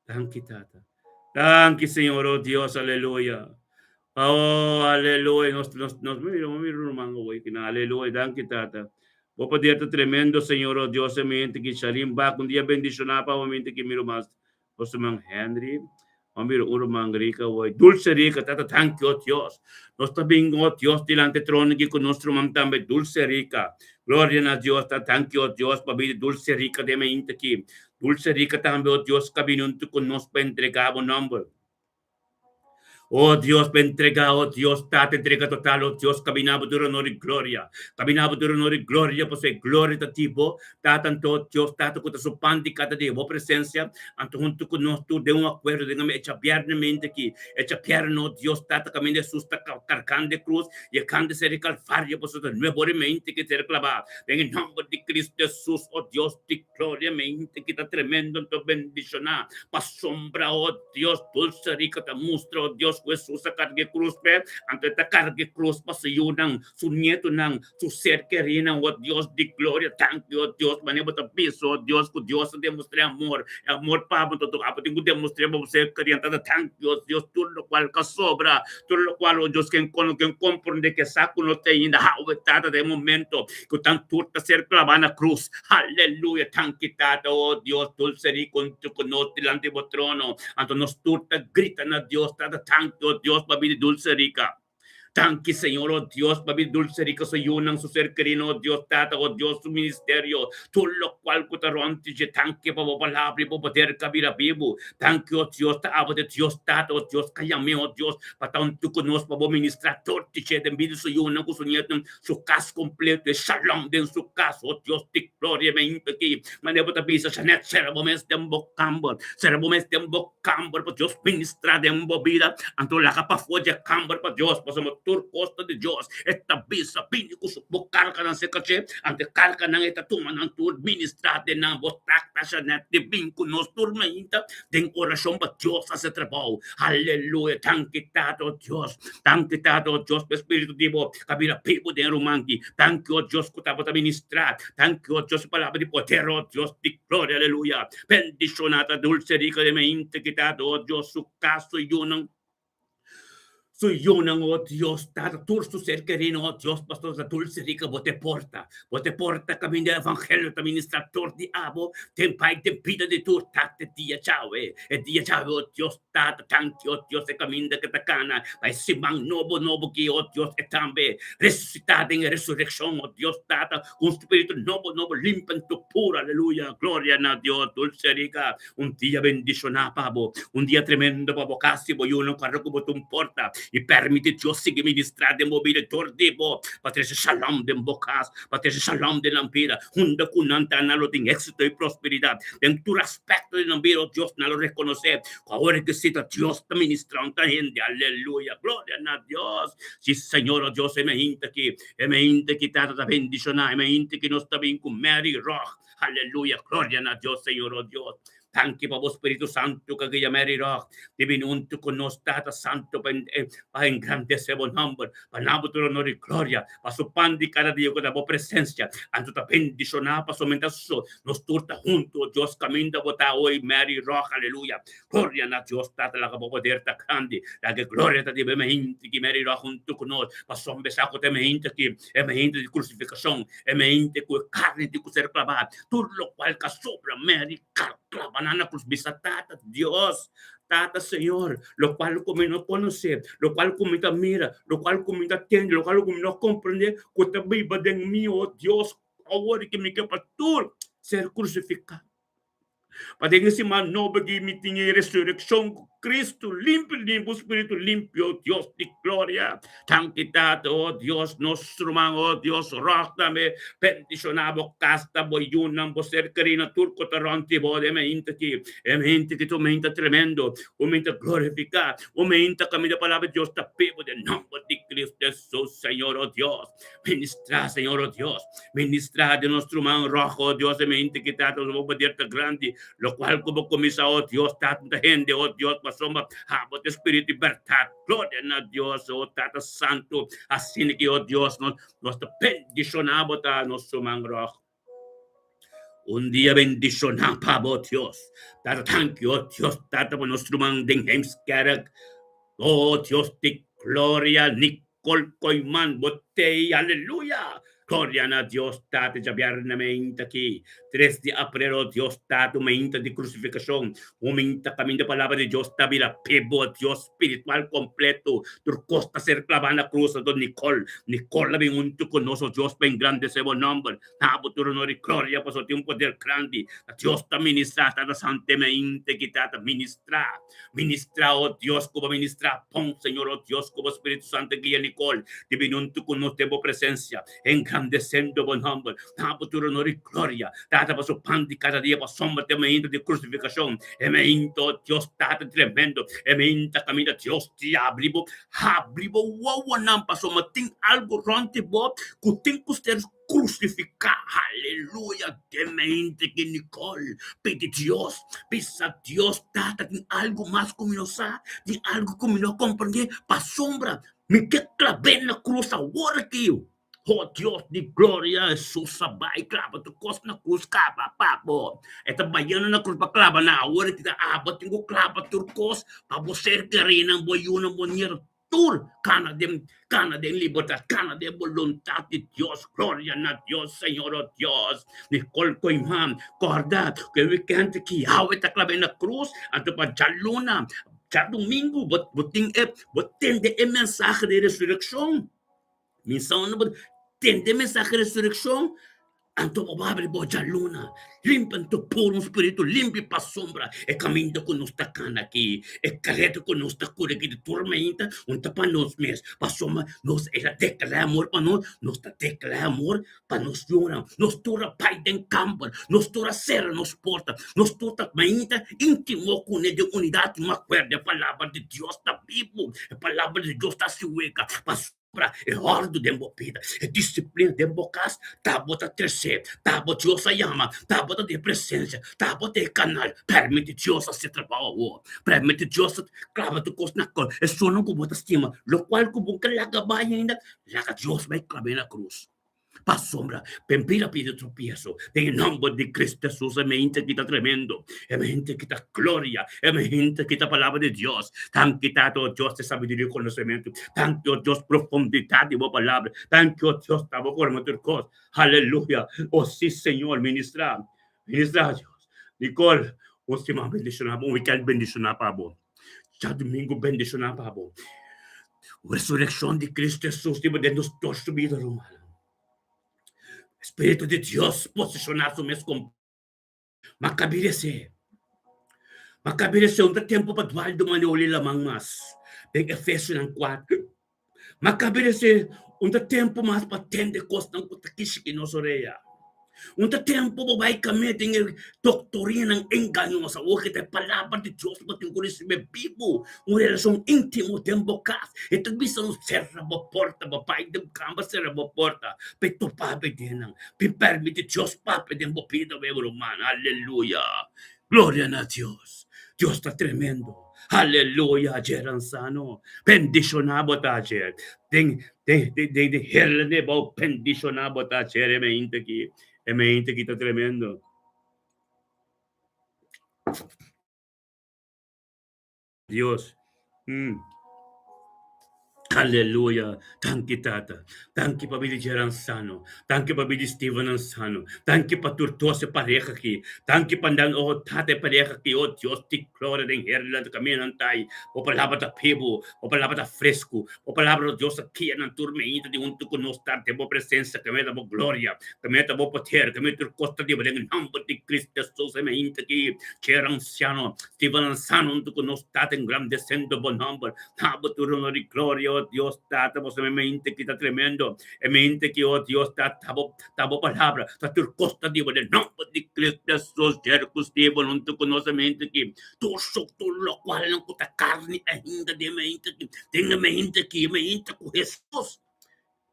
Danki Tata. Danki Señor, oh Dios, aleluya. Oh, aleluya. Nos, nos, nos, mira, mira ruman hoy, aleluya. Danki Tata. Bo poder ta tremendo, Señor, oh Dios, e mente ki Shalim bak un dia bendicioná pa mente ki miro mas. Nos ruman Henry, o miro un ruman Rica hoy. Dulce Rica, Tata, danki, oh Dios. Nos ta bin, oh Dios, dilante trono ki ku nos ruman tambe, Dulce Rica. Gloria na Dios, Tata, danki, oh Dios, pa bida Dulce Rica den mente ki. Dulce Rica tambe, oh Dios, ka bini huntu ku nos pa entregá bo nòmber. Oh Dios, pa entregá, oh Dios, Tata, entrega total, oh Dios, ka bini abo tur honor i gloria. Ka bini abo tur honor i gloria, pasobra e gloria ta di bo, Tata. Anto, oh Dios, Tata, ku ta su pan di kada dia, bo presensia, anto huntu ku nos tur den un akuerdo, den e djabièrnemente aki, e djabièrne, oh Dios, Tata, kaminda Hesus ta kargando e krus, Yegando ser e Kalvario, pasobra ta nuevo remente ki ser klabá. Den e nòmber di Cristo Hesus, o Dios di gloria, mente ki ta tremendo anto bendishoná. Pasobra, o Dios, dulce rico ta mustra, o Dios, ku Hesus a karga e krus p'e, anto e ta karga e krus pa su yunan, su nietonan, su ser kerínan, o Dios di gloria. Danki, o Dios, manera bo ta bisa, o Dios, ku Dios a demostr'é amor, e amor pa bo, anto abo tin ku demostr'é pa bo ser kerí. Anto ta danki, o Dios, tur lokual ka sobra. Tur lokual o Dios ken kono ken komprende ke sa ku no ta ainda hawe Tata den momento ku tan tur ta ser klabá na krus. Aleluya! Tanki Tata, o Dios dulse rico huntu ku nos dilanti bo trono. Anto nos tur ta grita na Dios Tata, tanki o Dios pa bida dulse rica. Danki Señor, o Dios, pa mi dulce rica su yunan, su ser querido, o Dios Tata, o Dios, su ministerio, tur locual cu ta rond di dje. Danki pa bo palabra y bo poder ca bira bibu. Danki, o Dios, ta abo di Dios Tata, o Dios, ca yam'é, o Dios, pa ta huntu cu nos, pa bo ministra tur di dje den bida su yunan cu su nietonan, su cas completo, e shalom den su cas, o Dios di gloria, mi ainda aki, manera bo ta bisa, Janet, cera bo mes den bo camber, cera bo mes den bo Kamber pa Dios ministra den bo bida, anto laga pafó dje kamber pa Dios, pasobra tur kos ta di Dios. E ta bisa, Bini ku su bo karganan serka dje, anto e karganan e ta tuma nan tur ministra den nan. Bo takta Jeanette di bin ku nos tur mainta den orashon pa Dios hasi trabou. Aleluya! Danki Tata, o Dios. Danki Tata, o Dios, pa e Spiritu di bo ka bira bibu den ruman ki. Danki, o Dios, ku tabata ministra. Danki, o Dios, palabra di poder, o Dios di gloria. Aleluya! Bendiciona ta dulce rica de mente ki ta do Dios su cas su yunan su yunan oh Dios tata tur su ser querido oh Dios pastor ta dulce rica bo te porta bo te porta caminda evangelio ta ministra tur di abo den pai den bida di tur tata e dia djawe e dia djawe oh Dios tata tanki oh Dios e caminda ke ta cana pa e siman nobo nobo ki oh Dios e tambe resucita den e resurreccion oh Dios tata Un spiritu nobo, nobo, limpi anto puro, aleluya, gloria na Dios, dulce rica, un dia bendiciona pa bo, un dia tremendo pa bo cas y bo yunan, cuando cu bo ta un porta, I permiti Dios sigui ministrá den bo bida dor di bo pa trese shalom den bo kas, pa trese shalom den nan bida. Hunda ku nan ta, nan lo tin éksito i prosperidat den tur aspekto di nan bida. O Dios, nan lo rekonosé ku awor ke si ta Dios ta ministrá un ta hende. Aleluya! Gloria na Dios! Si, Señor, o Dios, e meinta aki, e meinta aki Tata ta bendishoná, e meinta aki nos ta bin ku Mary Roch. Aleluya! Gloria na Dios, Señor, o Dios. Danki pa bo Spiritu Santu ku a guia Mary Roch di bini huntu ku nos, Tata Santu, pa pa engrandesé bo nòmber, pa na bo tur honor i gloria, pa su pan di kada dia ku ta bo presensia. Anto ta bendishoná pasobra mientras so nos tur ta huntu, o Dios, kaminda bo ta oy, Mary Roch. Aleluya! Gloria na Dios Tata, laga bo poder ta grandi, laga e gloria ta riba e mehinte ki Mary Roch huntu ku nos, pasobra mi sa ku ta e mehinte aki, e mehinte di krusifikashon, e mehinte ku e karni tin ku ser klabá. Tur lokual ka sobra Mary klaba nan na krus bisa Tata Dios, Tata Señor, lokual ku mi no konosé, lokual ku mi ta mira, lokual ku mi ta tende, lokual ku mi no komprendé ku ta biba den mi, o Dios, awor ke mi ke pa tur ser krusifiká. Pa den e siman nobo aki mi tin e resurekshon ku Kristu limpi limpi, un spiritu limpi, o Dios di gloria. Danki Tata, o Dios, nos ruman, o Dios, ròg tambe, bendishoná bo kas, ta bo yunan, bo ser kerí na tur ku ta rònt di bo den e mainta aki. E mainta aki ta un mainta tremendo, un mainta glorifiká, un mainta kaminda palabra di Dios ta bibu den nòmber di Kristu Hesus, Señor, o Dios. Ministrá, Señor, o Dios. Ministrá den nos ruman ròg, o Dios, e mainta aki, Tata, bo poder ta grandi. Lokual ku bo kuminsá, o Dios, Tata, ta hende, o Dios, pasobra abo ta e Spiritu di bèrdat. Gloria na Dios, o Tata Santu. Asina ki, o Dios, nos, nos ta bendishoná bo ta nos ruman ròg. Un dia bendishoná pa bo, Dios. Tata, tanki, o Dios, Tata, pa nos ruman den Heemskerk. O Dios di gloria, Nicole Koeiman, bo t'ei, aleluya! Gloria na Dios Tata djabièrnè meinta aki, tres di aprel, o Dios Tata, un meinta di krusifikashon, un meinta kaminda palabra di Dios ta bira p'e bo, Dios spiritual kompleto, tur kos ta ser klabá na krus, anto Nicole, Nicole a bin huntu ku nos, o Dios, pa engrandesé bo nòmber, na bo tur honor i gloria, pasobra tin un poder grandi, ta Dios ta ministrá, Tata Santu e meinta aki, Tata, ministrá. Ministra, oh Dios, ku bo ministra pon, Señor, oh Dios, ku bo Spiritu Santu guia Nicole di bini huntu ku nos den bo presensia, engrandesendo bo nòmber. Na bo tur honor i gloria. Tata, pa su pan di kada dia, pa sombra te meinta di krusifikashon, e meinta, oh Dios, Tata tremendo, e meinta kaminda Dios di habri bo, habri bo wowonan, pasobra tin algu rònt di bo ku tin ku ser Crucifica, aleluya, den mente ki Nicole pidi Dios, bisa Dios, Tata tin algo mas cu mi no sa, tin algo cu mi no comprende, pasobra mi ke clab'é na cruz awor aki. Oh Dios di gloria, Jesus a bay claba tur cos na cruz caba pa bo. E ta bayendo na cruz pa claba nan, awor aki ta abo tin cu claba tur cos pa bo ser kerinan, bo yunan, bo nieto. Tur kana den kana den libertad, kana den boluntad di Dios. Gloria na Dios, Señor, oh Dios. Nicole Koeiman, corda cu e weekend aki Yahweh ta clabe na cruz, anto pa djaluna, djadumingu bo bo tin e bo tende e mensahe di resureccion. Mi sa unda bo tende mensahe di resureccion, anto bo habri bo djaluna, limpi anto puru un spiritu limpi pasobra e kaminda ku nos ta kana aki, e kareta ku nos ta kore aki di tormenta, un ta pa nos mes, pasobra nos el a deklará amor pa nos, nos ta deklará amor pa nos yunan, nos tur a bai den kamber, nos tur a sera nos porta, nos tur ta mainta intimo kuné den unidat, no akuerdo e palabra di Dios ta bibu, e palabra di Dios ta hasi wega. Pasobra e òrdu den bo bida, e disiplina den bo kas, ta bo ta tresé, ta bo Dios a yama, ta bo ta den presensia, ta bo ta e kanal. Permiti Dios hasi e trabou awor. Permiti Dios klaba tur kos na kol. Esunnan ku bo ta stima, lokual ku bo ka laga bai ainda, laga Dios bai klab'é na krus. Pasobra pempira pidi tropieso den e nomber di Cristo Jesus. E mente kita tremendo, e mente kita gloria, e mente kita palabra di Dios. Danki Tata, oh Dios di sabiduria i konosementu. Danki, oh Dios, profundidat di bo palabra. Danki, oh Dios, ta bo forma tur kos. Aleluya. Oh si, Señor, ministra, ministra, Dios. Nicole, un siman bendishoná, un weekend bendishoná pa bo. Djadumingu bendishoná pa bo. Resurekshon di Kristu Hesus riba den nos dos bida, rumannan. Spiritu di Dios posishoná su mes kom. Ma kabirese. Ma kabirese un ta tempu pa dwaldu mane oli laman mas. Den Efesionan 4. Ma kabe un ta tempu mas pa tende kosnan ku ta kishiki nos orea. Un ta tempu bo bai kamia den e doktorinanan engañoso. Awor ke ta e palabra di Dios bo tin ku risibí bibu, un relashon íntimo den bo kas. E ta bisa nos, Sera bo porta, bo bai den kamba sera bo porta pa e topa bo den nan. Bin permiti Dios papia den bo bida, bo ruman. Aleluya! Gloria na Dios! Dios ta tremendo! Aleluya! Ayer ansano bendiciona bo ta ayer. Den den den den den herlene bo bendiciona bo ta ayer e meinte aki. E meinte aki ta tremendo. Dios. Mm. Aleluya. Danki Tata. Danki pa bidi Jeran sano. Danki pa bidi Steven sano. Danki pa tur 12 pareha aki. Danki pa nan, oh Tata, e pareha aki. Oh Dios di gloria den Herland kaminan tai. Bo palabra ta bibu. Bo palabra ta fresku. Bo palabra, oh Dios, ta kia nan tur meinte di huntu ku nos ta den bo presensia. Kaminda ta bo gloria. Kaminda ta bo poder. Kaminda tur kos ta di bo den e nomber di Cristo Jesus e meinte aki. Jeran sano. Steven sano huntu ku nos Tata engrandesendo bo nomber. Na bo tur honor i gloria, oh Dios Tata, bo sa e mente ki ta tremendo, e mente ki, oh Dios Tata, ta bo, ta bo palabra, ta tur kos ta di bo, den nomber di Cristo Jesus, jer ku Steven huntu ku nos e mente ki, tur su, tur lokualnan ku ta karni ainda den e mente ki, den e mente ki, e mente ku Jesus,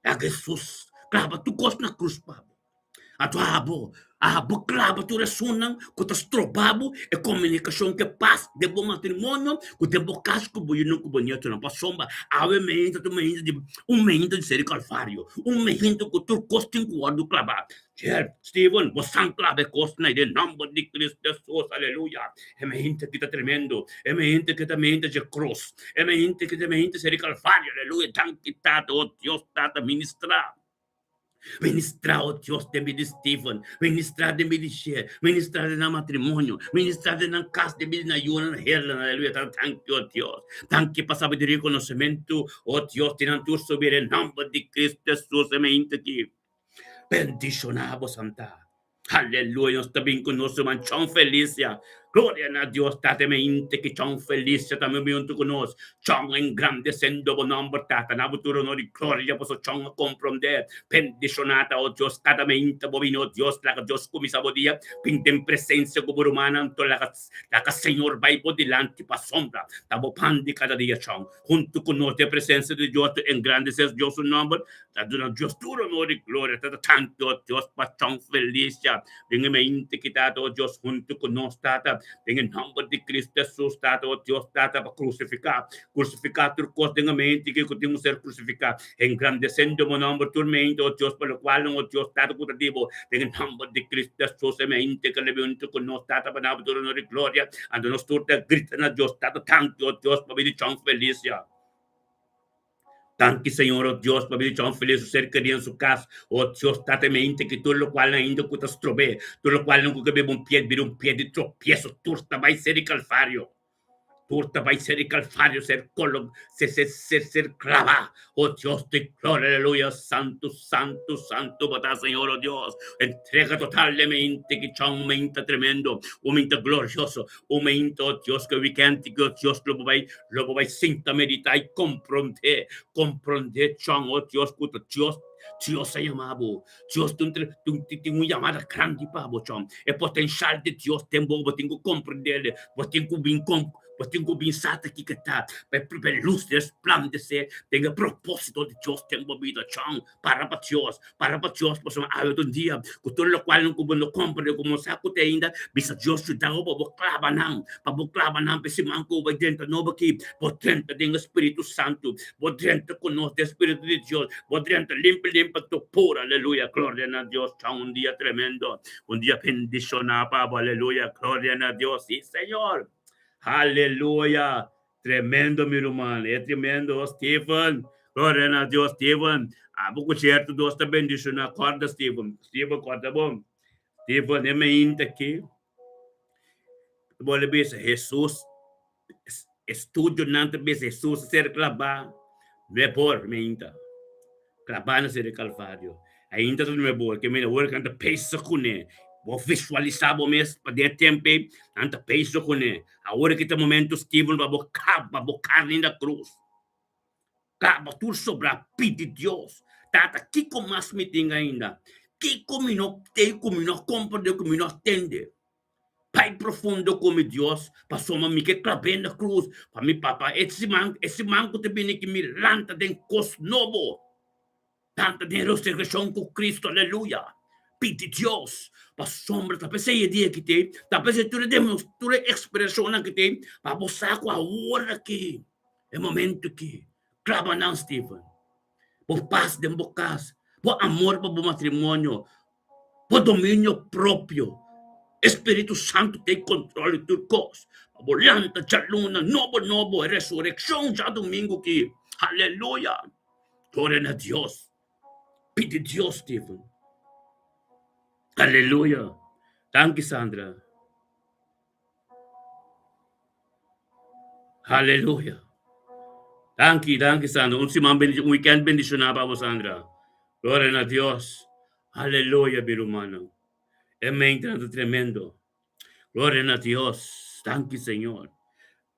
laga Jesus klaba tur kos na krus pa bo. Anto abo, abo klaba tur esunnan ku ta stroba bo e komunikashon ku e pas den bo matrimonio, ku den bo kas ku bo yunan ku bo nietonan. Pasobra awe meinta ta un meinta di un meinta di seri Kalvario, un meinta ku tur kos tin ku wòrdu klabá. Jer, Steven, bo san klaba e kosnan ei den nòmber di Kristu Hesus. Aleluya! E meinta ki ta tremendo, e meinta ki ta meinta dje krus, e meinta ki ta meinta seri Kalvario. Aleluya! Danki Tata, o Dios Tata, ministrá. Ministrá, oh Dios, den bida di Steven, ministrá den bida di Sher, ministrá den nan matrimonio, ministrá den nan kas, den bida di nan yunan, hernan, aleluya. Tata, danki, oh Dios. Danki pa sabiduria i konosementu, oh Dios, di nan tur subi den nòmber di Kristu Hesus, e meinta aki. Bendishoná bo, Santa. Aleluya, nos ta bin ku nos ruman Chon Felicia. Gloria na Dios, Tata, e mente ki Chon Felicia tambe bin huntu ku nos. Chon, engrandesendo bo nomber, Tata, na bo tur honor i gloria, pasobra Chon a komprondé. Bendishoná ta, o Dios, kada mente bo bini, o Dios, laga Dios kuminsá bo dia, bin den presensia ku bo rumannan, anto laga, laga Señor bai bo dilanti pasobra ta bo pan di kada dia, Chon. Huntu ku nos den presensia di Dios, ta engrandesé Dios su nomber, Ta duna Dios tur honor i gloria. Tata, tanki, o Dios, pa Chon Felicia. Den e mente ki, Tata, o Dios, huntu ku nos, Tata, den e nomber di Cristo Jesus, Tata, o Dios, Tata, pa krusifiká, krusifiká tur kos den e mente ki ku tin ku ser krusifiká, engrandesendo bo nomber tur mente, o Dios, pa lokualnan, o Dios, Tata, ku ta di bo, den e nomber di Cristo Jesus, e mente ki lebe huntu ku nos, Tata, pa na bo tur honor i gloria. Anto nos tur ta grita na Dios, Tata, tanki, o Dios, pa bini Chon Felicia. Danki Señor, oh Dios, pabia di Chon Feliz su ser kerí en su kas. Oh Dios, Tata mi ainda ki tur lokualnan ainda ku ta strob'é, tur lokualnan ku ke bebe un piet bira un piet di tropieso, tur ta bai ser di Kalvario. Tur ta bai ser di Kalvario, ser kolo, ser, ser, ser, ser klabá. Oh Dios di gloria, aleluya, santu, santu, santu bo ta Señor, oh Dios. Entrega total di mi ainda ki Chon, un mainta tremendo, un mainta glorioso, un mainta, oh Dios, ku e wikènt ki, oh Dios, lo bo bai Lo bo bai sinta meditá i komprondé, komprondé chon, oh Dios, ku ta Dios, Dios a yama bo. Dios tin un, tin un yamada grandi pa bo, chon. E potenshal di Dios den bo, bo tin ku komprendé, bo tin ku bin kom, bo tin ku bin sa ta kiko ta, pa e lus resplandesé den e propósito di Dios den bo bida, chon. Para pa Dios, para pa Dios, pasobra awe ta un dia ku tur lokual ku bo no komprende, ku bo no sa ku te ainda, bisa Dios yuda bo pa bo klaba nan, pa bo klaba nan pa e siman ku bo bai drenta nobo aki, bo drenta den e Spiritu Santu, bo drenta ku nos den Spiritu di Dios, bo drenta limpi limpi anto puro, aleluya, gloria na Dios, chon un dia tremendo, un dia bendishoná pa bo, aleluya, gloria na Dios, si Señor, aleluya. Tremendo mi ruman, e tremendo Steven. Gloria na Dios Steven. Abo ku cierto Dios ta bendiciona. Corda Steven. Steven corda bon. Steven e mainta aki. Bo le bisa Jesus estudionan ta bisa Jesus a ser claba. No e por mainta. Klabá na sede Kalvario. Ainda ta no e bo, ke mira awor nan ta pesa kuné. Bo visualisá bo mes pa den e tempu ei, nan ta pesa kuné. Awor ki ta momento Steven pa bo kaba bo karni na krus. Kaba tur sobrá pidi Dios, Tata, kiko mas mi tin ainda? Kiko mi no tei ku mi no komprendé, ku mi no tende? Bai profundo ku mi, Dios, pasobra mi ke klab'é na krus pa mi papa. E siman, e siman ku ta bini ki mi lanta den kos nobo. Lanta den resurekshon ku Kristu, aleluya! Pidi Dios pasobra ta p'esei e dia ki tin, ta p'esei tur e demos, tur e ekspreshonnan ki tin, pa bo sa ku awor aki, e momento aki, klaba nan, Steven. Bo pas den bo kas, bo amor pa bo matrimonio, bo dominio propio. E Spiritu Santu ta e kontrol di tur kos. Pa bo lanta djaluna nobo nobo, e resurekshon djadumingu aki. Aleluya! Gloria na Dios. Pidi Dios, Steven. Aleluya. Danki, Sandra. Aleluya. Danki, danki, Sandra. Un siman bendici, un weekend bendiciona pa bo, Sandra. Gloria na Dios. Aleluya, mi rumannan. E mente ta tremendo. Gloria na Dios. Danki, Señor.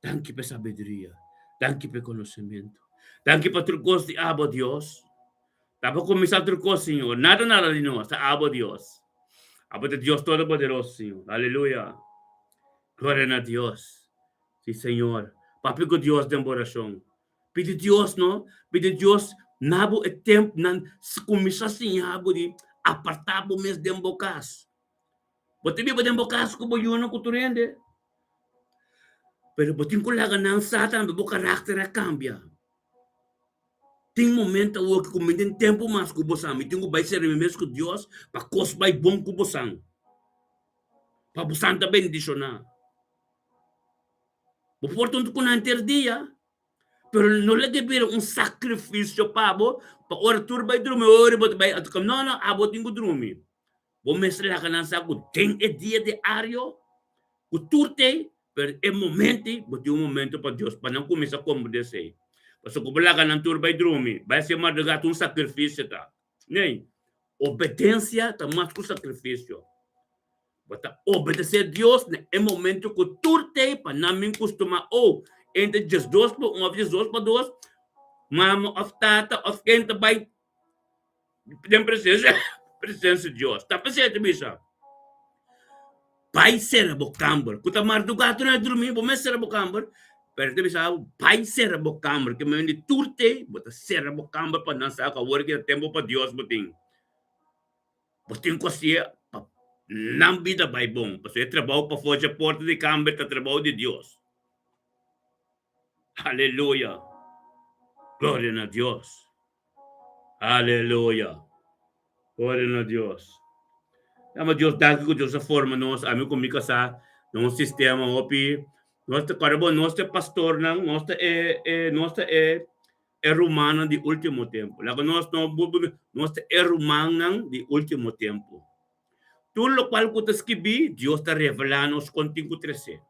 Danki pa e sabiduria. Danki pa e konosementu. Danki pa tur kos di abo, Dios. Ta bo kuminsá tur kos, Señor. Nada, nada di nos. Ta abo, Dios. Abo ta Dios Todopoderoso, Señor. Aleluya. Gloria na Dios. Sí, Señor. Papia ku Dios den bo orashon. Pidi Dios, no? Pidi Dios na bo e tempunan kuminsá siña bo di apartá bo mes den bo kas. Bo ta biba den bo kas ku bo yunan ku tur hende, pero bo tin ku laga nan sa tambe bo karakter a kambia. Tin momento awor ku mi tin tempu mas ku bosan, mi tin ku bai sera mi mes ku Dios pa kos bai bon ku bosan, pa bosan ta bendishoná. Bo por ta huntu ku nan henter dia, Pero no laga bira un sacrificio pa bo, pa ora tur bai drumi, ora bo ta bai atu cama. No, no, abo tin cu drumi. Bo mester laga nan sa cu den e dia diario, cu tur t'ei, pero e momento ei, bo tin un momento pa Dios, pa nan cuminsa comprende esei. Pasobra cu bo laga nan tur bai drumi, bai haci madruga, ta un sacrificio ta. Nei, obedencia ta mas cu sacrificio. Bo ta obedesé Dios na e momento ku tur tei pa nan bin kustumá o entre 12 pa un òf 12 pa dos, mama òf tata òf ken ta bai den presensia presensia di Dios. Ta p'esei ta bisa, Bai sera bo kamber. Ku ta mardugá tur nan a drumí, bo mes sera bo kamber. Pero ta bisa bo, bai sera bo kamber. Ke men di tur tei, bo ta sera bo kamber pa nan sa ku awor ki ta tempu pa Dios bo tin. Bo tin ku hasié pa nan bida bai bon, pasobra e trabou pafó dje porta di kamber ta trabou di Dios. Aleluya! Gloria na Dios! Aleluya! Gloria na Dios! Yama Dios danki ku Dios a forma nos, ami ku mi kasá, den un sistema hopi. Nos ta kòrda bo, nos ta e pastornan, nos ta e, e, nos ta e e rumannan di último tempu. Laga nos no nos ta e rumannan di último tempu. Tur lokual ku ta skibí, Dios ta revelá nos kon tin ku tresé.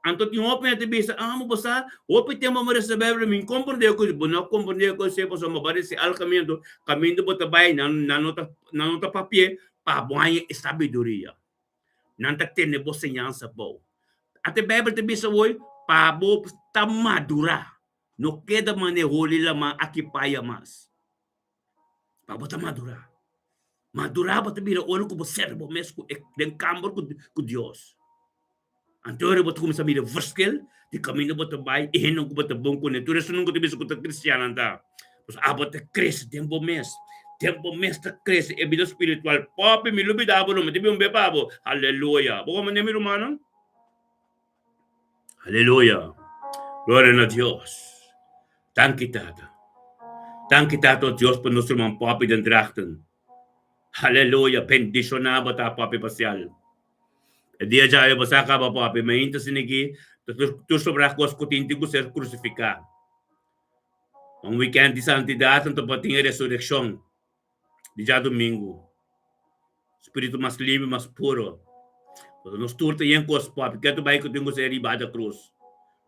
Anto tin hopi hende ta bisa, ah, bo sa, hopi tempu mi resa Beibel, mi komprendé ku bo no komprendé ku esei pasobra bo a resi alkamentu, kaminda bo ta bai, nan nan no ta nan no ta papi'é pa bo haña e sabiduria. Nan ta tene bo señansa bou. Ata e Beibel ta bisa woi, pa bo ta madurá. No keda mane holi laman aki paya mas. Pa bo ta madurá. Madurá bo ta bira ora ku bo sera bo mes ku e den kamber ku ku Dios. Anto ora bo ta kuminsá mira verschil di kaminda bo ta bai i hendenan ku bo ta bon kuné. Tur esun ku ta bisa ku ta kristiannan ta. Pasobra abo ta krese den bo mes. Den bo mes ta krese e bida spiritual. Popi mi lubidá bo no, mi ta bin un be pa bo. Aleluya. Bo komprendé mi rumannan? Aleluya! Gloria na Dios! Danki Tata. Danki Tata o Dios pa nos ruman Poppy den Drachten. Aleluya! Bendishoná bo ta Poppy Pasial. E dia djawe bo sa kaba Poppy, mainta siniki tur sobrá kos ku tin tin ku ser krusifiká. Un weekend di santidat anto pa tin e resurekshon. Di djadumingu, spiritu mas limpi, mas puro. Pasobra nos tur ta yen kos popi, ke ta bai ku tin ku ser riba da krus.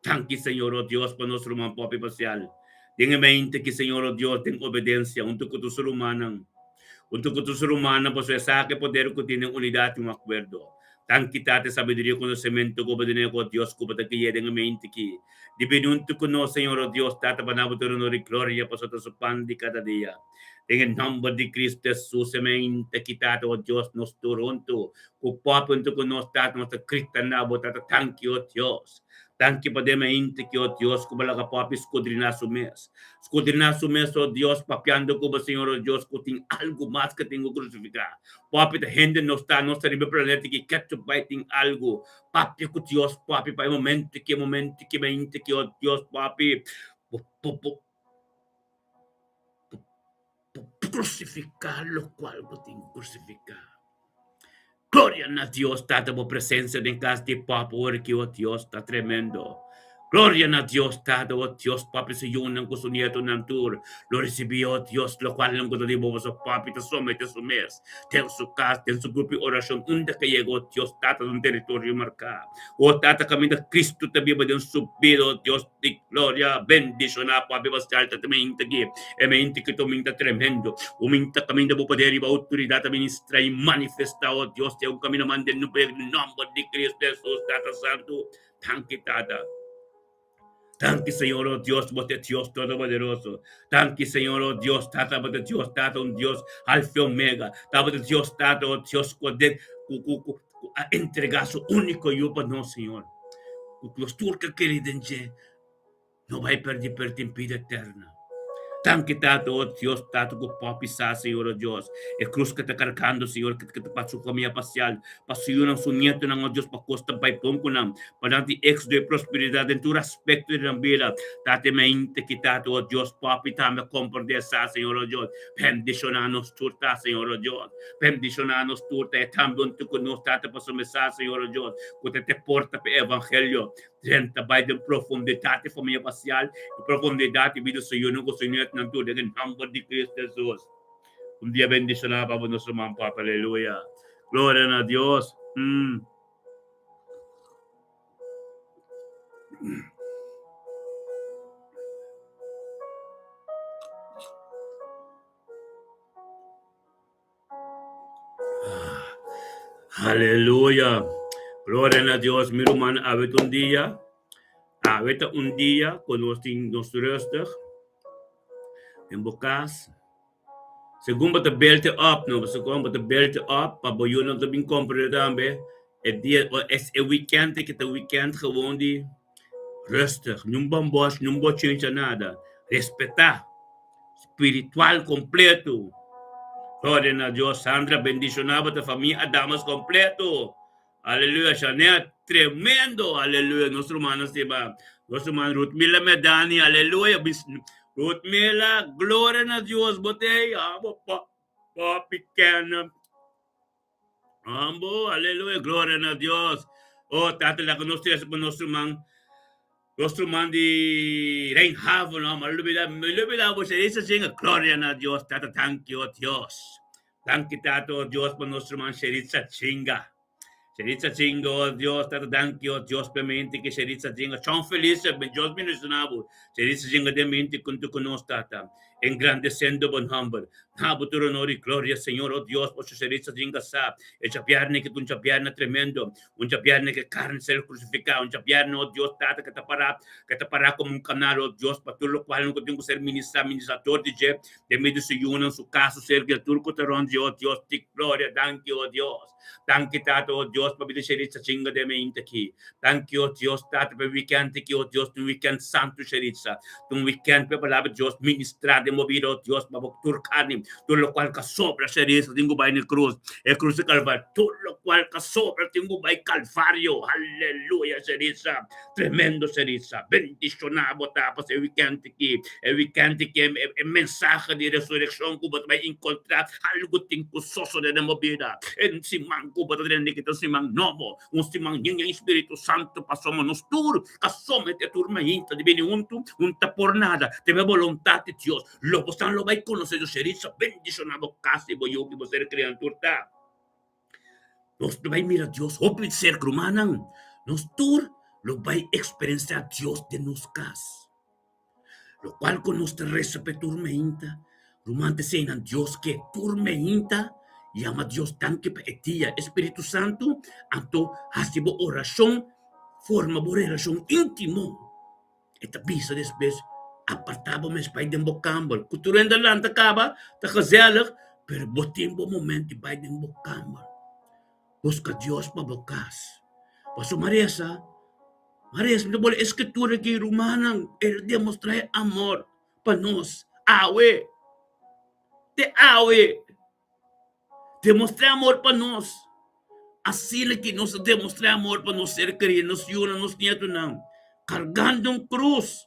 Danki Señor o Dios pa nos ruman popi pasial. Den e mente ki Señor o Dios den obedensia huntu ku tur su rumannan. Huntu ku tur su rumannan pasobra e sa ke poder ku tin den unidat i un akuerdo. Danki Tata e sabiduria i konosementu ku bo duna ku o Dios ku bo ta guia den e mente ki. Di bini huntu ku nos, Señor o Dios Tata pa na bo tur honor i gloria pasobra ta su pan di kada dia. Den e nòmber di Kristu Hesus e mente ki Tata o Dios nos tur huntu ku papia huntu ku nos Tata nos ta grita na bo Tata danki o Dios. Danki pa den mente ki o Dios ku bo laga papia skudriná su mes. Skudriná su mes o Dios papiando ku bo Señor o Dios ku tin algu mas ku tin ku krusifiká. Papia ta hende nos ta, nos ta riba e planeta ki ketu bai tin algu. Papia ku Dios, papia pa e momento ki, e momento ki, mente ki, oh Dios, papi, bo, bo, bo, bo, bo krusifiká lokual bo tin ku krusifiká. Gloria na Dios, Tata, bo presensia den kas di Papa ora ki, oh Dios, ta tremendo. Gloria na Dios, Tata, oh Dios, Papi su yunan ku su nietonan tur lo risibí, oh Dios, lokual nan ku ta di bo pasobra Papi ta somete su mes den su kas, den su grupo di orashon, unda ke yega, oh Dios, Tata, ta un teritorio marká. Oh Tata, kaminda Kristu ta biba den su bida, oh Dios di gloria, bendishoná Papi Bastial ta mente aki, e mente ki ta un minta tremendo, un minta kaminda bo poder i bo outoridat ta ministrá i manifestá, oh Dios, den un kaminda manda den nòmber di Kristu Hesus, Tata Santu. Danki Tata. Danki Señor, oh Dios, bo ta Dios Todopoderoso. Danki Señor, oh Dios, Tata, bo ta Dios, Tata, un Dios Alfa y Omega. Tata, bo ta Dios, Tata, oh Dios, ku a ku ku ku ku a entregá su úniko Yu pa nos, Señor. Ku nos tur ke kere den dje. No bai perdi pero tin bida eterna. Danki Tata, oh Dios, Tata ku popi sa, Señor, oh Dios, e krus ke ta kargando, Señor, ke ta pa su famia pasial, pa su yunan, su nietonan, oh Dios, pa kos ta bai bon ku nan, pa nan tin éxito i prosperidat den tur aspekto di nan bida. Tata, e mente ki Tata, oh Dios, popi tambe a komprendé sa, Señor, oh Dios. Bendishoná nos tur ta, Señor, oh Dios. Bendishoná nos tur ta, e tambe untu ku nos, Tata, pasobra mi sa, Señor, oh Dios, ku ta te porta pa e evangelio. Drenta bai den profundidat di famia pasial i profundidat di bida su yunan ku su nietnan tur den e nomber di Cristo Jesus. Un dia bendishoná pa bo nos ruman papa aleluya. Gloria na Dios. Mm. Aleluya. Gloria na Dios. Mi ruman, awe ta un dia. Awe ta un dia ku nos tin nos rustig den bo kas. Segun bo ta belte op, no, segun bo ta belte op pa bo yunan ta bin komprende tambe e dia, e weekend ke ta weekend gewoon di rustig. Niun bòmbòsh, niun bochincha, nada. Respetá. Spiritual completo. Gloria na Dios. Sandra bendiciona bo ta famia Adamas completo. Aleluya. Janet tremendo. Aleluya. Nos rumannan stima. Nos ruman Ruth Mila Medani. Aleluya. Ruth Mila gloria na Dios bo te amo papi Ken. Ambo, aleluya, gloria na Dios. Oh, Tata, laga nos trese pa nos ruman, nos ruman di Rijnhaven, no, ma lubida, mi lubida bo se dice singa, gloria na Dios, Tata, danki, oh Dios. Danki, Tata, oh Dios, pa nos ruman Sheritza Chinga. Sheritza Chinga, oh Dios, Tata, danki, oh Dios, pa mente que Sheritza Chinga, chon feliz, ben Dios bendicioná bo. Sheritza Chinga den mente kunto ku nos, Tata. Engrandesendo bo nomber. Na bo tur honor i gloria, Señor, oh Dios, bo suseritsa tin kasá. E djabièrnè ke ta un djabièrnè tremendo, un djabièrnè ke karni ser krusifiká, un djabièrnè, oh Dios, Tata, ke ta pará, ke ta pará komo un kanal, oh Dios, pa tur lokual nan ku tin ku ser ministrá, ministrador di dje, den medio di su yunan, su kas, su ser tur ku ta rònt dje, oh Dios, di gloria. Danki, oh Dios. Danki, Tata, oh Dios, pabia di sheritsa chinga den meinta aki. Danki, oh Dios, Tata, pa e wikènt aki, oh Dios, ta un wikènt santu, sheritsa. Ta un wikènt pa e palabra di Dios ministrá den bo bida, oh Dios, pa bo tur karni, tur lokual ka sobra, sheritsa, tin ku bai na e krus, e krus di Kalvario. Tur lokual ka sobra tin ku bai Kalvario. Aleluya, sheritsa. Tremendo, sheritsa. Bendishoná bo ta pa e wikènt aki. E wikènt aki, e mensahe di resurekshon ku bo ta bai enkontrá, algu tin ku sosodé den bo bida. E siman ku bo ta drenta aki ta un siman nobo, un siman yen yen Spiritu Santu pasobra nos tur ka someté tur mainta di bini huntu, un ta por nada, te e boluntat di Dios. Lo bo san lo bai konosé Dios, Sheritza bendishoná bo kas i bo yu ki bo ser kriantur ta. Nos lo bai mira Dios hopi serka, rumannan. Nos tur lo bai eksperensiá Dios den nos kas. Lokual ku nos ta resa pa e tur meinta, ruman ta esei nan Dios ke tur meinta. Yama Dios danki pa e dia. E Spiritu Santu anto hasi bo orashon, forma bo relashon íntimo. E ta bisa despues, Apartá bo mes bai den bo kamber. Ku tur hende a lanta kaba, ta gezellig, pero bo tin bo momento di bai den bo kamber. Buska Dios pa bo kas. Pasobra mi a resa, mi a resa, mi ta bole e skritura aki, Rumannan, el a demostrá e amor pa nos awe, te awe. Demostrá amor pa nos. Asina ki nos a demostrá amor pa nos ser kerí, nos yunan, nos nietunan, kargando un krus.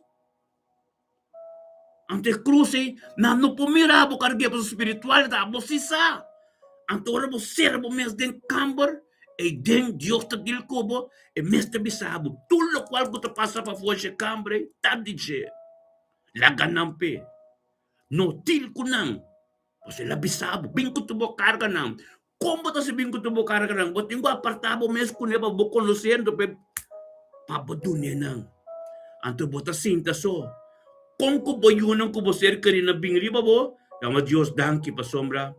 Anto e krus ei, nan no por mira bo karg'é pasobra spiritual ta, abo si sa. Anto ora bo sera bo mes den kamber, ei den Dios ta dil ku bo, e mes ta bisa bo tur lokual ku ta pasa pafó dje kamber ei ta di dje. Laga nan p'e. No dil ku nan. Pasobra el a bisa bo, Bin ku tur bo karganan. Kon bo ta hasi bin ku tur bo karganan? Bo tin ku apartá bo mes kuné pa bo konosé anto pa pa bo dun'é nan. Anto bo ta sinta so. Kon ku bo yunan ku bo ser kerí na bin riba bo? Yama Dios danki pasobra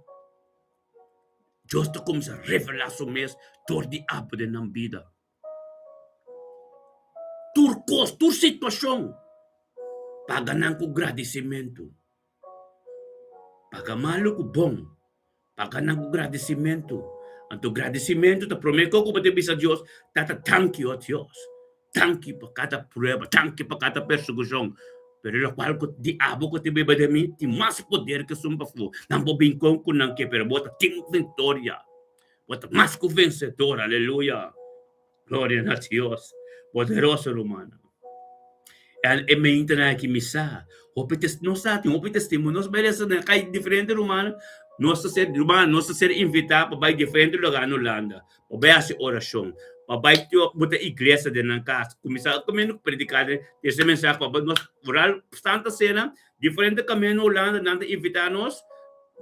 Dios ta kuminsá revelá su mes dor di abo den nan bida. Tur kos, tur situashon, paga nan ku gradisimentu. Paga malu ku bon, paga nan ku gradisimentu. Anto gradisimentu ta promé kos ku bo ta bisa Dios, Tata danki o Dios, danki pa kada prueba, danki pa kada persekushon. Pero lokual ku diabel ku ta biba den mi tin mas poder ku esun pafó. Nan por bin kon ku nan ke, pero bo ta tin viktoria. Bo ta mas ku vensedor, aleluya. Gloria na Dios. Poderoso rumannan. El e meintenan aki mi sa. Hopi tes nos sa tin hopi testimonio. Nos bai resa na kai diferente rumannan. Nos ta ser rumannan nos ta ser invitá pa bai diferente lugar na Hulanda. Pa bai hasi orashon. Pa bai bota iglesia den nan kas. Kuminsá kaminda ku prediká den trese mensahe pa bai nos vooral Santa Sena diferente kaminda na Hulanda nan ta invitá nos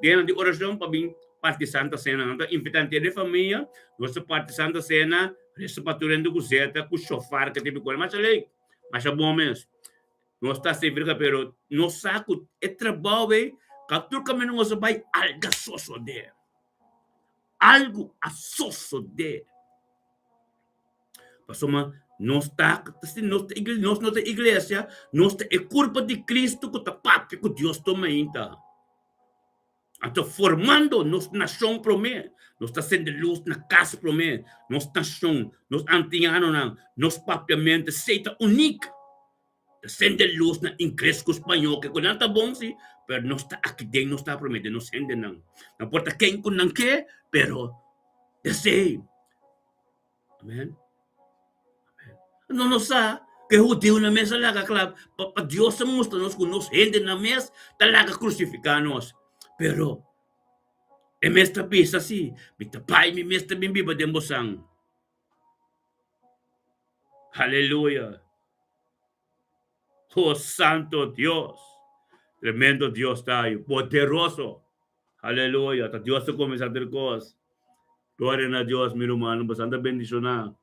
den di orashon pa bin parti Santa Sena. Nan ta invitá henter e famia, nos ta parti Santa Sena, resa pa tur hende ku zeta, ku shofar ku tin kos. Masha leuk, masha bon mes. Nos ta sirbi pero nos sa ku e trabou ei ka tur kaminda nos a bai algu a sosodé. Algu a sosodé. Pasobra nos ta, nos ta nos no ta iglesia, nos ta e kurpa di Kristu ku ta papia ku Dios tuma ainda. Anto formando nos nashon promé, nos ta sende lus na kas promé, nos nashon, nos antianonan, nos papiamentu, esei ta unik. Ta sende lus na ingles ku spañó, ke ku nan ta bon si, pero nos ta aki den nos ta promé den nos hendenan. No por ta ken ku nan ke, pero esei. Amen. No nos sa ku e hudiunan mes a laga kla pa Dios a mustra nos ku nos hendenan mes ta laga krusifiká nos. Pero e mes ta bisa si, Mi ta bai, mi mes ta bin biba den bosan. Aleluya! Oh santo Dios! Tremendo Dios ta ayu, poderoso! Aleluya! Ta Dios ta kuminsá tur kos. Gloria na Dios, mi rumannan, boso ta bendishoná.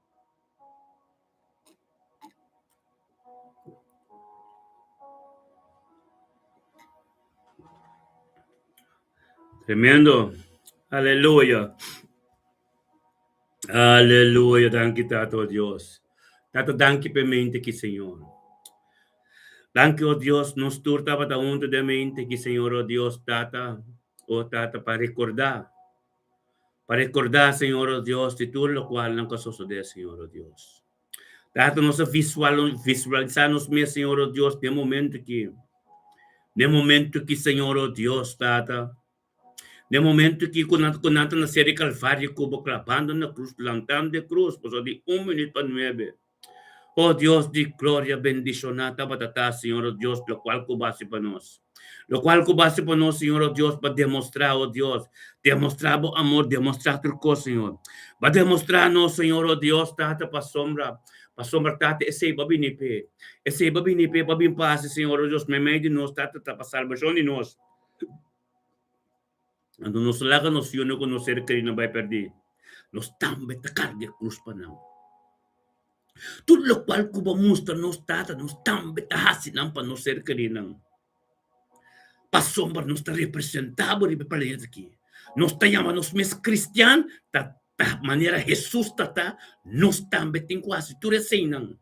Tremendo. Aleluya. Aleluya. Danki Tata, oh Dios. Tata, danki p'e mente ki, Señor. Danki, oh Dios, nos tur tabata huntu den mente ki, Señor, oh Dios, Tata, oh Tata, pa rekordá. Pa rekordá, Señor, oh Dios, di tur lokual nan ku a sosodé, Señor, oh Dios. Tata, nos a visual, visualisá nos mes, Señor, oh Dios, den momento ki, den momento ki, Señor, oh Dios, Tata, den momento ki ku nan, ku nan ta na seri Kalvario ku bo klabando na krus, lantando e krus, pasobra di un minüt pa nuebe. Oh Dios di gloria bendishoná tabata ta, Señor, oh Dios, lokual ku bo hasi pa nos. Lokual ku bo hasi pa nos, Señor, oh Dios, pa demostrá, oh Dios, demostrá bo amor, demostrá tur kos, Señor. Bo a demostrá nos, Señor, oh Dios, Tata, pasobra, pasobra, Tata, esei bo a bini p'e. Esei bo a bini p'e, bo a bin pa hasi, Señor, oh Dios, meimei di nos, Tata, ta pa salbashon di nos. Anto nos laga nos yunan ku nos ser kerí nan bai pèrdí, nos tambe ta karga e krus pa nan. Tur lokual ku bo mustra nos Tata, nos tambe ta hasi nan pa nos ser kerínan. Pasobra nos ta representá bo riba e planeta aki. Nos ta yama nos mes kristian, ta ta manera Hesus ta ta, nos tambe tin ku hasi tur eseinan.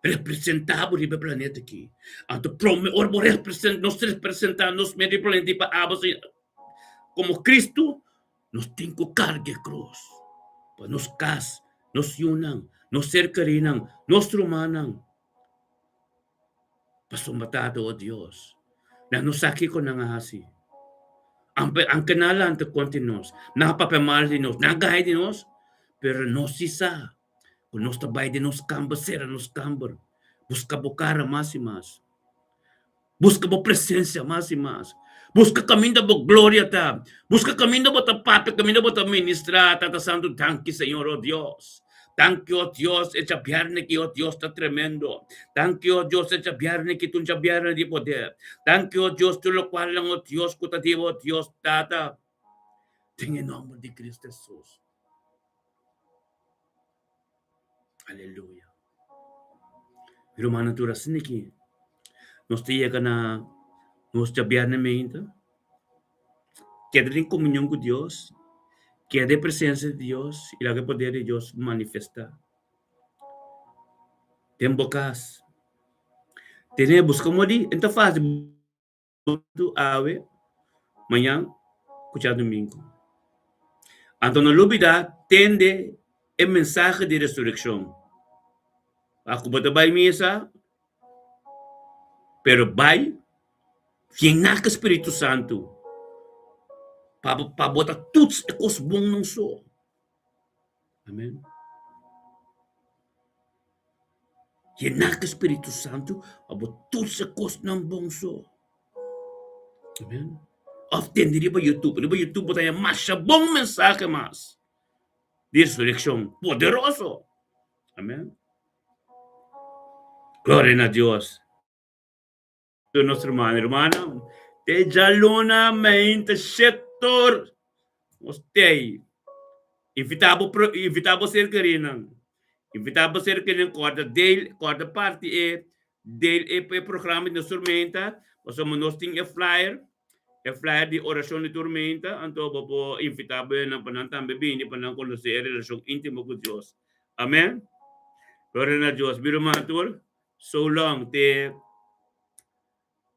Representá bo riba e planeta aki. Anto prome ora bo represent nos representá nos mes riba e planeta pa abo komo Kristu, nos tin ku karga e krus pa nos kas, nos yunan, nos ser kerinan, nos rumannan. Pasobra Tata, o Dios, nan no sa kiko nan a hasi. Anke nan a lanta kontra nos, nan a papia mal di nos, nan a gaña di nos, pero nos si sa ku nos ta bai den nos kamber, sera nos kamber, buska bo kara mas i mas. Buska bo presensia mas i mas. Buska kaminda bo gloria ta. Buska kaminda bo ta papia, kaminda bo ta ministrá. Tata Santu, danki Señor, o Dios. Danki, o Dios, e djabièrnè ki, o Dios, ta tremendo. Danki, o Dios, e djabièrnè ki ta un djabièrnè di poder. Danki, o Dios, tur lokualnan, o Dios, ku ta di bo, o Dios, Tata, den e nòmber di Cristo Hesus. Aleluya. Mi rumannan tur asina ki nos ta yega na nos djabièrnè meinta, keda den komunion ku Dios, keda den presensia di Dios i laga e poder di Dios manifestá den bo kas. Tene buska modi, e no ta fásil. Punto awe, mañan ku djadumingu. Anto no lubida tende e mensahe di resurekshon. Pa ku bo ta bai misa, pero bai yená ku Spiritu Santu pa pa bo ta tuts e kos bon nan so. Amen. Yená ku Spiritu Santu pa bo tur se kosnan bon so. Amen. Òf tende riba YouTube. Riba YouTube bo ta haña masha bon mensahe mas di resurekshon poderoso. Amen. Gloria na Dios. Tur nos ruman i rumannan, te djaluna meinta shetor nos tei. Invitá bo pro, invitá bo ser kerinan. Invitá bo ser kerinan kòrda deel, kòrda parti e deel e e programa di nos tur meinta, pasobra nos tin e flyer, e flyer di orashon di tur meinta, anto bo por invitá bo hendenan pa nan tambe bini pa nan konosé e relashon íntimo ku Dios. Amen. Gloria na Dios. Mi ruman tur. So long te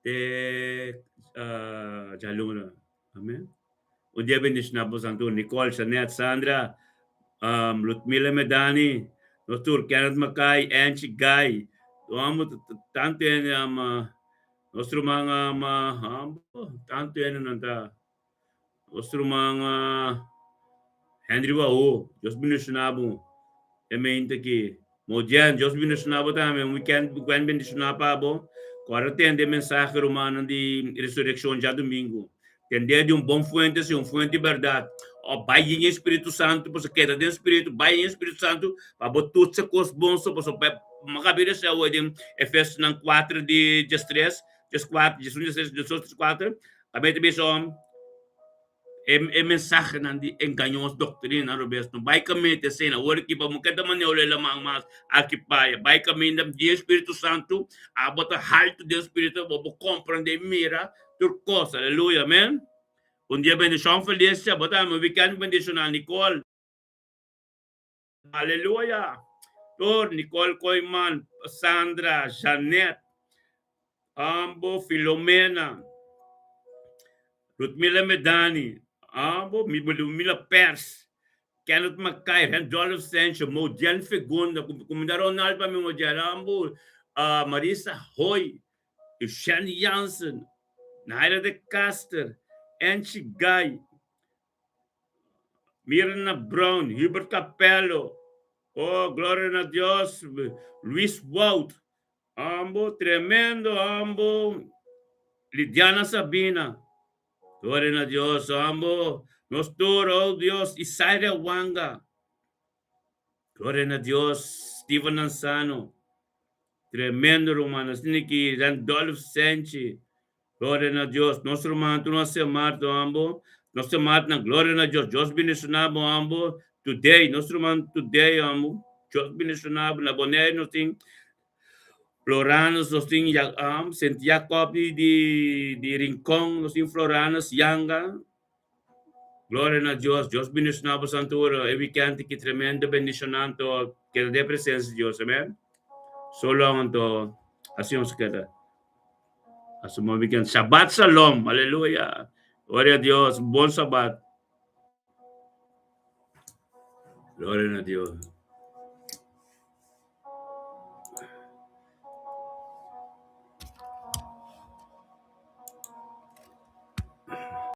te djaluna. Amen. Un dia bendiciona bosan tur Nicole, Jeanette, Sandra, um, Ludmila Medani, nos tur Kenneth Mackay, Angie Guy, amo tanto hende um, nos ruman um, um, tanto hende nan ta. Nos ruman Henry Wahoo, Dios bendiciona bo e mente aki. Modian, Dios bendiciona bo tambe. Un weekend, weekend bendiciona pa bo. Kòrda tende e mensahe rumannan di resureccion djadumingu. Tende di un bon fuente, si un fuente di bèrdat. Òf bai yen e Spiritu Santu, pasobra keda den Spiritu, bai yen e Spiritu Santu pa bo tutsa kos bon so, pasobra maka bira esei awor den Efesonan kuater di diestres, dieskuater, diesun, diestres, diesdos, dieskuater. Tambe ta bisa e e mensahenan di engaños doktrina robes no bai kaminda esei awor ki pa bo ke ta manera olé laman mas aki paya bai kaminda di e spiritu santu abo ta haltu den spiritu bo por komprende i mira tur kos aleluya amen un dia bendishon Felicia bo tambe un weekend bendishonal Nicole. Aleluya! Tur, Nicole Koeiman, Sandra, Jeanette, Ambo, Filomena, Ludmila Medani, Ambo, Ludmila Pers, Kenneth Mackay, Randolph Sancho, Modian Fegunda, Kumindá Ronald pa mi Modian, Ambo, Marisa Hoy, Eugène Jansen, Naira de Caster, Angie Guy, Mirna Brown, Hubert Capello, oh gloria na Dios, Luis Wout, ambo tremendo ambo, Lidiana Sabina, gloria na Dios, ambo, nos tur, oh Dios, Isaira Wanga, gloria na Dios, Steven Ansano, tremendo ruman, asina ki Randolph Senchi, Gloria na Dios. Nos ruman tur nos semar to ambo. Nos semar na gloria na Dios. Dios bendiciona bo ambo today. Nos ruman today ambo. Dios bendiciona bo. Na Bonaire nos tin Floranus, nos tin um, Sint Jacob di, di, di Rincon, nos tin Floranus Yanga. Gloria na Dios. Dios bendishoná boso tur e weekend ki tremendo bendishoná anto keda den presensia di Dios. Amen. So long anto asina nos keda. Hasta un bon weekend. Shabbat shalom. Aleluya. Gloria a Dios. Bon Shabbat. Gloria na Dios.